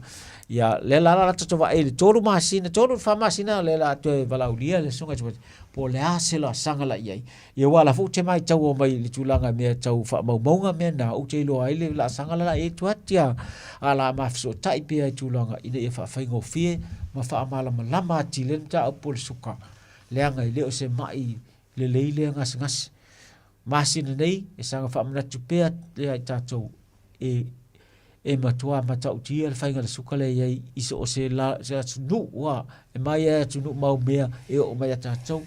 ia, lea la la tatou vaai i le tolu masina, tolu i le fa masina, lea la toe valaaulia le susuga i le po o le a se laasaga la i ai. Ia aua o la foi ou te maitaua mai i le tulaga i mea tau faamaumauga mea na, ou te iloa ai le laasaga la la i ai tua atu, a o le a ma fesootai pea i tulaga ina ia faafaigofie ma faamalamalama atili ai le mataupu o le suka, leaga e le o se mai lelei lea gasegase. Masina nei, e saga faamanatu pea ia i tatou e e matua matautia le faiga o le suka lea e i ai i so o se la, se atunuu ua e mai ai atunuu mau mea e oo mai ia tatou.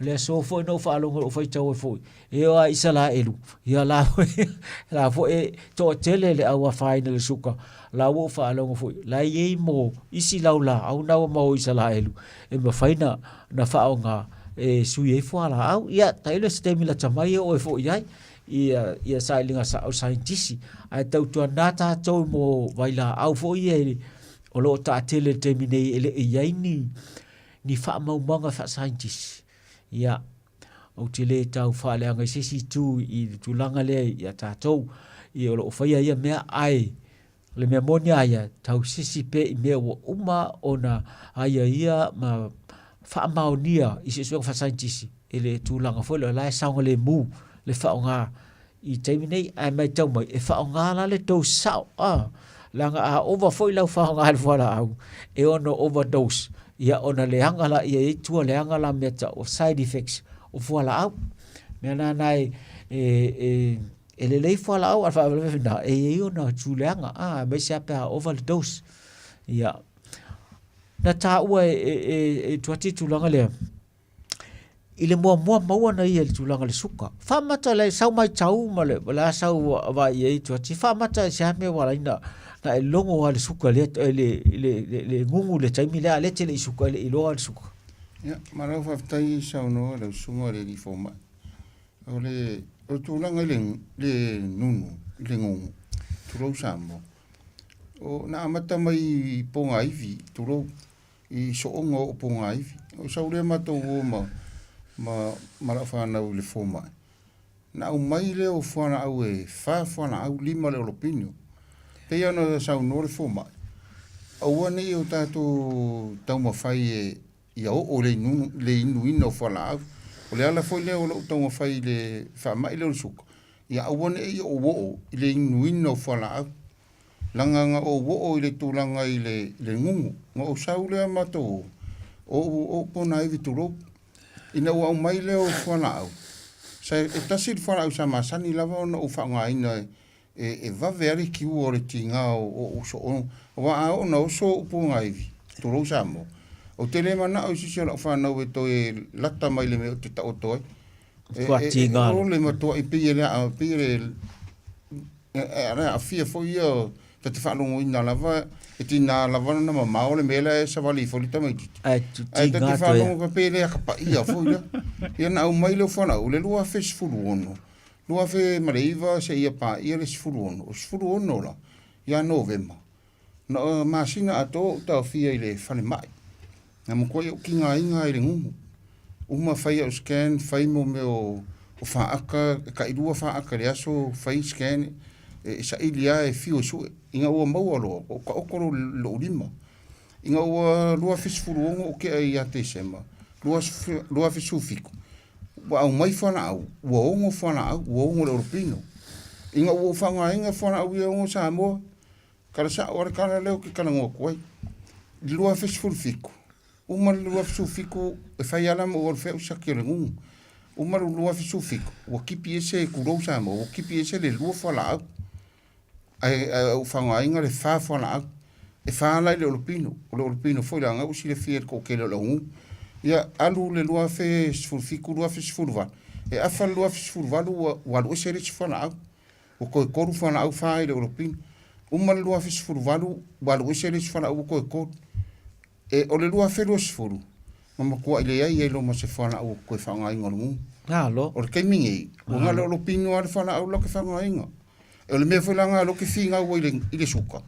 O le aso foi na ou faalogo ou faitau ai foi, e oo lava i Isalaelu, ia la foi, la foi e toatele le au afaina i le suka, la ua ou faalogo foi, la e i ai mo isi laulaau na ua maua i Isalaelu e mafai na, na faaaoga e sui ai fualaau. Ia, tailo se taimi lata mai e oo ai foi i ai ia, ia sailiga sao saienitisi. Ae tautuana tatou mo vailaau foi ia e, o lo o taatele i le taimi nei e le i ai ni, ni faamaumauga faasaienitisi. Ia, ou te le tau faaleaga i se isi itu i le tulaga lea ia tatou, ia o lo o faia ia mea, ae O le mea moni a ia, tausisi pea i mea ua uma ona aiaia ma faamaonia i suesuega faasaienitisi i le tulaga foi lea o la e saogalemu le faaaoga i taimi nei, ae matau mai, e faaaoga la le dose sao, a, leaga a ova foi lau faaaoga i le fualaau, e ono overdose, ia ona leaga laia i tua leaga la mea tau o side effects o fualaau. Mea nana e, e, e, e lelei fualaau, a le faalavelave lena, e i ai ona tulaga, a, aemaise lava pe a ova le dose. Ia, na taua e, e, e, e Tuati tulaga lea, i le muamua maua na ia i le tulaga o le suka. Faamata le sau mai tau ma le, le a sau vaai i ai Tuati, faamata i se a mea ua ala ai na, na e logo lava le suka lea, le, le, le, le gugu i le taimi lea, a o lea e te le i suka, e le i iloa le suka. Ia, malo faafetai i saunoa lau susuga i le alii fomai. O le, o le tulaga i le, le nunu, i le gugu, tulou Samoa, o, na amata mai i Pogaivi, tulou, i sooga o Pogaivi. O sau lea matou o ma, ma, ma lau fanau i le fomai, na aumai lea o fualaau e fa fualaau, lima le olopino. Pei ona saunoa le fomai, aua ne i o tatou taumafai e ia oo le, inu, le inuina o fualaau. O le ala foi lea o lou taumafai i le faamai lea o le suka, ia aua ne i ou oo i le inuina o fualaau. Leaga na ou oo i le tulaga i le, le gugu, na ou sau lea matou o, o ou ponaivi tulou. Ina ua aumai lea o fualaau, sa e tasi le fualaau sa masani lava ona ou faaaogaina e, e, e vave lava le kiua o le tiga o ou sooga. Aua a oo ina oso ou ponaivi, tulou Samoa, ou te le manao i se isi o lau fanau e toe lata mai i le mea ou te taoto ai. E, e, e, o le matuai pei e le, pei e le, E aafia foi ia ta te faalogoina lava e tiga lava ona mamao le mea lea e savali ai foi le tamaitiiti. Ae Ae ta te faalogo faapea e le akapaia foi lea. Ia na aumai lea o fualaau i le 2016, 2009 seia paia le 16, o le 16 la ia Novema, na o masina atoa ou taofia i le falemai. Na matuai ou tigaina ai i le gugu. Uma fai au scan, fai mo mea o, o faata, e tailua faata i le aso, fai scan, e, e saili lava e fiu e sue. Ina ua maua loa, ua taoto lo, lou lima. Ina ua 2016 ou tea ia Tesema, 2017, ua aumai fualaau, ua ono fualaau, ua ono le olopino. Ina ua ou faaaogaina fualaau ia e ono Samoa, Tala sao lava le tala lea ou te talanoa atu ai. I le 2017, uma le 2017 e fai lava la ma ou alu fea au siaki o le gugu. Uma le 2017, ua tipi ese, tulou Samoa, ua tipi ese le lua fualaau. Ae, ae ou faaaogaina le fa fualaau. E fa la i le olopino. O le olopino foi leaga ua silafia e le toatele o le auguu. Ia, alu le 2017, 2018, e afa le 2018 ua, ua alu ese le isi fualaau. Ua toe tolu fualaau fa i le Olopini. Uma le 2018, ua alu ese le isi fualaau ua toe tolu. E, o le 2020, na matuai leai ai loa ma se fualaau ou te toe faaaogaina o le gugu. Malo. O le taimi nei, ua na o le Olopini lava le fualaau la ou te faaaogaina. O le mea foi la lena o lea ou te finau ai i le, i le suka,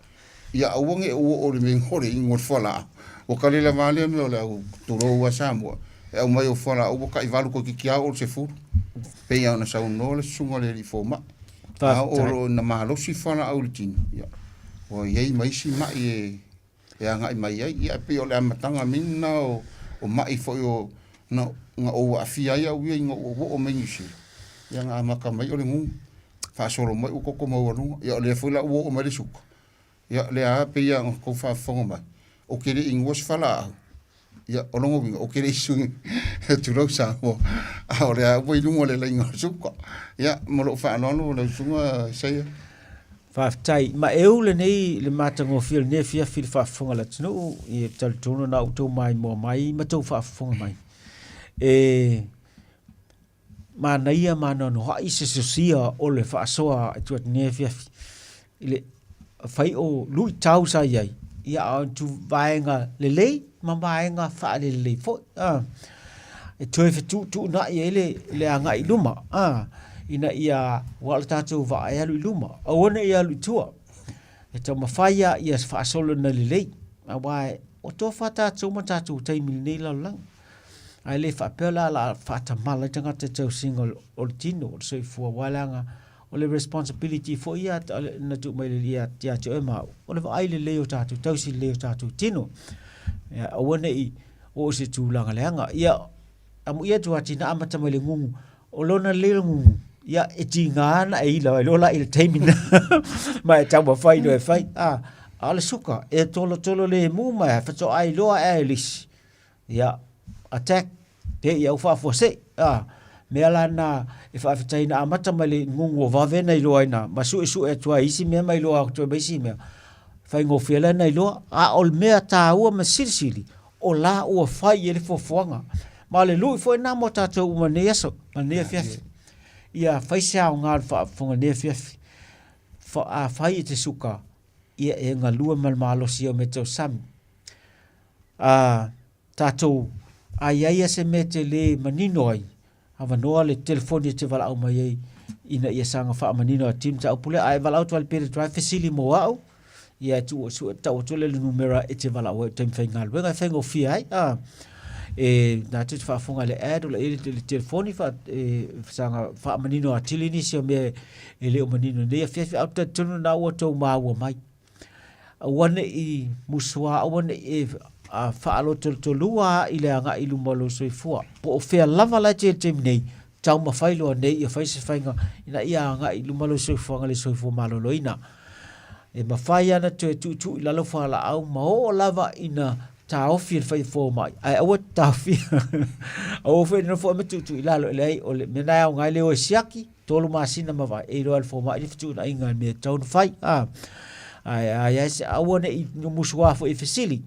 ia aua ne i ou oo i le mea o le inu o le fualaau. Ua tali lava lea mea o le au, tulou lava Samoa, e aumai au fualaau ua taivalu toeitiiti lava oo i le sefulu. Pei lava ona saunoa le susuga i le alii fomai, a oo loa ina malosi fualaau i le tino, ia, ua i ai ma isi mai e, e agai mai ai. Ia, e pei o le amataga mini lena o, o mai foi o, na, na ou aafia ai au ia ina ua oo mai Niu Sila, ia na amata mai o le gugu, faasolo mai ua toto maualuga. Ia o lea foi la ua oo mai le suka, Ia, lea lava pei lava ona outou faafofoga mai, ou te le i inua se falaau. Ia, o lona uiga, ou te le i sui, tulou Samoa, a o lea lava ua i luga o le laina o le suka. Ia, ma lou faaaloalo lau Susuga Isaia. Faafetai. Ma e u lenei le matagofie o lenei afiafi i le faafofoga a le atunuu, ia talitonu na outou maimoa mai ma tou faafofoga mai. E manaia ma anoanoai se sosia o le faasoa i tua atu nei afiafi i le fai o luitau sa i ai, ia a o tu vaega lelei ma vaega faalelelei foi a e toe fetuutuunai ai le, le agai i luma a ina ia ua o le tatou vaa e alu i luma aua ne i alu i tua e taumafai lava ia faasolo ina lelei aua ua tofa tatou ma tatou taimi i lenei lalolagi. Ae le faapea la o le a faatamala ai tagata i le tausiga o le tino, o le soifua, aua leaga o le responsibility foi ia na tuu mai ia te oe ma au, o le vaai lelei o tatou, tausi lelei o tatou tino. Ia, aua ne i oo i se tulaga leaga. Ia, amuia atu ati na amata mai le gugu, o lona lelei o le gugu. Ia, e tiga ana e ila ai loa la i le taimi na ma e taumafai loa e fai. A, a o le suka, e tolotolo lemu ma e faatoa iloa ea e le isi. Ia, attack, pe i au faafuasei. A, mea la na e faafetai na amata mai le gugu o vave na iloa ai na, ma suesue atu ai isi mea ma iloa atu ai ma isi mea. Faigofie lea na iloa. A o le mea taua ma silisili, o la ua fai i ai le fuafuaga. Ma o le lui foi lena mo tatou uma i lenei aso, ma lenei afiafi. Ia fai se aoga o le faafofoga i lenei afiafi. Fa, afai e te suka, ia e galue ma le malosi o mea tau sami. A, tatou, a i ai lava se mea e te le manino ai, avanoa le telefoni e te valaau mai ai ina ia saga faamanino atili mataupu lea. A e valaau atu lava i le Better Drive fesili mo au, ia e tuu atu, tau atu lea i le numera e te valaau ai i le taimi faigaluega e faigofie ai. A, e na te faafofoga i le ad o la i ai le telefoni fa, e saga faamanino atili nisi o mea e le o manino i lenei afiafi. Ae ou te talitonu lena ua outou maua mai. Aua ne i musuā, aua ne i e faalotolotolua i le agai i luma o lou soifua. Po o fea lava la e te i le taimi nei, taumafai loa nei ia fai se faiga ina ia agai i luma lou soifuaga i le soifua maloloina. E mafai lava ona toe tuutuu i lalo fualaau ma oo lava ina taofi e le fai fomai, ae aua e te taofia. Aua foi ne i nofo oe ma tuutuu i lalo, e leai, o le mea lena e aoga ai le o e siaki, tolu masina ma vae, e iloa e le fomai le fetuunaiga i le mea e tatau ona fai. A, ae a i ai se, aua ne i musuā foi e fesili,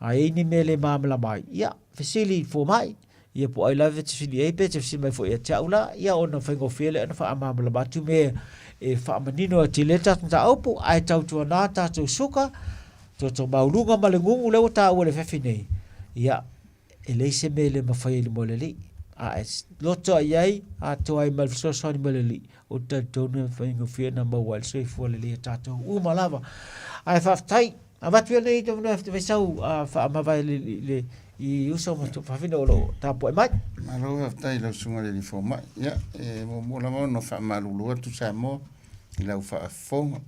a i ai ni mea e le malamalama ai, ia, fesili i le fomai, ia po o ai lava e te fesili i ai, pe te fesili mai foi ia te au la, ia ona faigofie lea ona faamalamalama atu mea e faamanino atili ai le tatou mataupu, ae tautuana tatou suka, toto maualuga ma le gugu lea ua taua i le afiafi nei, ia, E leai se mea e le mafai ai i luma o le Alii. A e loto i ai, atoa ai ma le fesoasoani mai le Alii, ou te talitonu e faigofie ona maua ai le soifua lelei o tatou uma lava. Ae faafetai, avatu ia lenei avanoa e fai sau faamavae i i uso ma tuafafine o lo o tapuai mai. Malo faafetai i lau susuga i le Alii Fomai. Ia, e muamua lava ona faamalulu atu Samoa i lau faafofoga,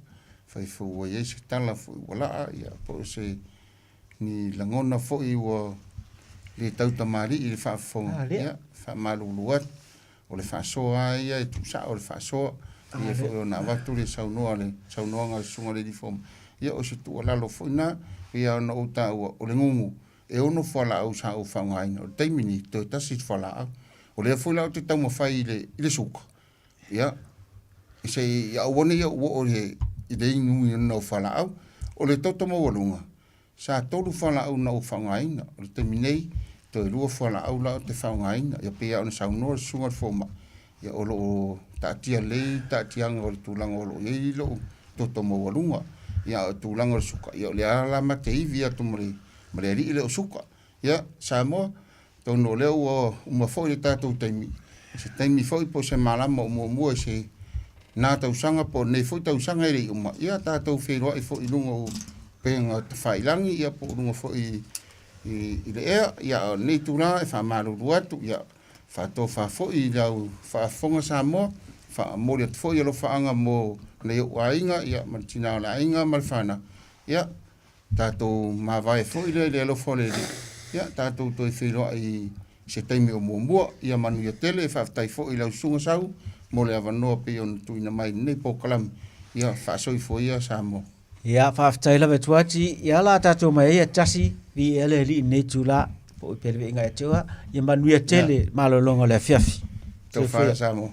fai foi ua i ai se tala foi ua laa, ia po o se ni lagona foi ua le tautamalii i le faafofoga, ah, ia, faamalulu atu. O le faasoa lava ia e tuusao le faasoa. Ah, ia foi ona avatu le saunoa le saunoaga a le susuga i le alii fomai. Ia o se tuualalo foi na, pei ona ou taua, o le gugu, e ono fualaau sa ou faaaogaina. O le taimi nei, toe tasi le fualaau. O lea foi la ou te taumafai i le, i le suka, Ia, se i aua ne i ou oo i le inuina o fualaau. O le toto maualuga, sa tolu fualaau na ou faaaogaina. O le taimi nei, toe lua fualaau la ou te faaaogaina. Ia pei lava ona saunoa le susuga i le fomai, ia o lo o taatia lelei taatiaga o le tulaga o lo o i ai lou toto maualuga. Ia a o le tulaga o le suka, ia o lea lava la ma te ivi atu ma le alii lea o suka. Ia, Samoa, atonu o lea ua uma foi le tatou taimi, se taimi foi po o se malama o muamua i se na tausaga po o lenei foi tausaga e le i uma, ia tatou feiloai foi i luga o upega tafailagi ia po o luga foi i le ea. Ia, a o lenei itula e faamalulu atu, ia faatofa foi i lau faafofoga Samoa, faamomoli atu foi alofaaga mo nai ou aiga ia ma le tina o le aiga ma le fanau. Ia, tatou mavae foi lea i le alofa o le Alii, ia tatou toe feiloai i se taimi o muamua. Ia manuia tele, faafetai foi i lau Susuga Sau mo le avanoa pei ona tuuina mai i lenei polokalame. Ia faasoifua ia Samoa. Ia, faafetai lava e Tuati. Ia la tatou mai ai ia tasi, viia le Alii i lenei itula, foi pea le viiga ia te oe. Ia manuia tele malologa o le afiafi. Taufa Samoa.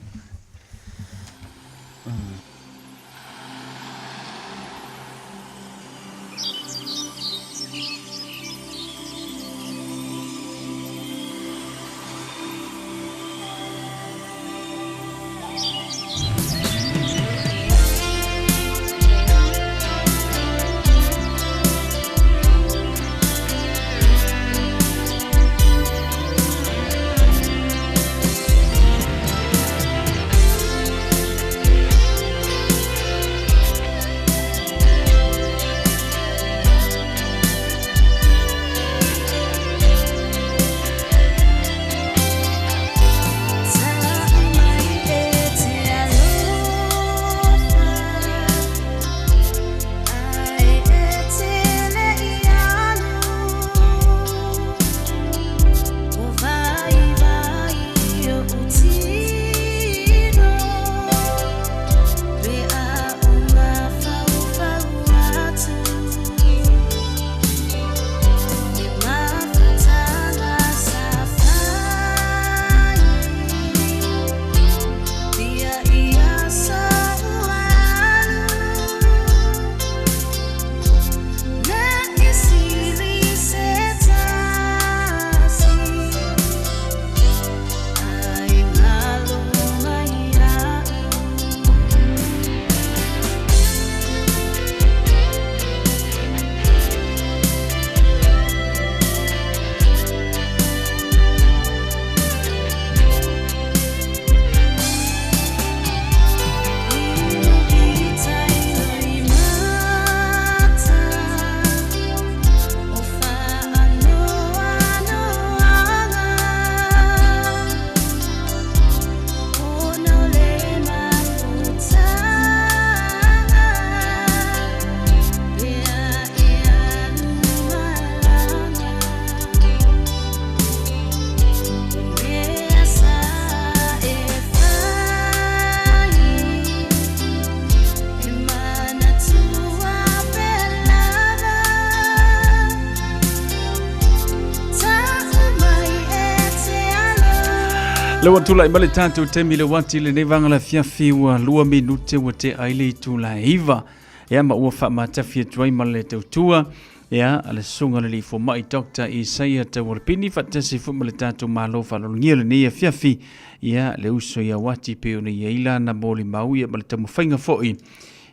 Le ua tulai mai le tatou taimi le uati lenei vaega o le afiafi ua 2 minute ua tea ai le itula e 9. Ia ma ua faamatafi atu ai ma le tautua ia a le susuga i le alii fomai Dr. Isaia Taualapini faatasi foi ma le tatou Malo faaaloalogia lenei afiafi ia le uso ia Uati pei ona i ai lana molimau ia ma le taumafaiga foi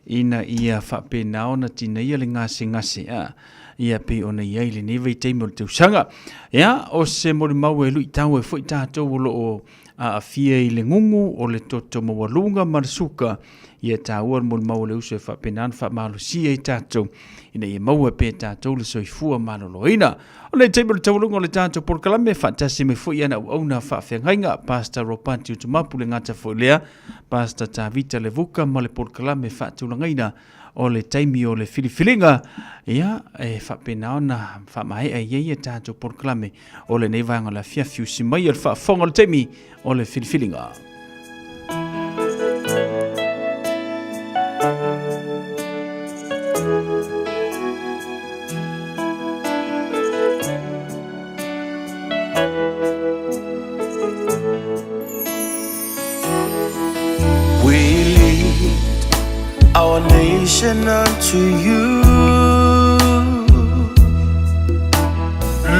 ina ia faapena ona tinaia le gasegase a ia pei ona i ai lenei vaitaimi o le tausaga. Ia, o se molimau e luitau ai foi tatou o lo o aafia i le gugu o le toto maualuga ma le suka, ia taua le molimau o le uso e faapena ona faamalosia ai tatou ina ia maua pea e tatou le soifua maloloina. O le taimi o le taualuga o le tatou polokalame, faatasi mai foi ana auauna faafeagaiga, Pastor Ropati Utumapu le gata foi lea, Pastor Tavita Levuka ma le polokalame faatulagaina o le taimi o le filifiliga, ia, e faapena ona faamaea i ai a tatou polokalame o lenei vaega o le afiafi usi mai o le faafofoga o le taimi o le filifiliga. We lead our nation unto you.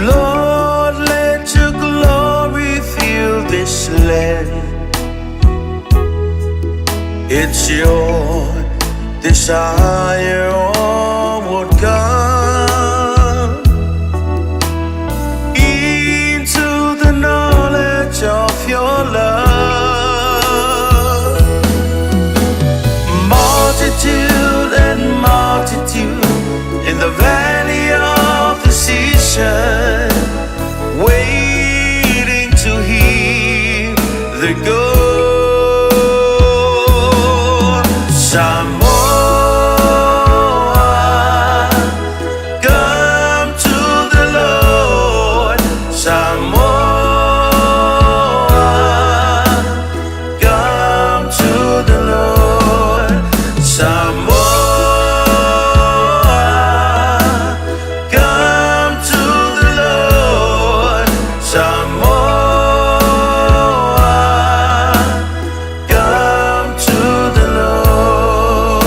Lord, let your glory fill this land. It's your desire, oh God, into the knowledge of your love. Multitude and multitude in the valley of decision, waiting to hear the go. Samoa, come to the Lord. Samoa, come to the Lord. Samoa, come to the Lord. Samoa, come to the Lord.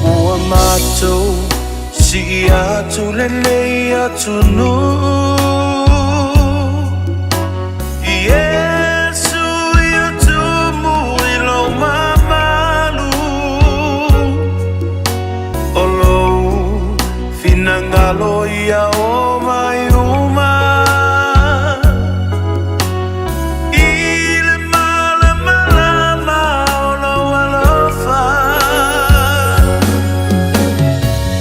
Ua matou sii atu lenei atunuu Iesu i o tumu i lou mamalu O lou finagalo ia o mai uma I le malamalama o lou alofa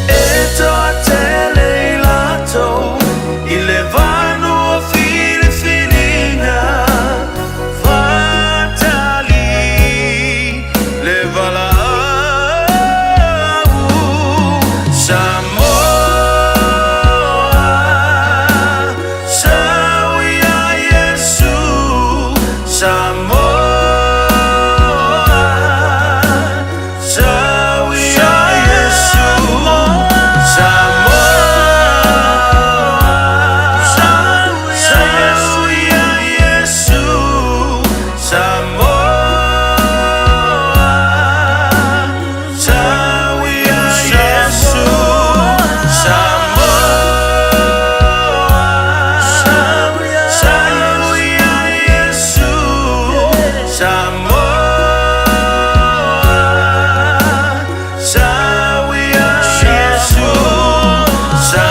E toatele i latou i le vanua filifiliga Fatali le valaau Samoa Sau ia Iesu Samoa Sau ia Iesu Samoa Sau ia Iesu Samoa Sau ia Iesu Samoa Sau ia Iesu Samoa Sau ia Iesu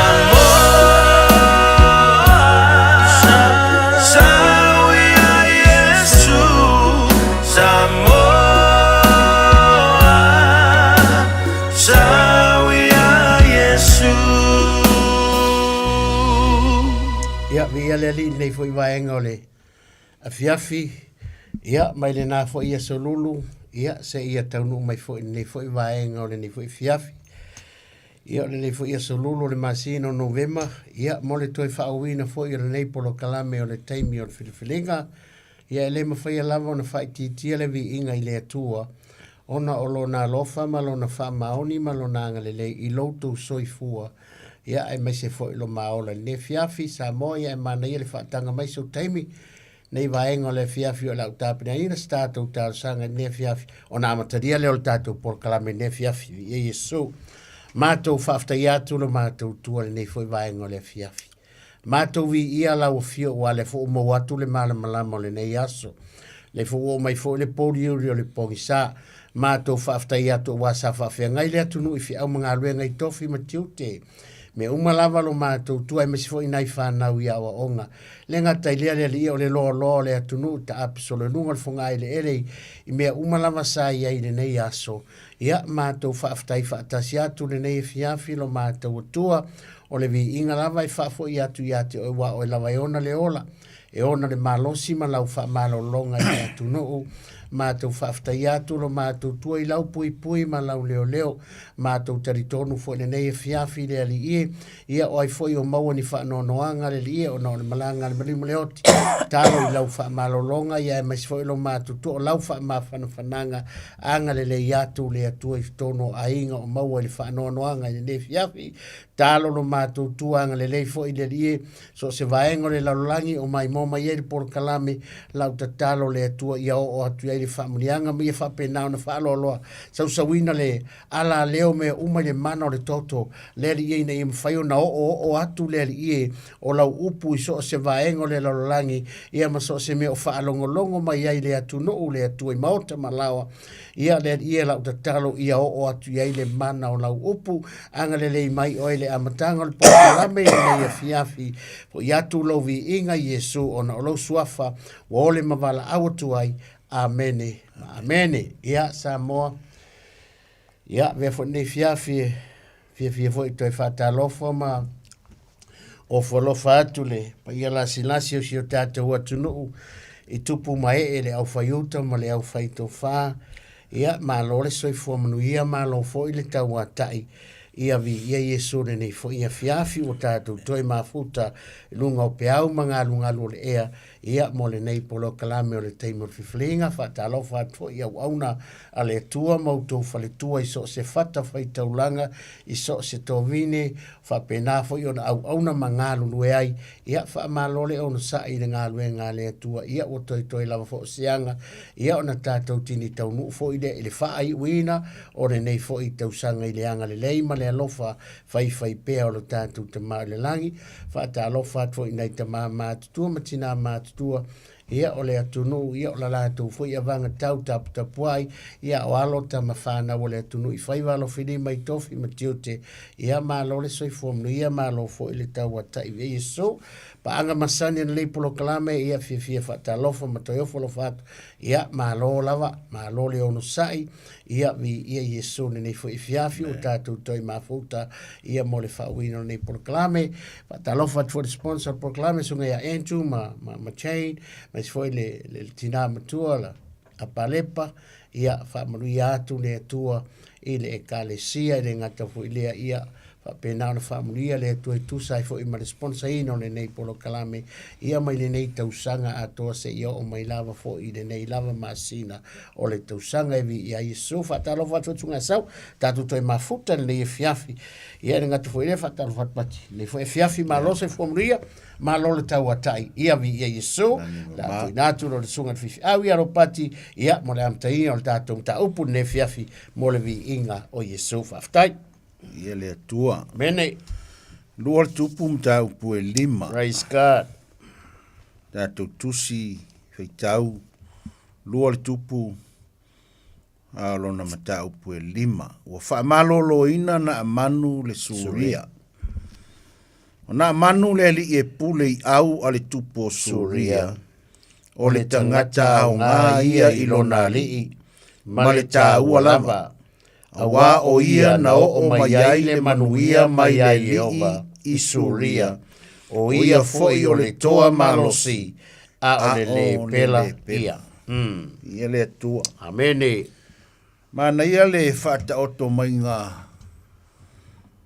Samoa Sau ia Iesu Samoa Sau ia Iesu. Ia, viia le Alii i lenei foi vaega o le afiafi, ia, mai lenā foi aso lulu, ia, seia taunuu mai foi i lenei foi vaega o lenei foi afiafi. Ia, o lenei foi aso lulu o le masina o Novema, ia, mo le toe faaauauina foi o lenei polokalame o le taimi o le filifiliga. Ia e le mafaia lava ona faaitiitia le viiga i le Atua ona o Lona alofa ma Lona faamaoni ma Lona agalelei i lo outou soifua, ia aemaise foi lo ma ola i lenei afiafi. Samoa, ia e manaia le faataga mai sou taimi nei vaega o le afiafi o le a ou tapenaina se tatou talosaga i lenei afiafi ona amatalia lea o le tatou polokalame i lenei afiafi. Viia Iesu. Matou faafetaia atu lo matou tua i lenei foi vaega o le afiafi. Matou viia lau afio ua lea foi ua maua atu le malamalama o lenei aso. Lea foi ua oo mai foi le pouliuli o le pogisa. Matou faafetai atu aua sa faafeagai le atunuu i feau ma galuega i tofi ma tiute. Mea uma lava lo matou tua aemaise foi nai fanau i aoaoga. Le gata i lea le alii o le loaloa o le atunuu taape solo i luga o le fogaeleele i mea uma lava sa i ai i lenei aso. Ia, matou faafetai faatasi atu lenei afiafi lo matou Atua, o le viiga lava e faafoi atu ia te oe aua o oe lava e ona le ola, e ona le malosi ma lau faamalologa i le atunuu. Matou faafetai atu lo matou tua i lau puipui ma lau leoleo. Matou talitonu foi lenei afiafi i le Alii e, ia o ai foi o maua ni faanoanoaga le Alii e ona o le malaga a le maliu ma le oti. Talo i lau faamalologa ia aemaise foi lo matou tua o lau faamafanafanaga agalelei atu le Atua i totonu o aiga o maua i le faanoanoaga i lenei afiafi. Talo lo matou tua agalelei foi le Alii e, So o se vaega o le lalolagi o maimoa mai ai le polokalame, lau tatalo le Atua ia oo atu i ai le faamanuiaga ma ia faapena ona faaaloaloa sausauina le alaleo mea uma i le mana o le toto le Alii e ina ia mafai ona oooo atu le Alii e o lau upu i so o se vaega o le lalolagi ia ma so o se mea o faalogologo mai ai le atunuu le Atua i maota ma laoa. Ia le Alii e, lau tatalo ia oo atu i ai le mana o lau upu. Agalelei mai oe i le amataga o le polokalame i lenei afiafi. Foi atu lou viiga Iesu ona o lou suafa ua ole ma valaau atu ai. Amene ma amene. Ia Samoa, ia avea foi lenei afiafi e fiafia foi toe faatalofa ma ofo alofa atu le paia lasilasi o si o tatou atunuu i tupu ma ee le aufaiuta ma le aufaitofa. Ia, malo le soifua manuia, malo foi le tauatai. Ia viia Iesu lenei foi afiafi ua tatou toe mafuta i luga o peau ma galugalu o le ea, ia mo lenei polokalame o le taimi o le filifiliga. Faatalofa atu foi i auauna a le Atua ma outou faletua i so o se fata faitaulaga, i so o se tovine, faapena foi ona auauna ma galulue ai. Ia, faamalo le onosai i le galuega a le Atua. Ia, ua toetoe lava foi o se aga, ia ona tatou tini taunuu foi lea i le faaiuina o lenei foi tausaga i le agalelei ma le alofa faifaipea o lo tatou Tama i le Lagi. Faatalofa atu foi i nai tama matutua ma tinā matutua, ia o le atunuu, ia o la latou foi avaga tau taputapuai, ia o alo tama fanau o le atunuu i faiva alofilima i tofi ma tiute, ia malo le soifua manuia, malo foi le tauata'i i Iesu. Paaga masani o lenei polokalame, ia fiafia faatalofa ma toe ofo alofa atu, ia malo lava, malo le onosai, ia viia Iesu lenei foi afiafi ua tatou toe mafuta ia mo le faauiina o lenei polokalame. Faatalofa atu foi le sponsor o le polokalame, susuga ia Andrew ma, ma, ma Jane, aemaise foi le, le, le tinā matua la, a Palepa, ia faamanuia atu le Atua i le ekalesia, i le gata foi lea, ia faapena ona faamanuia le Atua e tusa ai foi ma le sponsorina o lenei polokalame, ia mai lenei tausaga atoa seia oo mai lava foi i lenei lava masina o le tausaga e viia ai Iesu. Faatalofa atu atu Gasau, tatou toe mafuta i lenei afiafi. Ia e le gata foi i lea, faatalofa atu Pati, lenei foi afiafi, malo soifua manuia, malo le tauatai, ia viia Iesu. La tuuina atu lo le susuga i le faifeau ia Ropati, ia mo le amataina o le tatou mataupu i lenei afiafi mo le viiga o Iesu. Faafetai. Ia le Atua. Amene. Lua le tupu mataupu e lima. Praise God. Tatou tusi faitau lua le tupu a o lona mataupu e lima. Ua faamaloloina Naamanu le Suria. O Naamanu le alii e pule i au a le tupu o Suria, o le tagata aoga ia i lona alii, ma le taua lava, auā o ia na oo mai ai le manuia mai le alii i Suria, o ia foi o le toa malosi, a o le lē pela ia. Ia le Atua. Amene. Manaia le faataoto maiga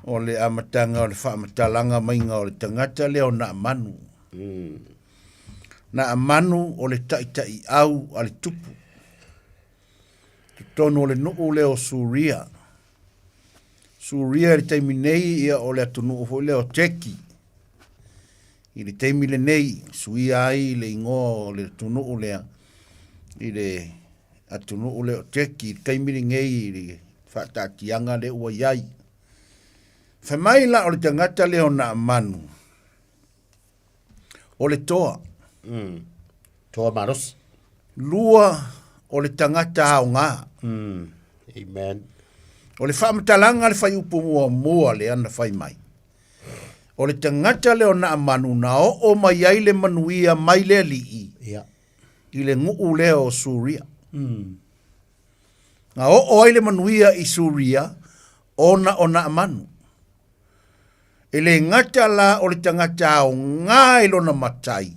o le amataga o le faamatalaga maiga o le tagata lea o Naamanu. Naamanu o le taʻitaʻiʻau a le tupu. Totonu o le nuu lea o Suria. Suria i le taimi nei, ia o le atunuu foi lea o Turkey. I le taimi lenei, suia ai le igoa o le atunuu lea i le atunuu lea o Turkey i le taimi lenei i le faataatiaga lea ua i ai. Fai mai la o le tagata lea o Naamanu, o le toa. Toa malosi. Lua, o le tagata aoga. Amen. O le faamatalaga le faiupu muamua lea na fai mai. O le tagata lea o Naamanu na oo mai ai le manuia mai le Alii i le nuu lea o Suria. Na oo ai le manuia i Suria ona o Naamanu. E le gata la o le tagata aoga i lona matai,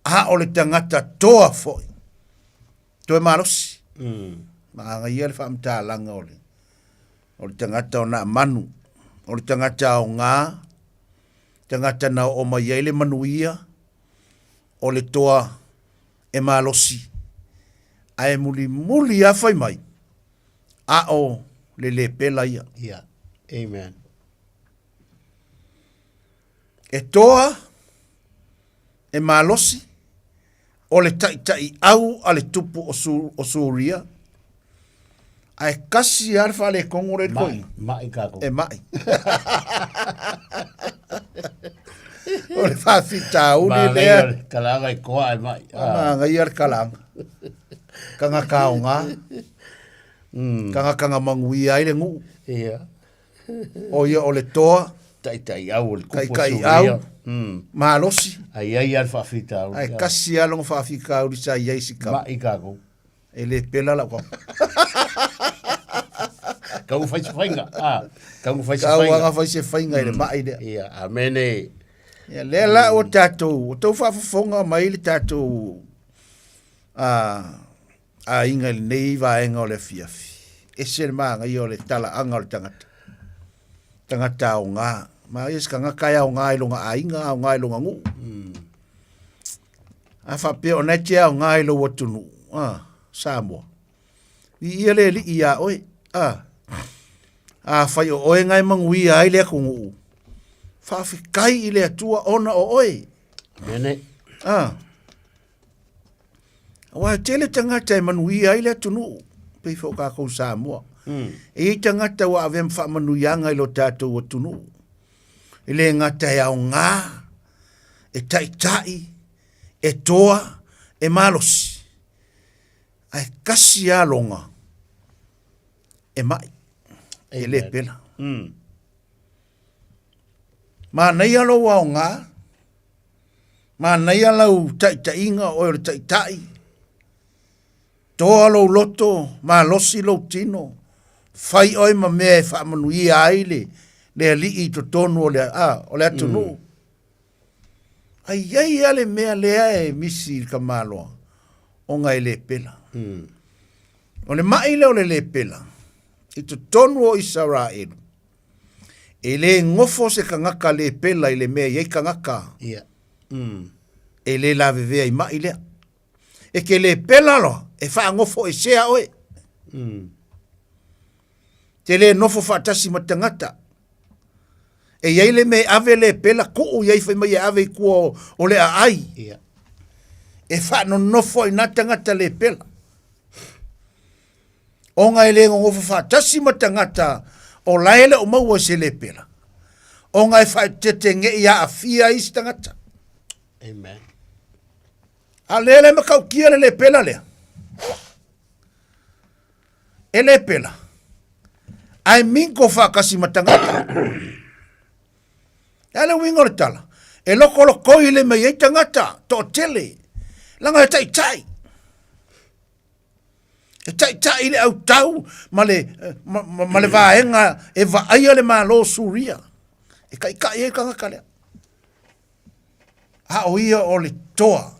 a o le tagata toa foi. Toe malosi. Maagaia le faamatalaga o le, o le tagata o Naamanu, o le tagata aoga, tagata na oo mai ai le manuia, o le toa e malosi, ae mulimuli lava fai mai, a o le lepela ia. Yeah. Amen. E toa, e malosi, o le taʻitaʻiʻau a le tupu o, Su, o Suria, ae kasi lava le faaletonu lea i le toeaina. Maʻi kākou. E maʻi. o le faafitauli lea. Manaia le kalaaga i koa ae maʻi. Manaia le kalaaga. Tagata aoga. Tagata na manuia ai le nuu. Ia. O ia o le toa. Taʻitaʻiʻau o le tupu o Taʻitaʻiʻau. Suria. Malosi. Ae i ai lava le faafitauli. Ae kasi lava lona faafitauli sa i ai si kama. Maʻi kākou. E le pela lau kama. Kau fai se faiga. Ah, kau fai se Kau faiga. aga fai se faiga i le maʻi lea. Ia, amene. Ia, lea la ua tatou, ua tou faafofoga mai le tatou aiga i lenei vaega o le afiafi. Ese le manaia o le talaaga o le tagata. Tagata aoga. Manaia se tagata e aoga i lona aiga, aoga i lona nuu. A faapea o na e te aoga i lou atunuu, a, Samoa. Viia le Alii iā oe, a, afai o oe na e manuia ai le atunuu, faafetai i le Atua ona o oe. Amene. A, aua e tele tagata e manuia ai le atunuu, pei foi o tatou Samoa. E i ai tagata ua avea ma faamanuiaga i lo tatou atunuu. E le gata e aoga, e taitai, e toa, e malosi. Ae kasi lava lona e mai, e le pela. Manaia lou aoga, manaia lau taitaiga o oe o le taitai, toa lou loto, malosi lou tino, fai oe ma mea e faamanuia ai le, le alii i totonu o le, a, o le atunuu. Ae i ai lava le mea lea e misi i le tamaloa, ona e le pela. O le mai lea o le lepela, i totonu o Isaraelu, e le nofo se tagata lepela i le mea e i ai tagata Ia. e le lavevea i mai lea. E te lepela loa, e faanofoesea oe. Te le nofo faatasi ma tagata. E i ai le mea e ave lepela, tuu i ai fai mai e ave i tua o, o le aai. Ia. E faanonofo ai nā tagata lepela. Ona e le nonofo faatasi ma tagata o la e le o maua i se lepela. Ona e faaeteete ne i aafia ai isi tagata. Amen. A lea la e matautia le lepela lea. E lepela. Ae mingo faatasi ma tagata. E a le uiga o le tala? E lokolokoi le mea i ai tagata, toatele. Leaga e taitai. E taitai le autau ma le, ma, ma, ma le vaega e vaaia le Malo o Suria. E taitai ai le tagata lea. A o ia o le toa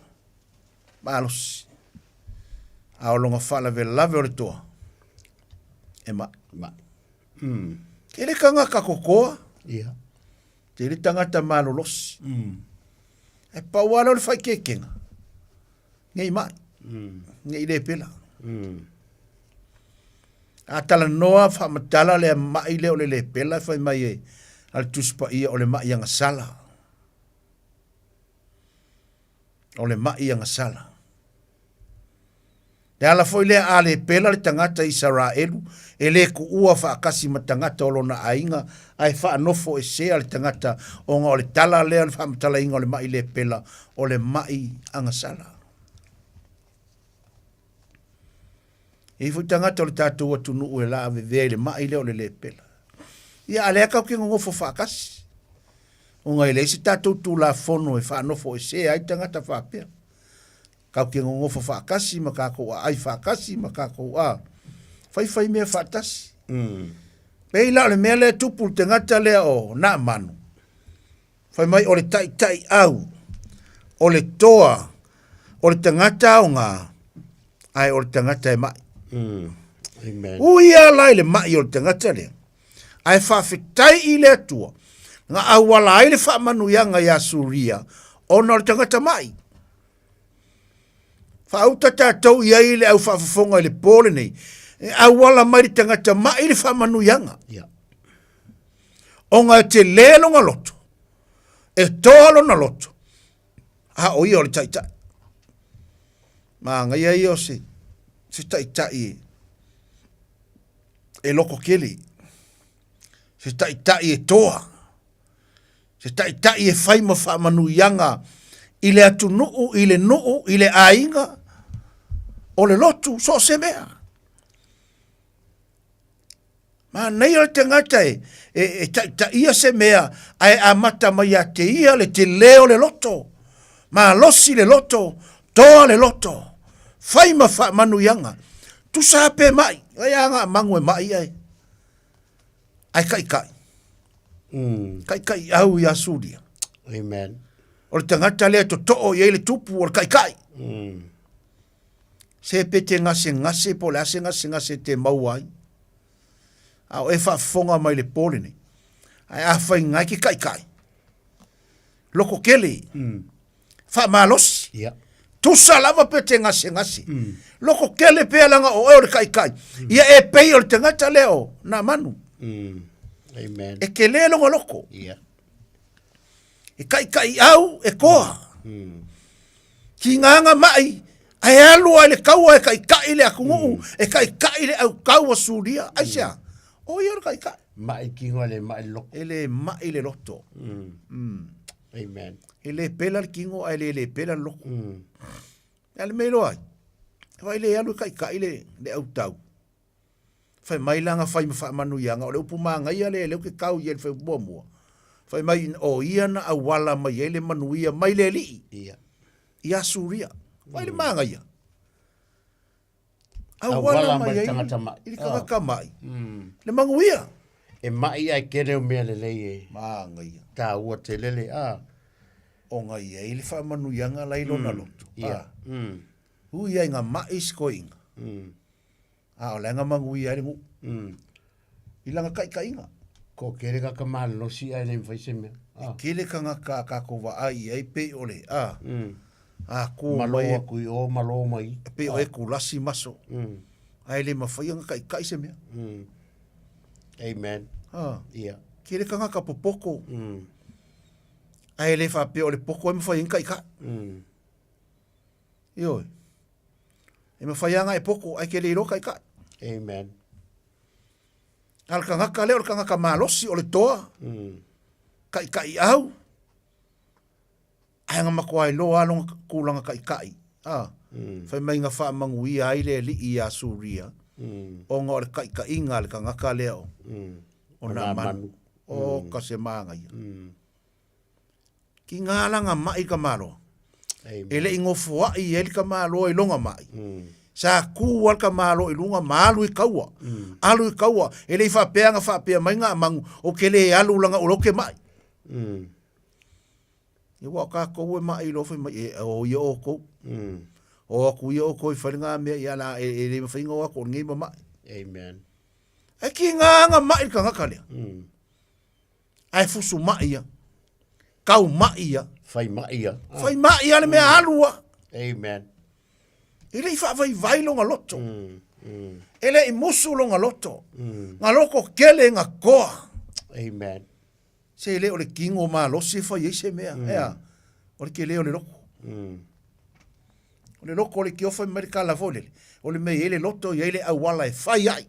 malosi. A o lona faalavelave o le toa, e mai. Mai. Tele tagata kokoa, Ia. tele tagata malolosi. E pau lava lea o le faaikeikega, ne i mai, ne i le pela. A talanoa faamatala le mai lea o le lepela e fai mai e a le Tusi Paia o le mai agasala. O le mai agasala. Le ala foi lea a lepela le tagata Isaraelu e le kuua faatasi ma tagata o lona aiga ae faanofoesea le tagata ona o le tala lea o le faamatalaina o le mai lepela o le mai agasala. E i ai foi tagata o le tatou atunuu e laavevea i le mai lea o le lepela. Ia, a lea tatou te nonofo faatasi, ona e leai se tatou Tulafono e faanofoesea ai tagata faapea. Tatou te nonofo faatasi ma tatou aai faatasi ma tatou a faifai mea faatasi. Pei la o le mea lea e tupu i le tagata lea o Naamanu, Fai mai o le taitaiau, o le toa, o le tagata aoga, ae o le tagata e mai. Amen. Ui a la i le mai o le tagata lea, ae faafetai i le Atua, na auala ai le faamanuiaga iā Suria, ona o le tagata mai. Faauta tatou i ai le au faafofoga i le po lenei, e auala mai le tagata mai le faamanuiaga. Yeah. Ona e tele lona loto, e toa lona loto, a o ia o le taitai. Manaia ia o se, se taitai e, e loko kele, se taitai e toa. Se taitai e fai ma faamanuiaga i le atunuu, i le nuu, i le aiga, o le lotu, so o se mea. Manaia le tagata e, e, e taitaia se mea ae amata mai ia te ia le tele o le loto, malosi le loto, toa le loto, fai ma faamanuiaga. Tusa pe mai, ai a nga mangu e mai ai. Ae kaikai. Kaikai au ia Suria. Amen. O le tagata lea totoo i ai le tupu o le kaikai. Se pe te gasegase po o le a se gasegase te maua ai. A o e faafofoga mai le po lenei. Ae afai ngai ke kaikai. Loko kele. Faamalosi. Yeah. Tusa lava pe te gasegase. Loko kele pea langa o oe o le kaikai. Ia e pei o le tagata lea o Namanu. Amen. E kele longa loko. Yeah. E kaikai au e koa. Ki nganga mai, ae alu ai le kaua e kaikai le atunuu, e kaikai le au kaua Suria. Aisea? O ia o le kaikai. Mai kino e le mai le loko. E le mai le loto. Amen. E le pela le kino ae le le pela le loko. E ale mea iloa ai. Vai le alu e kaikai le, le autau. Fai mai la nga fai ma faamanuiaga, o le upu magaia lea lea ou te kau i ai le fai muamua. Fai mai o ia na auala mai ai le manuia mai le Alii. Ia. Ia Suria. Vai le magaia. Auala mai le tagata mai. I le tagata mai. Le manuia. E mai ai kele o mea lelei e. Magaia. Tāua te lele, a. Ona i ai le faamanuiaga la i lona loto. Ia. Ui ai nga mai sikoiga. A o le aga manuia ai le nuu. I lana taitaiga. Ko kele ka ka malolosi ae le mawhai se mea. E kele kangaka a kākou vaai i ai pei o le, a, a kō Malo mai e, aku i o, malo mai. pei o e kulasi maso. Ae le mawhai anga kaikai se mea. Amen. A, Ia. kele kangaka popoko. Ae le whapea o le poko e mawhai anga kaikai. Ioe. E mawhai anga e poko, ae ke le iloa kaikai. Amen. A le kangaka lea o le kangaka malosi o le toa, kaikai au, ae nga matua iloa lona tulaga kaikai, a, fai mai na faamanuia ai le alii ia Suria, ona o le kaikaiga a le kangaka lea o, o Naamanu. O ka se magaia. Ki ngā langa maʻi ka Malo. E leʻi nofoaʻi i ai le tamaloa i lona maʻi. Sa kū lava le tamaloa i luga ma alu i kaua. Alu i kaua. E le i faapea na faapea mai ngā manu, o ke lē alu langa o ke maʻi. Ia ua o kākou e maʻi loa fai mai, e o ia ʻoukou. O aku ia ʻoukou e fai ngā mea ia la e, e le mafai ona o aku o lenei ma maʻi. Amen. E ki ngā anga maʻi le tagata lea. Ae fusu maʻi ia. Kau ma'i ia. Fai ma'i ia. Fai ma'i ia le mea alu a. Amen. E le i faavaivai loga loto. E le i musu loga loto. Nga loko kele nga koa. Amen. Se le o le kingo malosi e fai ai se mea. Ea, o le kele o le loko. O le loko o le kiofa mai le kala foi lele. O le mea i ai le loto, i ai le auala e fai ai.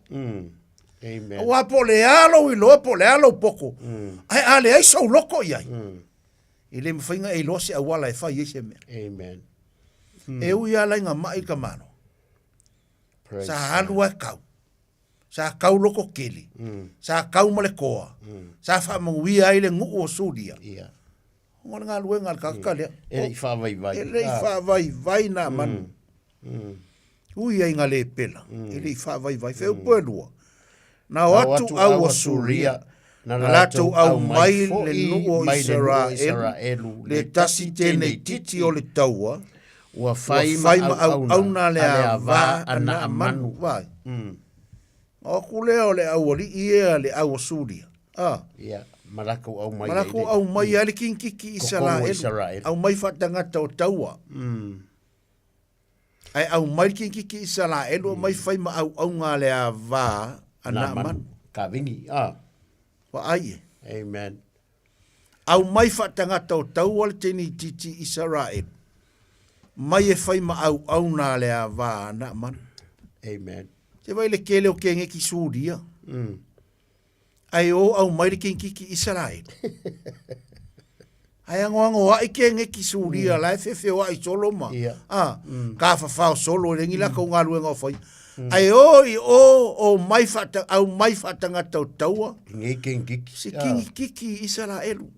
Amen. Aua po o le a lou iloa po o le a lou poko, ae a leai sou loko i ai, e le mafai ona e iloa se auala e fai ai se mea. Amen. E ui lava la ina mai le tamaloa, sa alu lava e kau. Sa kau loko kele, sa kau ma le koa, sa faamanuia ai le nuu o Suria. Ona o le galuega a le tagata lea. E le i faavaivai. E le i faavaivai Naamanu. Ui ai nga lepela, e le i faavaivai. Feupu e lua, na o atu au Asuria, na latou aumai le nuu o Isaraelu, le tasi tenei titi o le taua, ua fai ma auauna le ava a Naamanu. Vai. Na o atu lea o le aualii ia le au Asuria. A. Ia, ma latou aumai Ma latou aumai ai le kingkiki Isaraelu, aumai faatagata o taua. Ae aumai le kingkiki Isaraelu, aumai fai ma auauna a le ava a Naamanu. Kavini, a. Vaai e. Amen. Aumai faatagata o taua le tenititi Isaraelu, mai e fai ma auauna a le ava a Naamanu. Amen. Se vai le kele o kengeki Suria. Ae o aumai le kingkiki Isaraelu. Ae agoagoaʻi kegeki Suria la e feofeoaʻi solo ma a kafafao solo e leai ni latou galuega o faia. Ae o i o omai faata aumai faatagata o taua Nei kingkiki. se kingkiki Isaraelu.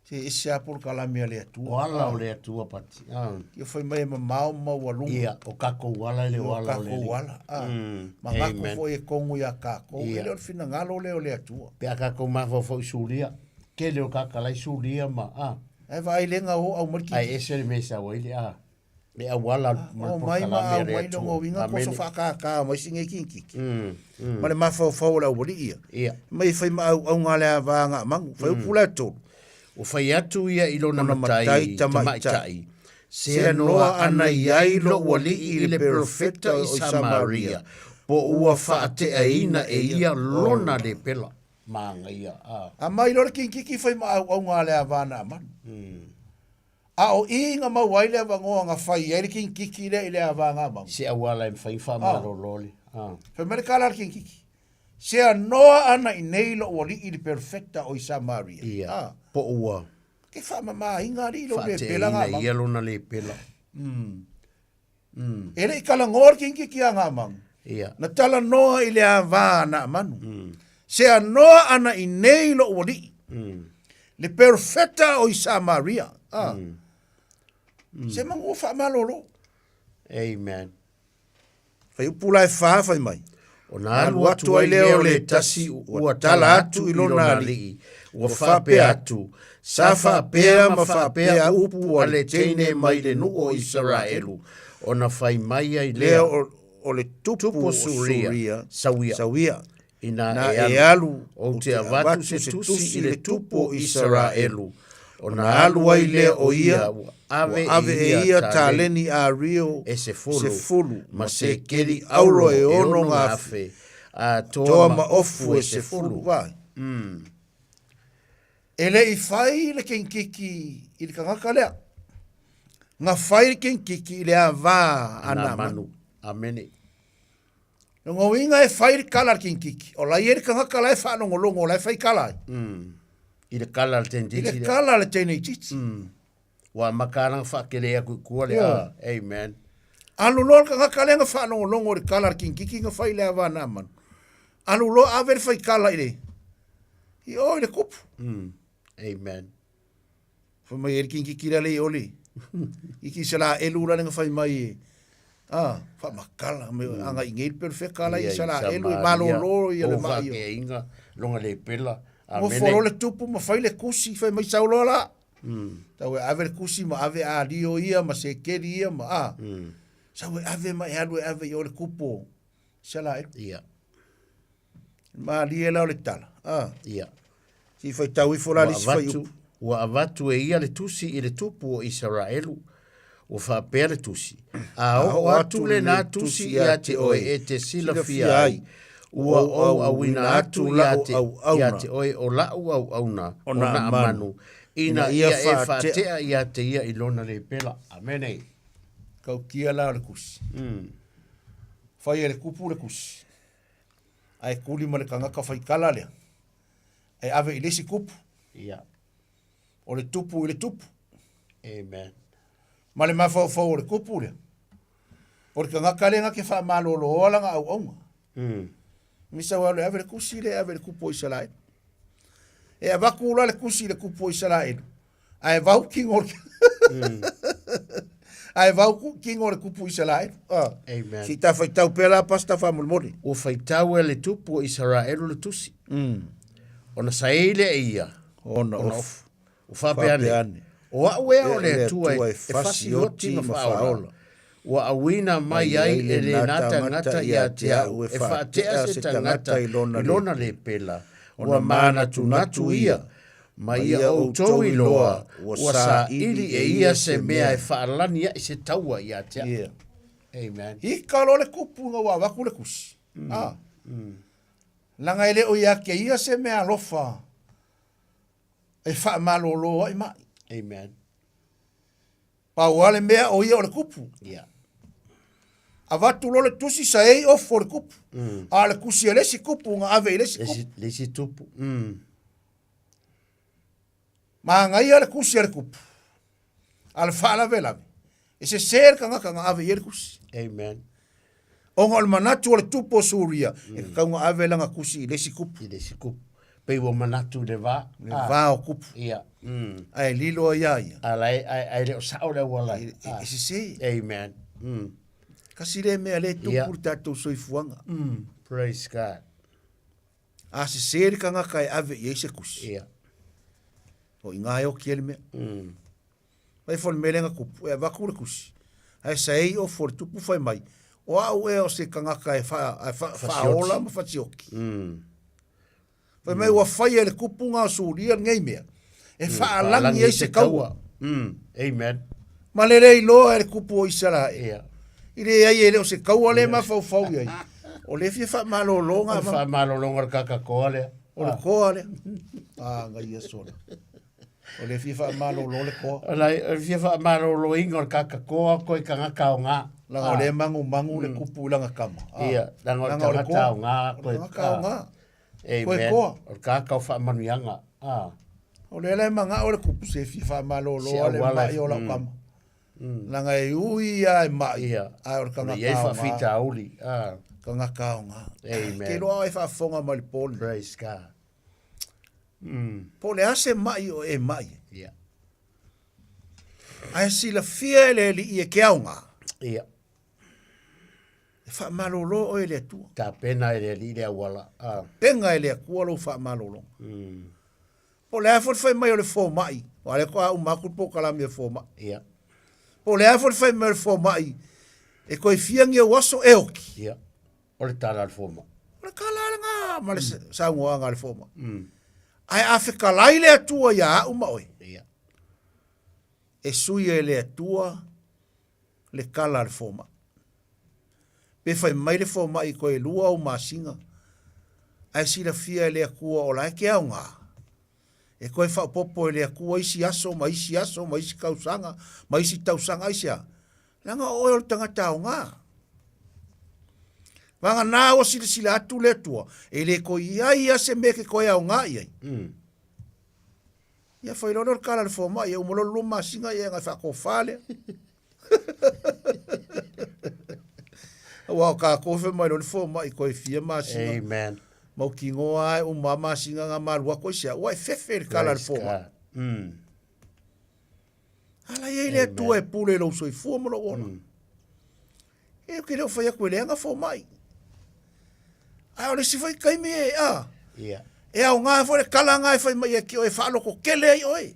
Se ese lava polokalame a le Atua. O ala o le Atua Pati. Ah. Ia fai mai e mamao ma maualuga. Ia, o kakou ala e le o ala o le Alii. O kakou ala. Ah. Ma gako foi e kogo iā kakou. E le o le finagalo lea o le Atua. Pe a kakou mafaufau i Suria. Tele o kaka la i Suria ma, ah. Ae vaai le ga o aumai le kiki. Ae ese le mea i sau ai le, ah. Le auala ma le O mai ma polokalame a le aumai Atua. loga uiga Amene. koso whaakākā mai si ngei kingkiki. Ma le mafaufau o le aualii ia. Ia. Mai e fai ma auauga le ava nga mangu. Fai upu la e tolu. Ua fai atu ia i lona Lona matai matai tamaitai, tamaitai. Sea noa ana i ai lou alii i le perofeta i Samaria, po ua faateaina e ia lona lepela. Māngaia, a. A mai loa le kingkiki fai ma auauga le ava na manu. A o i na maua ai le avanoa na fai ai le kingkiki lea i le ava na manu. Se auala e mafai faamalolo le, a. Fai mai le kala a le kingkiki, Sea noa ana i nei lou alii i le perofeta o i Samaria. Ia, A. po ua. Ke faamamaina alii lou lepela na Faateaina manu. ia lona lepela. E le i talanoa le kingkiki a Naamanu. Ia. Na talanoa i le ava a Naamanu. Sea noa ana i nei lou alii. Le perofeta o i Samaria. A. Se manu ua faamalolo. Amen. Fai upu la e fa fai mai. Ona alu atu ai lea o le tasi ua tala atu i lona alii, ua faapea atu, Sa faapea ma faapea upu a le teine mai le nuu o Isaraelu, ona fai mai ai lea o le tupu o Suria, sauia, sauia. Ina e alu, ou te avatu se tusi i le tupu o Isaraelu, ona alu ai lea o ia, ua ave e ia taleni ario e sefulu, sefulu, ma sekeli auro e 6,000, atoa toa ma ma ofu ofu e e sefulu. sefulu. Vai. E le i fai le kingkiki i le tagata lea. Na fai le kingkiki i le ava a Naamanu. Naamanu. Amene. Lona uiga e fai le kala a le kingkiki. O la e i ai le tagata la e faalogologo o la e fai kala ai. I le kala a le teine I le titi lea. kala a le teine titi. Ua amata lava na faakele atu i tua le Ia. a. Amen. Alu loa le tagata lea na faalogologo i le kala a le kingkiki na fai i le ava a Naamanu. Alu loa ave le faikala i le i o i le kupu. Amen. Fai mai e le kingkiki lea le i o le iki se la elu la le na fai mai e ah, faamakala me anga i ngei le perfeka la i Ia, i se la elu e Samaria, malolo ia le o mai o. faakeaiga, longa le pela. Mo Amene. folo le tupu ma fai le kusi, fai mai sau loa la. Tau e ave le kusi ma ave ario ia ma sekeli ia ma a. Sau e ave ma e alu e ave i o le kupu o se la elu. Ia. Malie la o le tala. Ah. Ia. Se i faitau ifo la Ua le isi avatu, fuaiupu. ua avatu e ia le tusi i le tupu o Isaraelu, ua faapea le tusi, A oo atu lena tusi ia te oe e te silafia ai, ua ou auina atu ia te, ia te oe o la'u auauna o Naamanu, ina ia e faatea ia te ia i lona lepela. Amene. Tautia la o le tusi. Fai e le kupu le tusi. Ae tuli ma le tagata faitala lea, e ave i le isi kupu. Ia. O le tupu i le tupu. Amen. Ma le mafaufau o le kupu lea, o le tagata lea na te faamaloloa lana auauna. Misa ua alu e ave le tusi lea e ave i le kupu o Isaraelu. E avatu la le tusi i le kupu o Isaraelu, ae vau tino o le ae vau tino o le kupu o Isaraelu. Ah. Amen. Se i ta faitau pea la pastor faamolemole. Ua faitau e le tupu o Isaraelu le tusi. Ona saei lea e ia. Ona ofu. Ua faapea ane, O a'u ea o le Atua e fasi oti ma faaola, ua auina mai ai e lena tagata ia te a'u e faatea se tagata i lona lepela, ua manatunatu ia, ma ia outou iloa ua saili e ia se mea e faalani ai se taua ia te a'u. Amen. Ika loa le kupu ina ua avatu le tusi. A. Leaga e le o ia te ia se mea alofa e faamalolo ai maʻi. Amen. Pau lava le mea o ia o le kupu. Yeah. Avatu loa le tusi saei ofo le kupu. A o le tusi a le isi kupu na ave i le isi kupu. Le isi tupu. Manaia le tusi a le kupu. A o le faalavelave, e sese le tagata na ave i ai le tusi. Amen. Ona o le manatu o le tupu o Suria, e tatau ona ave lana tusi i le isi kupu. I le isi kupu. Pei ua manatu i le va. Le va o kupu. Ia. Ae lilo ai ia ia. A la e, ae, ae le o sao le auala. E, e sese. Amen. Kasi le mea le tupu Ia. le tatou soifuaga. Praise God. A sese le tagata e ave i ai se tusi. Ia. O i ngā e oki ai le mea. Mai foi le mea lea na tupu, e avatu le tusi, ae saei ofo le tupu fai mai, o au ea o se tagata e fa, e fa, faaola ma fasioki. Fai mai ua faia e le kupu nga o Suria lenei mea, e faalagi ai se taua. Amen. Ma le le iloa e le kupu o Isarae. I leai e le o se taua lea e mafaufau i ai. O lea e fia faamalolo O le faamalologa o le kakakoa lea. O le koa lea. Ah, ngai sola. O le fia faamalolo le koa. O le fia faamaloloina o le kakakoa koe tagata aoga. Leaga o lea e magumagu le kupu i lana kama. Ia, leaga o le tagata aoga koe. O le tagata aoga. Koe koa. O le tagata o faamanuiaga. O lea la e magao le kupu se fia faamalolo le mai o lau kama. Leaga e ui lava e mai, ae o le tagata aoga. E i ai faafitauli. Tagata aoga. Ke iloa oe e faafofoga mai i le po lenei. Praise God. Po o le a se mai o e mai ai. Ia. Ae silafia e le Alii e ke aoga. Ia. E faamalolo oe e le Atua. Tapena e le Alii le auala. Tapena e le Atua lou faamalologa. Po o le a foi le fai mai o le fomai, aua o lea faatoa uma atu le polokalame a fomai. Ia. Po o le a foi le fai mai o le fomai, e toe fia ni ou aso e oki. Ia. O le tala a le fomai. O le tala lena ma le saunoaga a le fomai. Ae a fetalai le Atua ia a'u ma oe, Ia. e sui e le Atua le tala a le fomai. Pe fai mai le fomai toe lua ou masina, ae silafia e le Atua o la e te aoga, e toe faaopoopo e le Atua isi aso ma isi aso ma isi tausaga ma isi tausaga aisea? Leaga o oe o le tagata aoga. Vagana ua silasila atu le Atua, e le toe i ai lava se mea e te toe aoga i ai. Ia fai loa lea o le kala a le fomai, e uma loa le lua masina ia ona e faatofa lea. Aua o tatou fai mai loa le fomai toe fia masina. Amen. Mautinoa lava e uma lava masina na ma alu atu aisea, ua e fefe i le kala a le fomai. A la e i ai le Atua e pule i lou soifua ma lou ola. E ou te le o fai atu e leaga fomai. Ae o le isi foi taimi e, a, Yeah. e aoga foi le tala na e fai mai ia te oe e faalototele ai oe.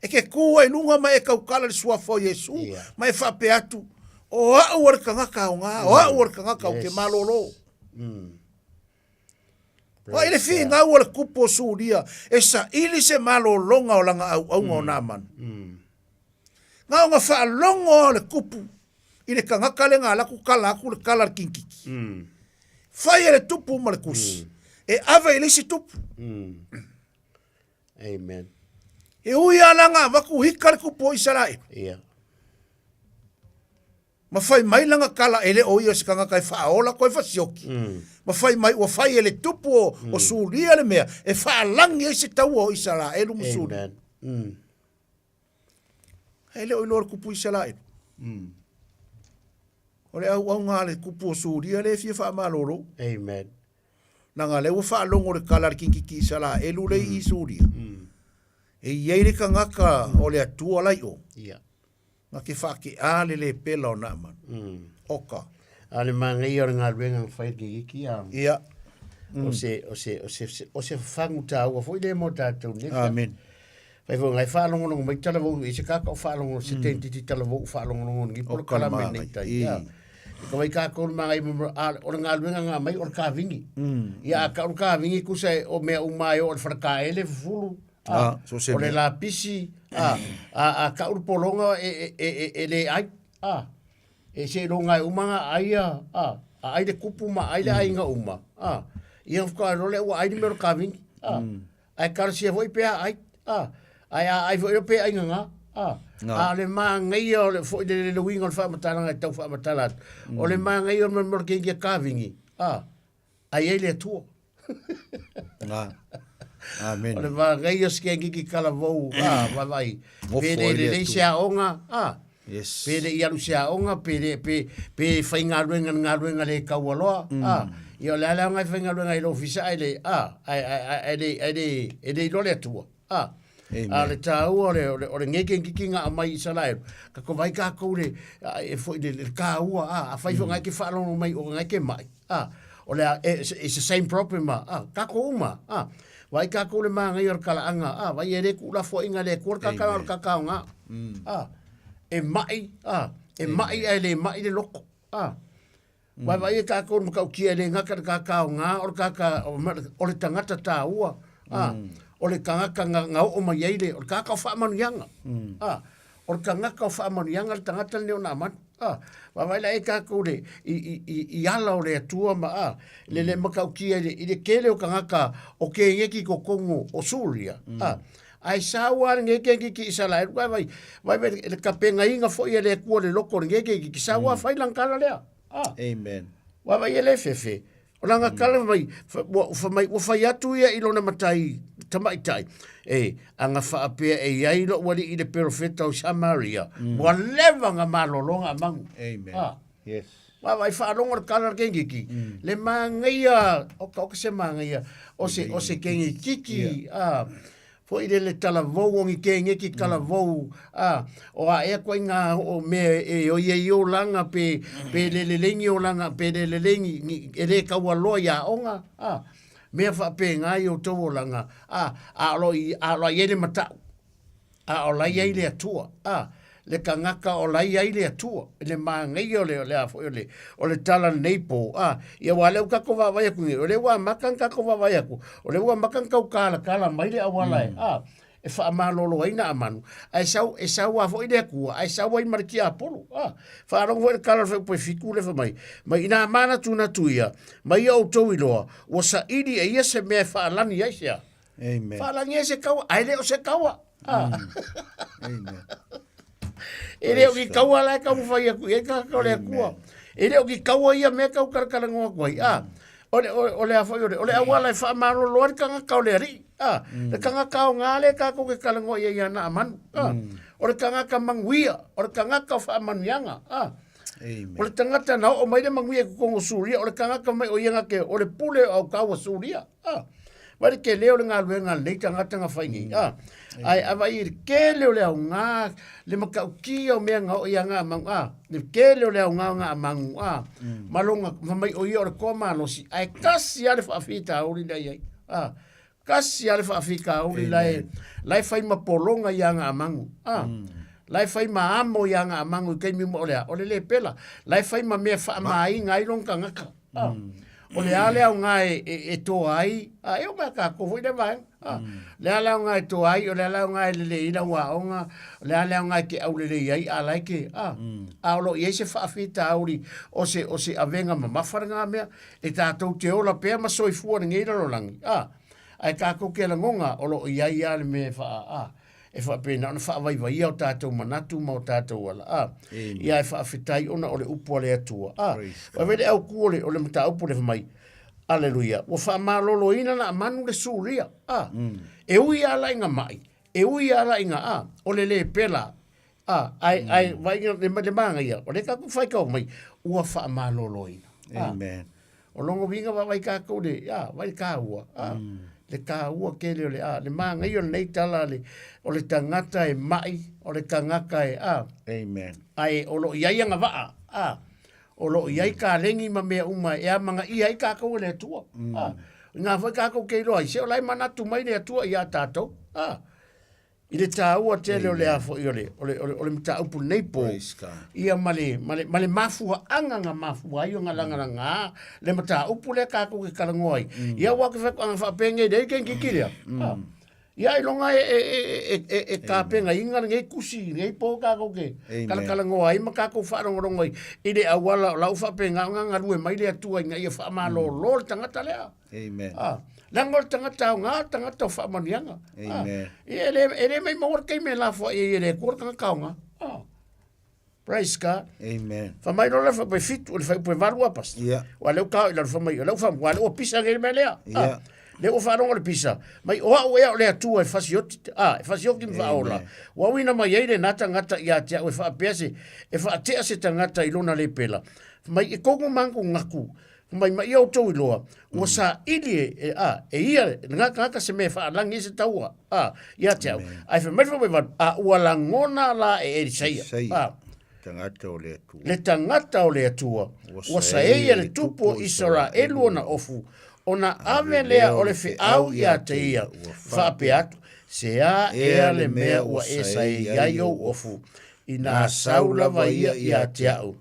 E ke kū ai i luga ma e tautala i le suafa o Iesu, Yeah. ma e faapea atu, o a'u o le tagata aoga, o a'u o le tagata ou te Yes. malolo. Vaai le finau a le kupu o Suria e saili se malologa o lana auauga o Naamanu. Na ona faalogo lava o le kupu i le tagata lea na alu atu tala atu le tala a le kinikiki. Fai e le tupu ma le kusi e ave i le isi tupu. Amen. E ui lava la na avatu hika le tupu o Isaraelu. Yeah. Ma fai mai lana tala e le o ia o se tagata e faaola toe fasioki. Ma fai mai ua fai e le tupu o, o Suria le mea e faalagi ai se taua o Isaraelu ma Suria. Amen. Mm. E le o iloa le kupu Isaraelu. O le auauga a le kupu o Suria lea e fia faamalolo. Amen. Leaga lea ua faalogo le tala a le kinikiki Isaraelu lea i Suria. E i ai le tagata o le Atua la i o. Yeah. Na te faakeā le lepela o Naamanu. Mm. Oka. A le manaia o le galuega na fai le iki a. Ia. Mm. O se, o se, o se, o se fagu tāua foi le mo tātou nei. Amen. Fai foi ngai whaalongolongo mai tala vau i se kākau whaalongolongo se tentiti tala vau whaalongolongo ni polo kala me nei tai. Ia. I ka wai kākou le magai a o le galuega ngā mai o le kāvingi. Ia a ka o le kāvingi kusa e o mea umae o le wharakaele fufulu. Ah, so se o le mea. lapisi, a, a, a ka uru polonga e, e, e, e, e le ai, a, e se longa e umanga ai a, a, a ai le kupu ma ai le aiga uma, a, ia whaka role ua ai ni mea o le kāwingi, a, ai karasia foi pea ai, a, ai a ai foi pe ai ngā, a, a le māngaia o le foi le le uiga o le whaamatalaga e tau whaamatala atu, o le māngaia o le mea o le kengi a kāwingi, a, ai ai le Atua. Ngā. Amen. O le māngaia o se kengi ki kalavou, a, vai vai, Ngofo pele ai le le lei Atua. se aoga, a, Yes. Pe le i alu se aoga, pe le, pe, pe faigaluega ni galuega le kaualoa, a, ia o le a le aoga e faigaluega ai i le ofisa ae le, a, ae, ae, ae, ae le, ae le, e le iloa le Atua, a. Amen. A o le tāua o le, o le, o le ngekengeki nga aumai i Isaraelu, ka ko vai kākou le, a, e foi le, le kāua, a, a fai foi ngai ke faalogo mai o ngai ke mai, a, o le a, e, it's the same problem, a, a, kākou uma, a, vai kākou le māngai o le kalaaga, a, vai e le kuulafoaiga le Atua le kakao o le kakaoga, a, e mai, a, e mai ae le mai le loko, a. Vai vai e kākou le matautia e le gata le kakaoga o le kaka o le tagata tāua, a, o le tagata na, na oo mai ai le, o le tagata o faamanuiaga, a, o le tagata o faamanuiaga le tagata lenei o Naamanu, a. Vaavaai la e kākou le, i, i, i, i ala o le Atua ma, a, le le matautia i le, i le tele o tagata o kēia ki totonu o Suria, a. Ae sau lava lenei keiki ki Isaraelu, ae vai, vai vai le kapegaina foi e le Atua le loko o lenei keiki, ki sau lava fai lana tala lea. Ah. Amen. Ua vai e le fefe. O lana tala mai, ua, fa mai, ua fai atu ia i lona matai tamaitai. E, aga faapea e iai lou alii le perofeta o Samaria. Ua leva na malologa a mangu. Amen. Ah. Yes. Ua vai faalogo le tala a le keikiki, le manaia, oka oka se manaia, o se, o se keikiki, a, foi le le talavou o ni kengeki talavou, a, o a ea koe ngā o mea e oi ai o langa pe, pe le lelengi o langa, pe le lelengi, ni, e le kaualoa i aoga, a, mea whaapē i o tau o langa, a, a alo i, a alo ai le matau. A o la i ai le Atua, a, le tagata o la i ai le Atua, i le manaia o le, o le a foi o le, o le tala lenei po, a, ia aua o lea ua tatou vaavaai atu nei, o lea ua amata ona tatou vaavaai atu, o lea ua amata ona tau kalakala mai le auala e, a, e faamalolo ai Naamanu, ae sau, e sau lava foi le Atua, ae sau ai ma le tiapolo, a. Faalogo foi i le tala o le Faleupaifitu fitu lea fai mai, mai ina manatunatu ia, mai ia outou iloa, ua saili e ia se mea e faalani ai se a. Amen. Faalagi ai se kaua, ae le o se kaua. Ah. Amen. E le o ki kaua la e taumafai atu i ai tagata o le Atua. E le o ki kaua ia mea e tau talatalanoa atu ai. Ah. O le, o, o le a foi o le, o le auala e faamalolo ai le tagata o le alii. Ah. Le tagata aoga lea tatou te talanoa i ai ia Naamanu. Ah. O le tagata manuia, o le tagata o faamanuiaga. Ah. Amen. O le tagata na oo mai le manuia i totonu o Suria, o le tagata mai o ia na te, o le pule o aukau o Suria. Ah. Vai le tele o le galuega a lenei tagata na fai nei. Ah. Ae ava i le tele o le aoga, le matautia o mea na oo ia Gamagu. Ah. Le tele o le aoga o Gamagu. Ah. Ma lona, fai mai o ia o le toa malosi, ae tasi lava le faafitauli lea i ai. Ah. Tasi lava le faafitauli la e, la e fai ma pologa ia Gamagu. Ah. La e fai ma amo ia Gamagu i taimi uma o le a? O le lepela. La e fai ma mea e faamaina ai lona tagata. Ah. O le a le aoga e, e, e toa ai, a, e oo mai a kākou foi lea vaega. A, le a le aoga e toa ai, o le a le aoga e lelei ai lau aoga, o le a le aoga e te aulelei ai, a la e te, a, a o lo o i ai se faafitauli o se, o se avega mamafa lena mea, e tatou te ola pea ma soifua i lenei lalolagi, a, ae tatou te lagona o lo o i ai lava le mea e faa, a, e faapena ona faavaivaia o tatou manatu ma o tatou ala, a. Ia ae faafetai ona o le upu a le Atua, a. Vaai le autu o le, o le mataupu lea fai mai, Aleluia, ua faamaloloina Naamanu le Suria, a. E ui lava la ina mai, e ui lava la ina, a, o le lepela, a, ae, ae vaai le, le manaia, o lea tatou faitau mai, ua faamaloloina. A. Amen. O lona uiga vaavaai tatou le, a, vaai le taua, a, le taua tele o le, a, le manaia o lenei tala le, o le tagata e mai, o le tagata e, a, Amen. ae o lo o i ai agavaa, a, o lo o i ai kalegi ma mea uma e amanaia ai tatou e le Atua, a, inā foi tatou te iloa ai, se o la e manatu mai le Atua ia tatou, a. I le taua tele o le a foi o le, o le, o le, o le mataupu lenei po, ia ma le, ma le, ma le mafuaaga na mafua ai ona lagalaga le mataupu lea tatou te talanoa ai. Ia aua ke whai anga whaapenge lea i kengi lea. Ah. Ia ailoga e, e, e, e, e, e tapenaina lenei tusi i lenei po tatou te talatalanoa ai ma tatou faalogologo ai i le auala o lau faapena ona galue mai le Atua ina ia faamalolo le tagata lea. Amen. Ah, leaga o le tagata aoga, o le tagata o faamanuiaga. Amen. Ah, ia, e le, e le maumau le taimi e lafoai ai e le Atua le tagata aoga. Ah. Praise God. Amen. Fai mai loa le fuaiupu 7, o le fuaiupu 8 a pastor. Yeah. Ua leu kao i lalo fai mai, o leu fai, ua leu pisa nei le mea lea. Yeah. Ah, lea ua faalogo le pisa. Mai o au ea o le Atua e fasioti, ah, e fasioti ma faaola. Ua uina mai ai lenā tagata ia te au e faapea se, e faatea se tagata i lona lepela. Fai mai, e kogu mangu ngaku, Mai ma ia outou iloa, ua saili e, e, a, e ia lena tagata se mea e faalagi ai se taua, a, ia te au. Ae fai mai le faavaivanu, a ua lagona la e Elisaia, Elisaia, a, tagata o le Atua. le tagata o le Atua, ua saeia le tupu o Isaraelu ona ofu, ona ave lea o le feau ia te ia, faapea atu, Se a ea le mea ua e saei ai ou ofu, inā sau lava ia ia te au,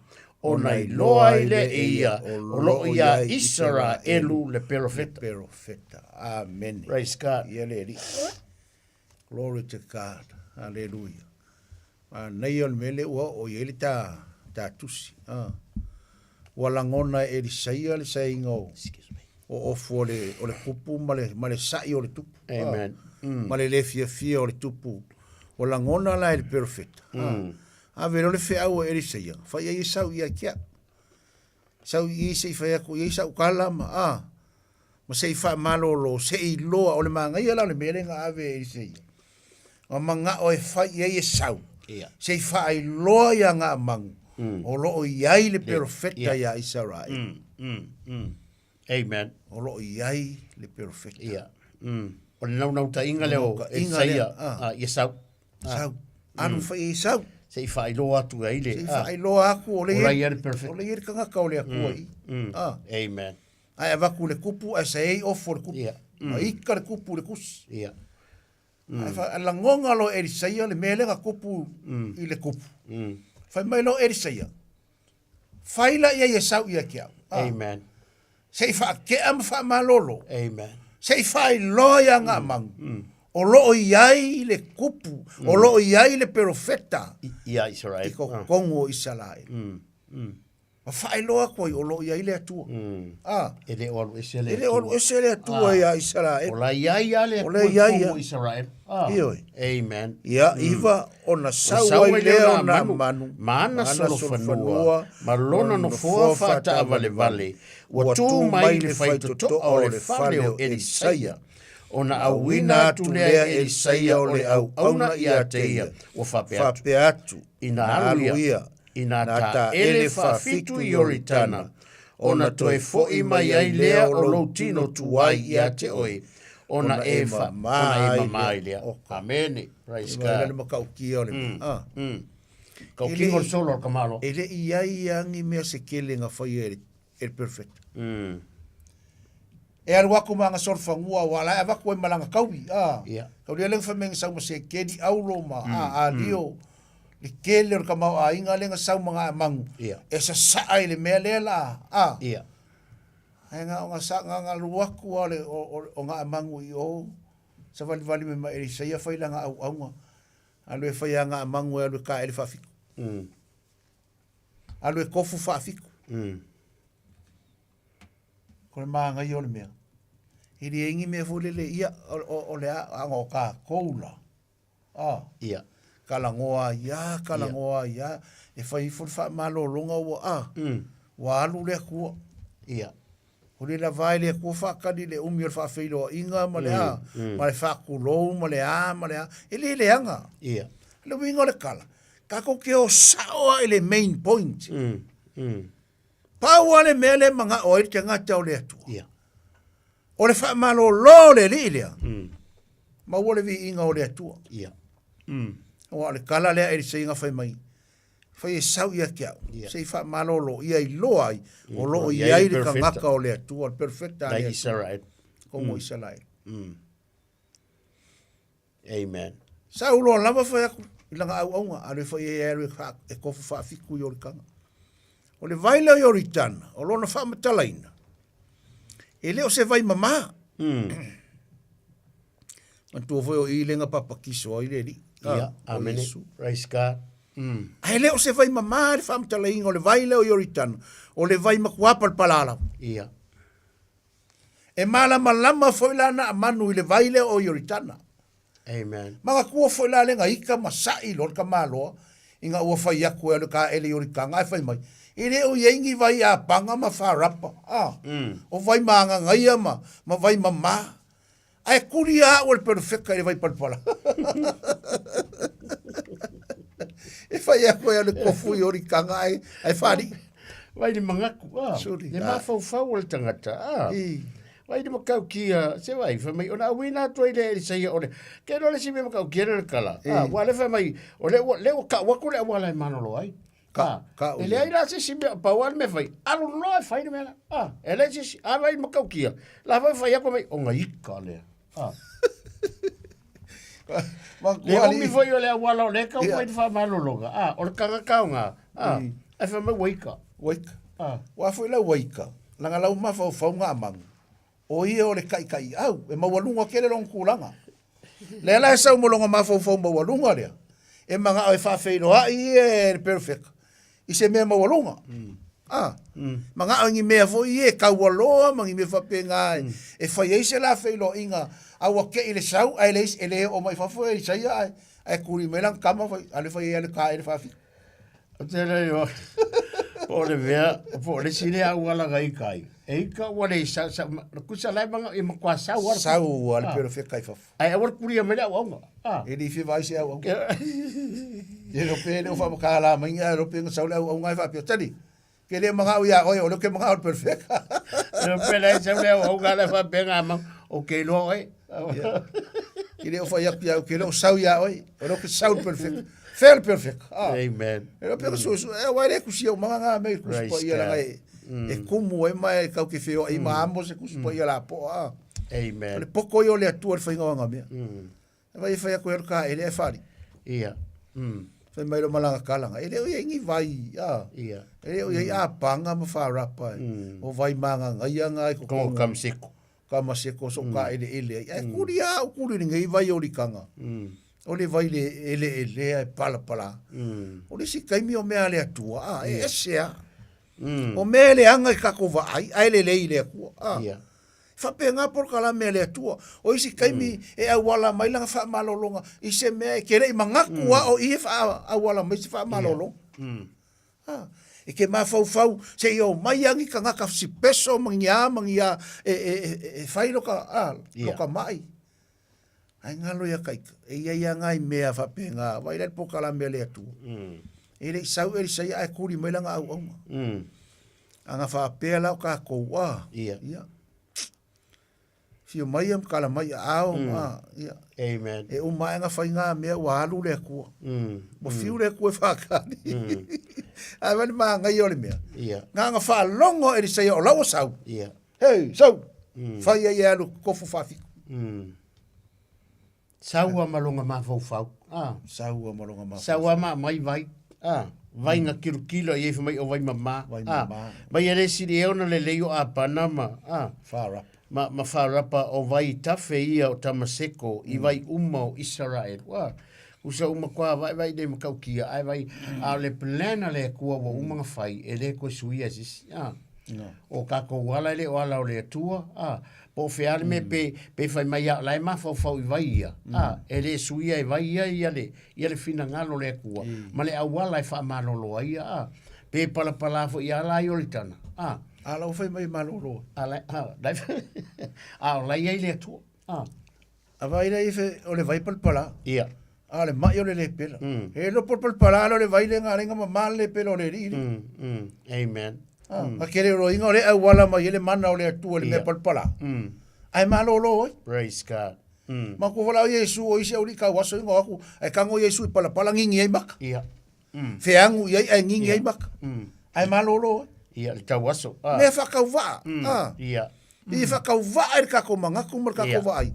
ona iloa ai lea e ia o lo o iā Isaraelu le perofeta. Perofeta. Amene. Praise God. Ia le Alii. Glory to God. Hallelujah. Manaia o le mea lea ua oo i ai le ta, ta tusi. Ah. Ua lagona e Elisaia le saeiga o, o ofu o le, o le kupu ma le, ma le sa'i o le tupu. Amen. Ah. Ma le le fiafia o le tupu. Ua lagona la e le perofeta. Ah. Ave loa le feau a Elisaia, fai ai e sau ia te au. Sau i i se i fai atu i ai sau tala ma, a, ma se i faamalolo, se i iloa, o le manaia la o le mea lea na ave e Elisaia. Na manao e fai i ai e sau, se i faailoa ia Naamanu, o lo o i ai le perofeta ia Isaraelu. Amen. O lo o i ai le perofeta. Ia. O le naunautaiga lea o Elisaia, ia sau. Sau. Alu fai ai sau. Se i faailoa atu ai le... Se i faailoa atu o le i ai le perfect. O le i ai le tagata o le Atua i. Amen. Ae avatu le kupu ae saei ofu o le kupu. Ia. Ma ika le kupu i le kusi. Ia. Ae fa lagona loa e Elisaia le mea lea na kupu i le kupu. Fai mai loa Elisaia, fai la i ai e sau ia te au. Amen. Se i faatea ma faamalolo. Amen. Se i faailoa ia Naamanu, o lo o i ai le kupu, o lo o i ai le perofeta ia Israel. I totonu o Isaraelu. Ma faailoa atu ai o lo o i ai le Atua. A. E le o alu ese le E le o alu ese le Atua ia Isaraelu. O la i ai lava le O la Atua i ai i totonu lava. o Isaraelu. Ioe. Amen. Ia, iva, ona sau ai lea o Naamanu, ma ana solofanua, ma lona nofoa faataavalevale, ua tu mai le faitotoa o le fale o Elisaia, ona auina atu lea e Elisaia o le auauna ia te ia, ua faapea atu, ina alu ia, ina taele faafitu i Ioritana, ona toe foi mai ai lea o lou tino tuai ia te oe, ona e mama ai lea. Amene. Praise God. Le matautia o le mea. Ah. Kaukino o le solo o le kamalo. E le i ai lava ni mea se tele na faia e le perfect. E alu atu ma ana solofanua aua la e avatu ai ma lana taui, a. Ia. Tau lea lea na fai mai na sau ma sekeli aulo ma a alio. Le tele o le tamaoaiga lea na sau ma Naamanu. Ia. E sasaa i le mea lea la, a. Ia. Ae na o ga sa ga ga alu aku lava o le o Gaamagu i o, savalivali mai ma Elisaia fai lana auauga, alu e fai ia Gaamagu e alu e kaele faafitu. Alu e kofu faafitu. O le manaia o le mea, e leai ni mea foi lele, ia, o le a, ana o tatou la, a, Ia. Talanoa ai lava, talanoa ai lava, e fai ifo le faamalologa ua, a, ua alu le Atua. Ia. O le lava e le Atua faatali le umi o le faafeiloaiga ma le a, ma le faatulou ma le a ma le a, e le leaga. Ia. O le uiga o le tala, tatou te o sao lava i le main point. Pau lava le mea lea e manao ai le tagata o le Atua. Ia. O le faamalolo o le alii lea, maua le viiga o le Atua. Ia. Aua o le tala lea a Elisei na fai mai, fai e sau ia te au, se i faamalolo ia iloa ai, o lo o i ai le tagata o le Atua, le perfecta a le Like Atua. Israel. Komo Israel. Amen. Sau loa lava fai atu i lana auauga, alu e fai e alu e, fa, e kofu faafitu i Ioritana. O le vai lea o Ioritana, o lona faamatalaina, e le o se vai mamā. Manatua foi o i le na papatiso ai le alii. Ia, Ah, o amene. Iesu. Praise God. Ae le o se vai mamā le faamatalaina o le vai lea o Ioritana, o le vai matuā palapala lava. Ia. E malamalama foi la Naamanu i le vai lea o Ioritana. Amen. Manatua foi la le na ika ma sa'i loa le tamaloa ina ua fai atu e alu e kaele i Ioritana ae fai mai, E le o i ai ni vai apaga ma farapa, a, o vai maagagaia ma, ma vai mamā. Ae kuli a au e le perofeta i le vai palapala. E fai atu e alu e kofu i Ioritana ae, ae faalii. Vai le mangaku, ah, Suri, le ah. mafaufau o le tagata, ah. I. Vai le matautia, se vai, fai mai, ona auina atu ai le Elisaia o le, ke loa le isi mea matautia le kala, ah, ua le fai mai, o le ua, le ua kau atu le auala e malolo ai. Ka, Ah, kau e ia. leai la se isi mea, pau lava le mea fai, alu loa e fai le mea la. Ah, e leai se isi, a vai le matautia, la foi fai atu mai, o nga ika lea. Ah. Le umi foi o le auala o le kau Ia. foi le faamalologa. Ah, o le tagata o ngā. Ah, ae fai mai ua ika. Ua ika. Ah. Ua foi la ua ika, langa lau mafaufau Gaamagu, o ia o le kaikaiau, e maualuga tele lona tulaga. Lea la e sau ma lona mafaufau maualuga lea, e manao e faafeiloai ia e le perofeta i se mea maualuga. Ah, manao i ni mea foi ia e taualoa ma ni mea faapena e, e fai ai se la feiloaiga, a ua tei le sau ae leai e le oo mai fafo e Isaia ae, ae kuli mai lana tama fai, alu e fai ai a le kaele faafitu. O te lei o, po o le mea, po o le isi lea auala na ika ai. E ika ua le sa, sa, ma, kusa lai manga i matua sau ala. Sau a le perofeta i fafo. Ae aua le kulia mai le auauga. Ah. E le i fia vaai se auauga. E le o pe le o faamakala mai ni ae le o pe na sau le auauga e faapea, Tali, ke le manao iā oe, o lea ou te manao i le perofeta. E le o pe lai sau le auauga le faapea ngā mau, o ke iloa oe. Ke le o fai atu iā oe, ke le o sau iā oe, o lea ou te sau i le perofeta. Fea le perofeta. Ah. Amen. E le o pe na suesue, e aua e le kusi au manga ngā mea i kusi Praise paia langa God. e, e kumu ai ma e kau ke wheoa i ma amo se kusi paia la poa. Ah. Amen. O le poko ia o le Atua i le faiga o aga mea. E vai e fai atu e alu ka ele e whaari. Ia. Fai mai lo malanga kalanga. E le o ia ingi vai. A. Ia. E le o ia i apanga ma wharapa. E. O vai manga ngai anga ai ko Kongo kamaseko. Kamaseko so ka ele ele ai. E kuri a o kuri ni ngai vai o likanga. O le vai le ele ele ai pala pala. O le si kaimi o mea le Atua. A, e ese a. O mea e leaga i kako vaai, ae lelei i le Atua. A. Ia. Faapena polokalame a le Atua. O isi taimi e auala mai lana faamalologa i se mea e te le i manatu a o i e faaauala mai se faamalologa. A, e te mafaufau seia omai a ni tagata sipeso ma ni a ma ni a e, e, e, e fai loka, a, loka mai. Ae galo ia kaika, e ia ia ngai mea faapena, vaai la i le polokalame a le Atua. E le i sau Elisaia ae kuli mai lana auauna. Ana faapea la o takou, a, Ia. ia. Fio mai ia ma kala mai aao, a, ia. Amen. E uma ae na fai ngā mea ua alu le Atua. Ua fiu le Atua e whakani. Ae vai le māngaia o le mea. Ia. Ngā nga whaalongo Elisaia o lau o sau. Ia. Hei, sau! Fai ai e alu kofu whawhiku. Sau a ma longa mafaufau. Ah. Sau a ma longa mafaufau. Sau a ma mai vai. Ah. Vai na kilokilo i ai fai mai o vai mamā. Vai Ah, mamā. Mai e le sili e ona lelei o Apana ma, ah, Wharapa. ma Wharapa o vai tafe ia o Tamaseko i vai uma o Israel. Ua, usa uma koa vai vai le makaukia, ai vai, a o le plan a le Atua ua uma na fai, e le koe suia e se isi. Ah. No. O kākou ala e le o ala o le Atua, ah, po o fea le mea pe fai mai a o la e mafaufau i vai ia, ah, e le suia e vai ia ia le, ia le finagalo o le Atua, ma le auala e faamalolo ai ia, ah, pe palapala foi ia la i o le tana, ah. A la ua fai mai e malolo. A la, ah, la, a o la i ai le Atua, ah. A vai la ife o le vai palapala. Ia. A o le mai o le lepela. E lo palapala o le vai le ngā lenga ma le lepela o le alii le. Amen. Ah, a kere ro inga o le auala mai e le mana o le Atua le mea palapala. Ai malolo oi. Praise God. Ma ku wala o Yesu o isi au li kau aso inga o aku, ai kango Yesu i palapala ngingi ai maka. Ia. Feangu i ai, ai ngingi ai maka. Ai malolo oi. Ia, le tau aso. Ah. Mea whakauvaa. Ah. Ia. I whakauvaa e le kako mangaku ma le kako vaai.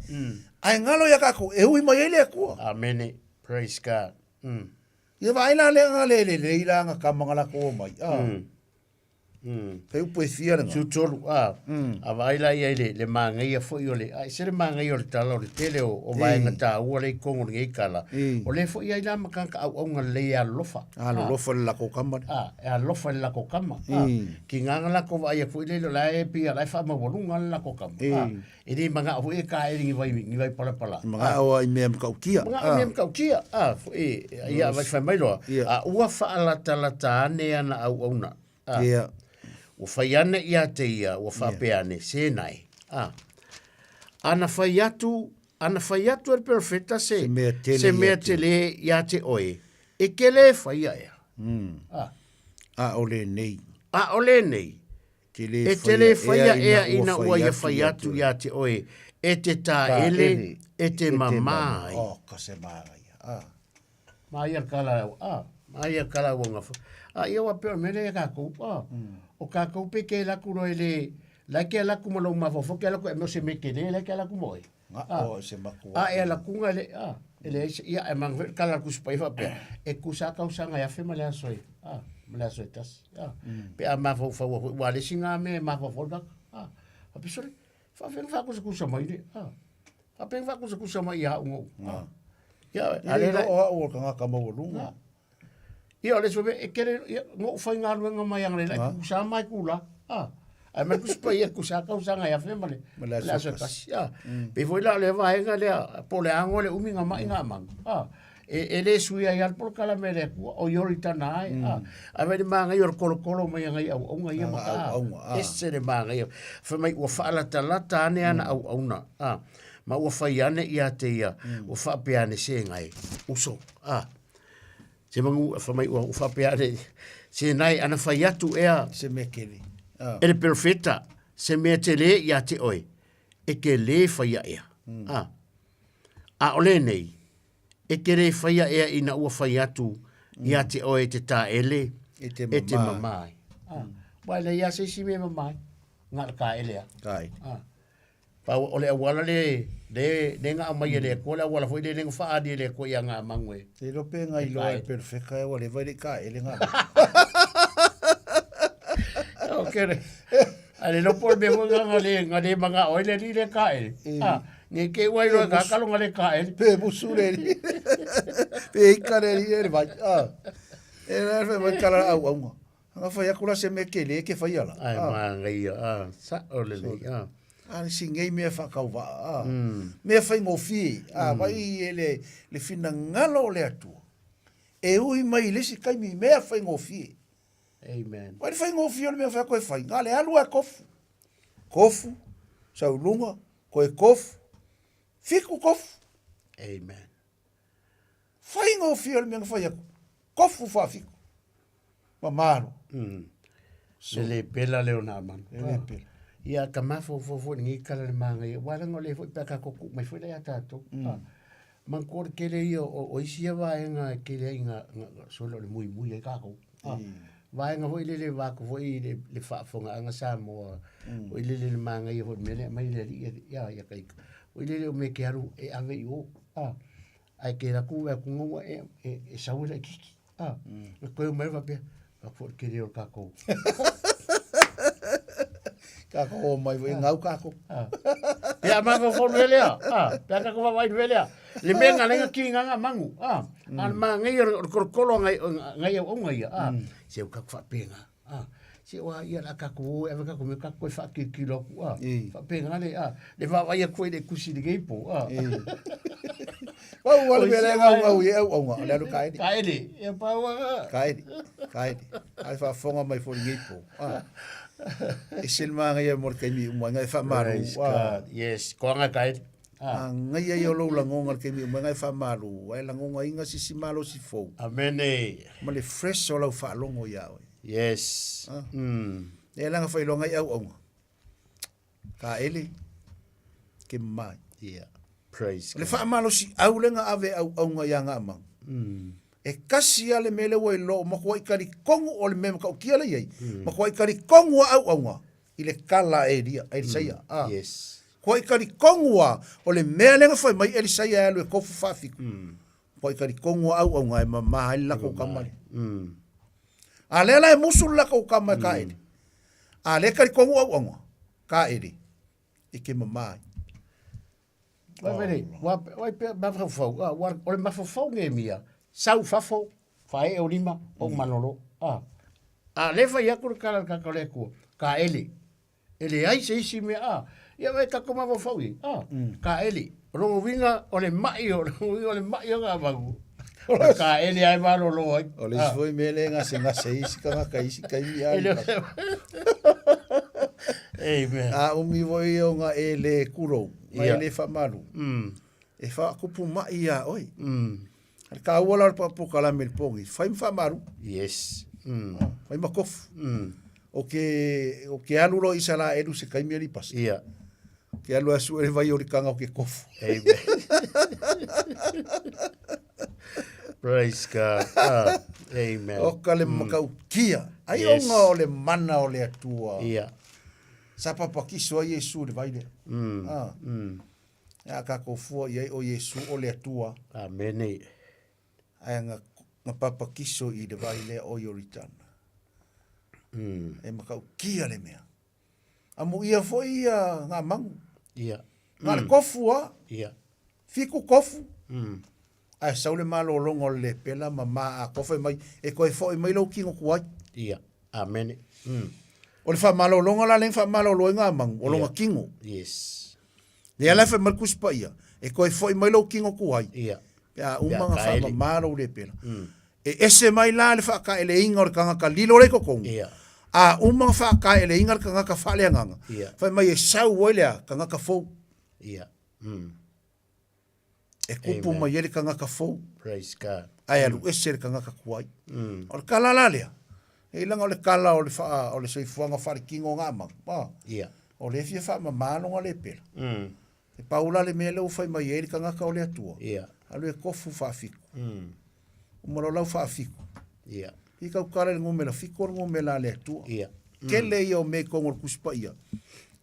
Ai ngalo ia kako, e ui mai ai le Atua. Amene. Praise God. Ia vaai la le nga le le le i la nga kamanga la ko mai. Ah. Fai upu e fia le nga. Tutolu, ah. A vaai la ia i le māngaia foi o le, ai se le māngaia o le tala o le tele o vaenga tāua le i kongo le ngei kala. O le foi ai la makanga au au nga le alofa. Alolofa le lako kama. Ah, e alofa le lako kama. Ah, ki nganga lako vaai a foi le la e pia la e wha mawalunga le lako kama. Ah, e le manga foi e ka e ngi vai ngi vai pala pala. Manga o ai mea mkaukia. Manga o mea mkaukia. Ah, foi ia vai whai mai loa. Ah, ua whaalata lata ane ana au auna. Ah. Ua whai ane ia te ia, ua whapea ane, se nai. Ah. Ana whai atu, ana whai atu e le perofeta se, Se mea tele se mea ia te. tele ia te oe, e ke le whai a ea. Ah. A o le nei. A o le nei. Te le E te le whai a ea ina ua ia whai atu ia te oe, e te tā ele, e te mamā ai. Oh, ka se māngai. Ah. Ma ia kala au, ah, ma ia kala au nga Ah, ia wa peo mele ia kākou, ah. O kākou pe ke laku roe le, la ke laku ma lou mafofo, ke laku e meo se me ke le, la ke laku moe. Nga Ah. o se makua. Ah, e la kunga le, ah, e le, ia e manga kala ku spai fa pe. E ku sa kau sanga ia fe ma le aso e. Ah, ma le aso e tas. Ah. Pe a mafofo wa wa le singa me mafofo ka. Ah. A pisore, fa fe fa ku ku sa mai le. Ah. Fa pe fa ku ku sa mai ia ungo. Ah. Ia, E le o au o ka ngaka maualuga. Ia, o le sue, e kere, ia, ngo whai ngā luenga mai ang le, lai Ah. ku sa mai ku la. Ah. Ai mai ku spa ia ku sa kau sa ngai a fe ma le. Ma le Le aso aso kasi. kasi. Ah. Pe foi la le vaenga le po le ango le umi ngā mai ngā mang. Ah. E le sui ai al polo kala me le kua, o iori tana ai. Ah. Ai mai le maanga i o le kolokolo mai ngai au aunga ia Nga maka. au aunga, ah. E se le maanga ia. Fai mai ua whaalatalata ane ana au auna. Ah. Ma ua whai ane ia te ia, ua whaapea ane se ngai. Uso. Ah. Se mangu, wha mai ua whaapea ane, se nai ana whai atu ea. Se mea kele. Ah. E le perfeta, se mea te le ia te oe, e ke le whaia ea. Ah. A o le nei, e ke le whaia ea ina ua whai atu ia te oe te tā ele, E te e te mamā. mamai. Ah. Wai le ia se si me mamai, ngā le ka ele a. Kai. Ah. Pa o le awala le, le, le ngā mai e le koa, le awala foi le le ngā whaani e le koa ia ngā mangwe. Te lope ngai loa e perfeka e wale vai le ka ele ngā. O kere. A le lopo le mea ngā le, ngā le manga oi le ni le ka ele. Ah, nge ke wai loa ngā kalo ngā le ka ele. Pe musu le ni. Pe ika le ni le vai. Ah. E la fe mai kala au aunga. Nga whai aku la se me kele ke whai ala. Ai Ah. manga ia, ah, sa o le le, ah. A le singei mea whakauwa. Ah. Mea whai ngōwhie. Ah, vai e le whina ngalo o le atua. E ui mai le si kaimi mea whai ngōwhie. Amen. Vai le whai ngōwhie o le mea whai koe whai. Ngā le alu a kofu. Kofu, saulunga, koe kofu, fiku kofu. Amen. Whai ngōwhie o le mea whai aku. Kofu wha fiku. Ma maro. Le le pela leo nā manu. Le le pela. Ia ka mafo fo fo ni kala le manga ia. Wala ngo le fo pa ka koku mai fo le ia tātou. Ah. Man ko kele ia o isi ia vaenga e kele ai nga solo le mui mui ai kākou. Ah. Vaenga foi le le vako foi le le faafofoga anga Samoa. O i le le manga ia foi mele mai le ia ia ia kai. O i le le o me ke aru e ave i o. Ah. Ai ke raku e ku ngaua e e sau le kiki. Ah, e koe mai faapea, faapea le kele o le kākou. Kākou o mai foi ngau kākou. Pea mafaufau le lea, ah, pea kākou vaavaai le lea. Le mea nga lenga ki nganga mangu, ah, a le māngai o le kolokolo ngai ngai au onga ia, ah, se u kākou whaapenga, ah, se oa ia la kākou o e ave kākou me kākou e whaakilokilo aku, ah, whaapenga le, ah, le vaavaai aku ai le kusi le geipo, ah. Pau ua le mea le ngau ngau i e au aunga, o le alu ka ele. Ka ele, ia pau a. Ka ele, ka ele. Ai whaafonga mai fo lenei po. Ah. E se le māngai mo le kaimi umai, ngai whaamaru. Praise God. Yes, koanga ka ele. Ah. Ngai ai o lou lagonga le kaimi umai, ngai whaamaru. Ai lagonga inga sisi malo si fou. Amen. Ma le fresh o lau whaalongo ia oe. Yes. Ah. E langa whailoa ngai au aunga. Ka ele, ke mai. Yeah. Praise Le whaamalosi au le nga ave au au nga ia nga mang. E kasi a le mele ua i loo makua i kali kongu o le mea makau kia le iai. Makua i kali kongu a au au nga i le kala e lia, Elisaia. Ah. Yes. Kua i kali kongu a o le mea lenga whai mai Elisaia e alu e kofu whawhiku. Kua i kali kongu a au au nga e mamaha ai le lako kamale. A lea la e musu le lako kama e ka ele. A lea kali kongu au au nga ka ele e ke mamaha ai. Wai wele, wa wai pe mafaufau, ah, wa o le mafaufau nge mia, sau fafo, fae o lima, o manolo, ah. A le fai aku le kala ka ka le ku, ka ele. Ele ai se isi mea, ah. Ia wai ka ko mafaufau i, ah, ka ele. O longo winga o le mai o longo winga o le mai o ka mangu. O ka ele ai malolo ai. O le isi foi mea le gasegase ai isi tagata i isi taimi a Ele Amen. A umi foi o nga e le kulou, ma Ia. e le faamalu. E faakupu mai iā oe. A le kāua la o le polokalame i le pogi, fai ma faamalu. Yes. Fai ma kofu. O ke, o ke alu loa i Isalaelu se taimi e lipasa. Ia. Ke alu a sue le vai o le kanga o ke kofu. Amen. Praise God. Ah, amen. O ka le makaukia. Ai Yes. onga o le mana o le Atua. Ia. Sa papakiso ai Iesu i le vai lea. Ah. A kākou fua i ai o Iesu o le Atua. Amene. Ae nga, nga papakiso i le vai lea o Ioritana. E makaukia le mea. Amuia foi ia ngā mangu. Ia. Ngā le kofu a. Ia. Fiku kofu. Ae sau le malologa o le lepela ma ma a kofa mai e koe foi mai lou kino kuai. Ia. Amene. O le faamalologa la lea faamalolo ai ngā mangu, o longa kino. Yes. Lea la e fai mai le Tusi Paia, e koe foi mai lou kino kuai. Ia. Pe a uma nga faamama lou lepela. E ese mai la le faakaeleiga o le tagata lilo lea i totonu. Ia. A uma nga faakaeleiga le tagata faaleagaga. Ia. Fai mai e sau ai le a tagata fou. Ia. E kupu Amen. mai ai le tagata fou. Praise God. Ae alu ese le tagata tuai. O le kala la lea. E laga o le kala o le wha, o le soifuaga faalekino o ngā mau. Ah. Ia. O le fia faamamā lona lepela. E pau la le mea lea ua fai mai ai le tagata o le Atua. Ia. Alu e kofu faafitu. Uma loa lau faafitu. Ia. I kau kala i le numera fitu o le numera a le Atua. Ia. Kele ia o mea i totonu o le Tusi Paia,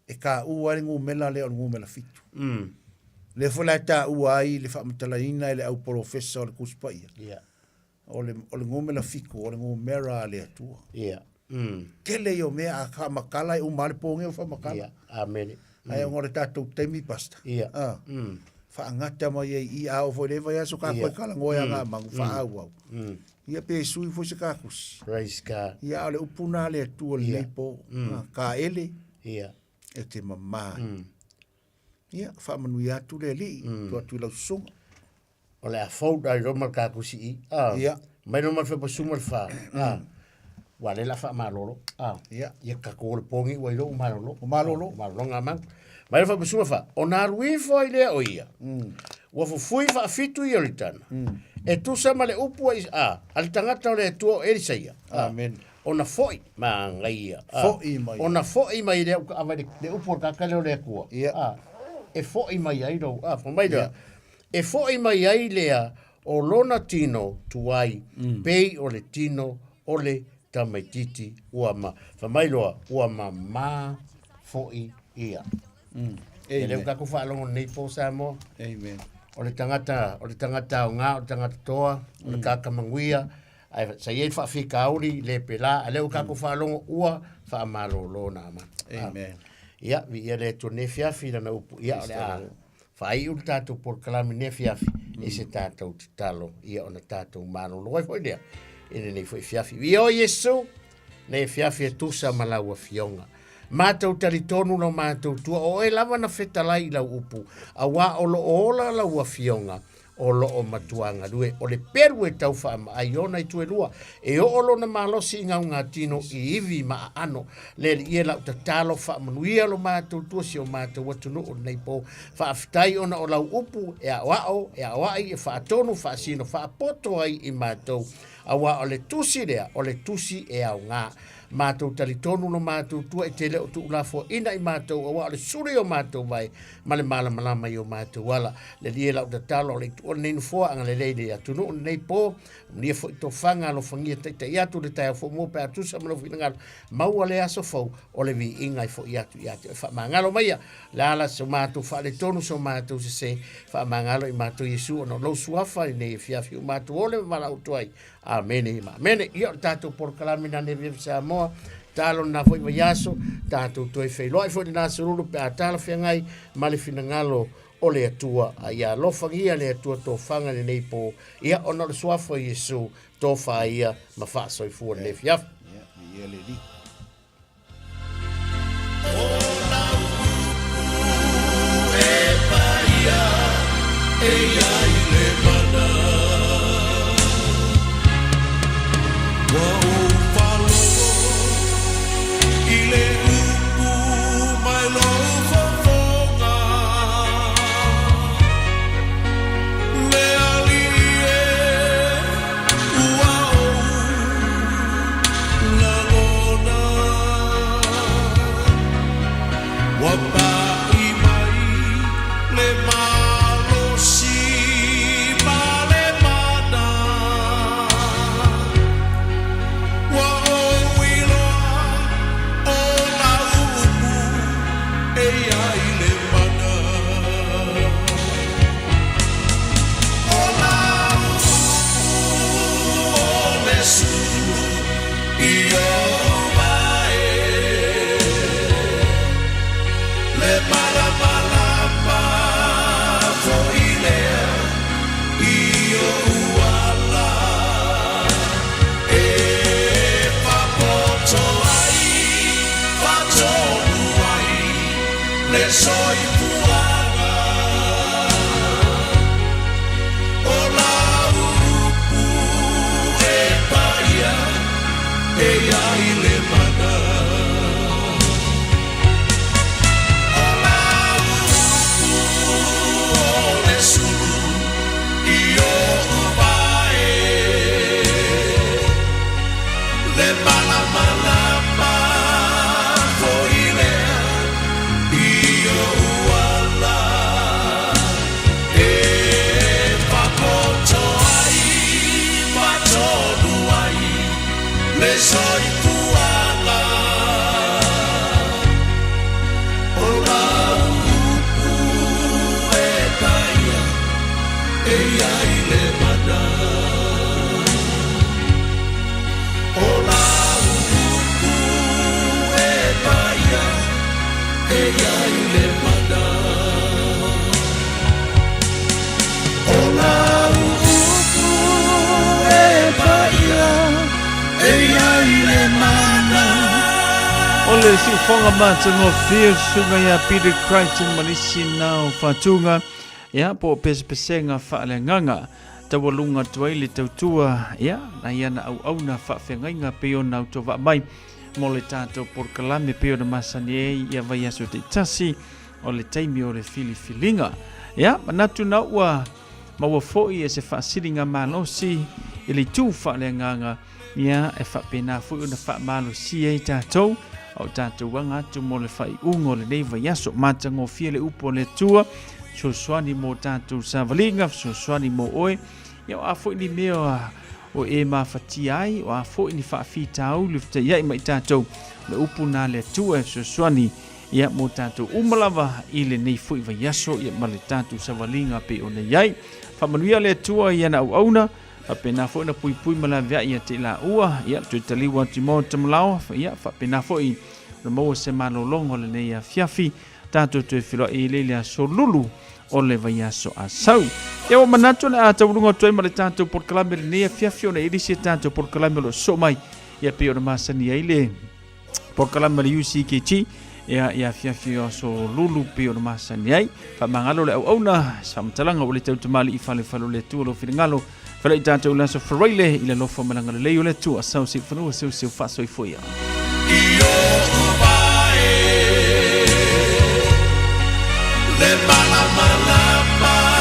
e taua ai le numera lea o le numera fitu. Lea foi la e taua ai le faamatalaina e le au polofesa o le Tusi Paia. Ia. O le, o le numera fitu, o le numera a le Atua. Ia. Tele ia o mea a faamatala e uma lava le po nei o faamatala. Ia. Amene. Ae ona o le tatou taimi, Pastor. Ia. Ah. Faagata mai ai i a oo foi i le vaiaso kākou e talanoa ia Gamagu faaauau. Ia pe sui foi se kakusi. Praise God. Ia a o le upu na a le Atua i lenei po. Ka ele. Ia. E te mamā. Ia, faamanuia atu le Alii, tuu atu i lau susuga. O le a fold ai roma le kakusi i. Ah. Ia. Mai roma le fepa suma le wha. Ah. Wa le la wha malolo. Ah. Ia. Ia ka ko le pongi ua ilo u malolo. O malolo. Ah, malolo ngā mangu. Mai le fepa suma wha. O nā rui fo i lea o ia. Ua fufui wha fitu i Ioritana. E tusa ma le upu a, a, a le tangata o le Atua o Elisaia. Ah. Amen. Ona foi ma ngai ia. Ah. Foi mai. Ona foi mai lea uka awa le, le upu o le kakale o le Atua. Ia. Ah. E foi mai ai lou. Ah, fo mai lea. E foi mai ai lea o lona tino tuai, pei o le tino o le tamaititi ua ma, fai mai loa, ua mamā foi ia. E lea ua tatou faalogo nei po Samoa. Amen. O le tagata, o le tagata aoga, o le tagata toa, o le kakamanuia, Ae sa i ai le faafitauli le pela, a lea ua tatou faalogo ua faamalolo Naamana. Amen. Ia, viia le Atua nei afiafi i lana upu. Ia, o le a faaiu le tatou polokalame nei afiafi i se tatou tatalo, ia ona tatou malolo ai foi lea i lenei foi afiafi. Viia oe Iesu, nei afiafi e tusa ma lau afioga. Matou talitonu lo matou tua, o oe lava na fetalai i lau upu, auā o lo o ola lau afioga, o lo o matua galue. O le pelu e tau faamaai ona itu e lua, e oo lona malosi i gaugatino i ivi ma aano. Le Alii e lau tatalo, faamanuia lo matou tua si o matou atunuu lenei po. Faafetai ona o lau upu e aoao, e aoai, e faatonu, faasino, faapoto ai i matou. Auā o le tusi lea, o le tusi e aoga. Matou talitonu lo matou tua e te le o tuulafoaina i matou, auā o le sulu i o matou vae ma le malamalama i o matou ala. Le Alii e lau tatalo, o le itu o lenei nofoa, agalelei le atunuu lenei po, manuia foi tofaga, alofagia taitai atu le taeao fou mua pe a tusa ma lou finagalo, maua le aso fou o le viiga e foi atu ia te oe. Faamagalo maia le ala so matou faaletonu, so matou sese, faamagalo i matou Iesu ona o lou suafa i lenei afiafi ua matou ole ma valaau atu ai. Amene ma amene. Ia o le tatou polokalame na nei afiafi Samoa, talo lena foi vaiaso, tatou toe feiloai foi lena aso pe a talafeagai ma le finagalo o le Atua. A ia alofagia le Atua tofaga lenei po, ia ona o le suafa o Iesu, tofa ia ma faasoifua lenei afiafi. Ia, ia le Alii. O le siufoga matagofie o susuga ia Peter Crichton ma nisi na o faatuga ia po o pesepesega faaleagaga taualuga atu ai le tautua ia nai ana auauna faafeagaiga pei ona autovaa mai mo le tatou polokalame pei ona masani ai ia vaiaso taitasi o le taimi o le filifiliga. Ia, manatu na ua maua foi e se faasiliga malosi i le itu faaleagaga, ia e faapena foi ona faamalosia ai tatou a o tatou aga atu mo le faaiuga o lenei vaiaso. Matagofie le upu a le Atua, fesoasoani mo tatou savaliga, fesoasoani mo oe. Ia o a foi ni mea o e mafatia ai, o a foi ni faafitauli o fetaiai ma i tatou, o le upu na a le Atua e fesoasoani ia mo tatou uma lava i lenei foi vaiaso ia ma le tatou savaliga pei ona i ai. Faamanuia le Atua i ana auauna. Faapena foi ona puipui ma laveai ia te i laua, ia, toe taliu atu i maota ma laoa, ia, faapena foi ona maua se malologa o lenei afiafi, tatou toe feiloai ai lea i le aso Lulu o le vaiaso a sau. Ia ua manatu o le a tauluga atu ai ma le tatou polokalame i lenei afiafi ona e i ai le isi a tatou polokalame o lo o sosoo mai, ia pei ona masani ai le polokalame a le UCKT, ia i afiafi o aso Lulu pei ona masani ai. Faamagalo le auauna, se faamatalaga ua le tautamalii falefale o le Atua lou finagalo. Feiloai tatou i le aso Faraile i le alofa ma le agalelei o le Atua. Sau seu fanua seu seu faasoifua ia. Le.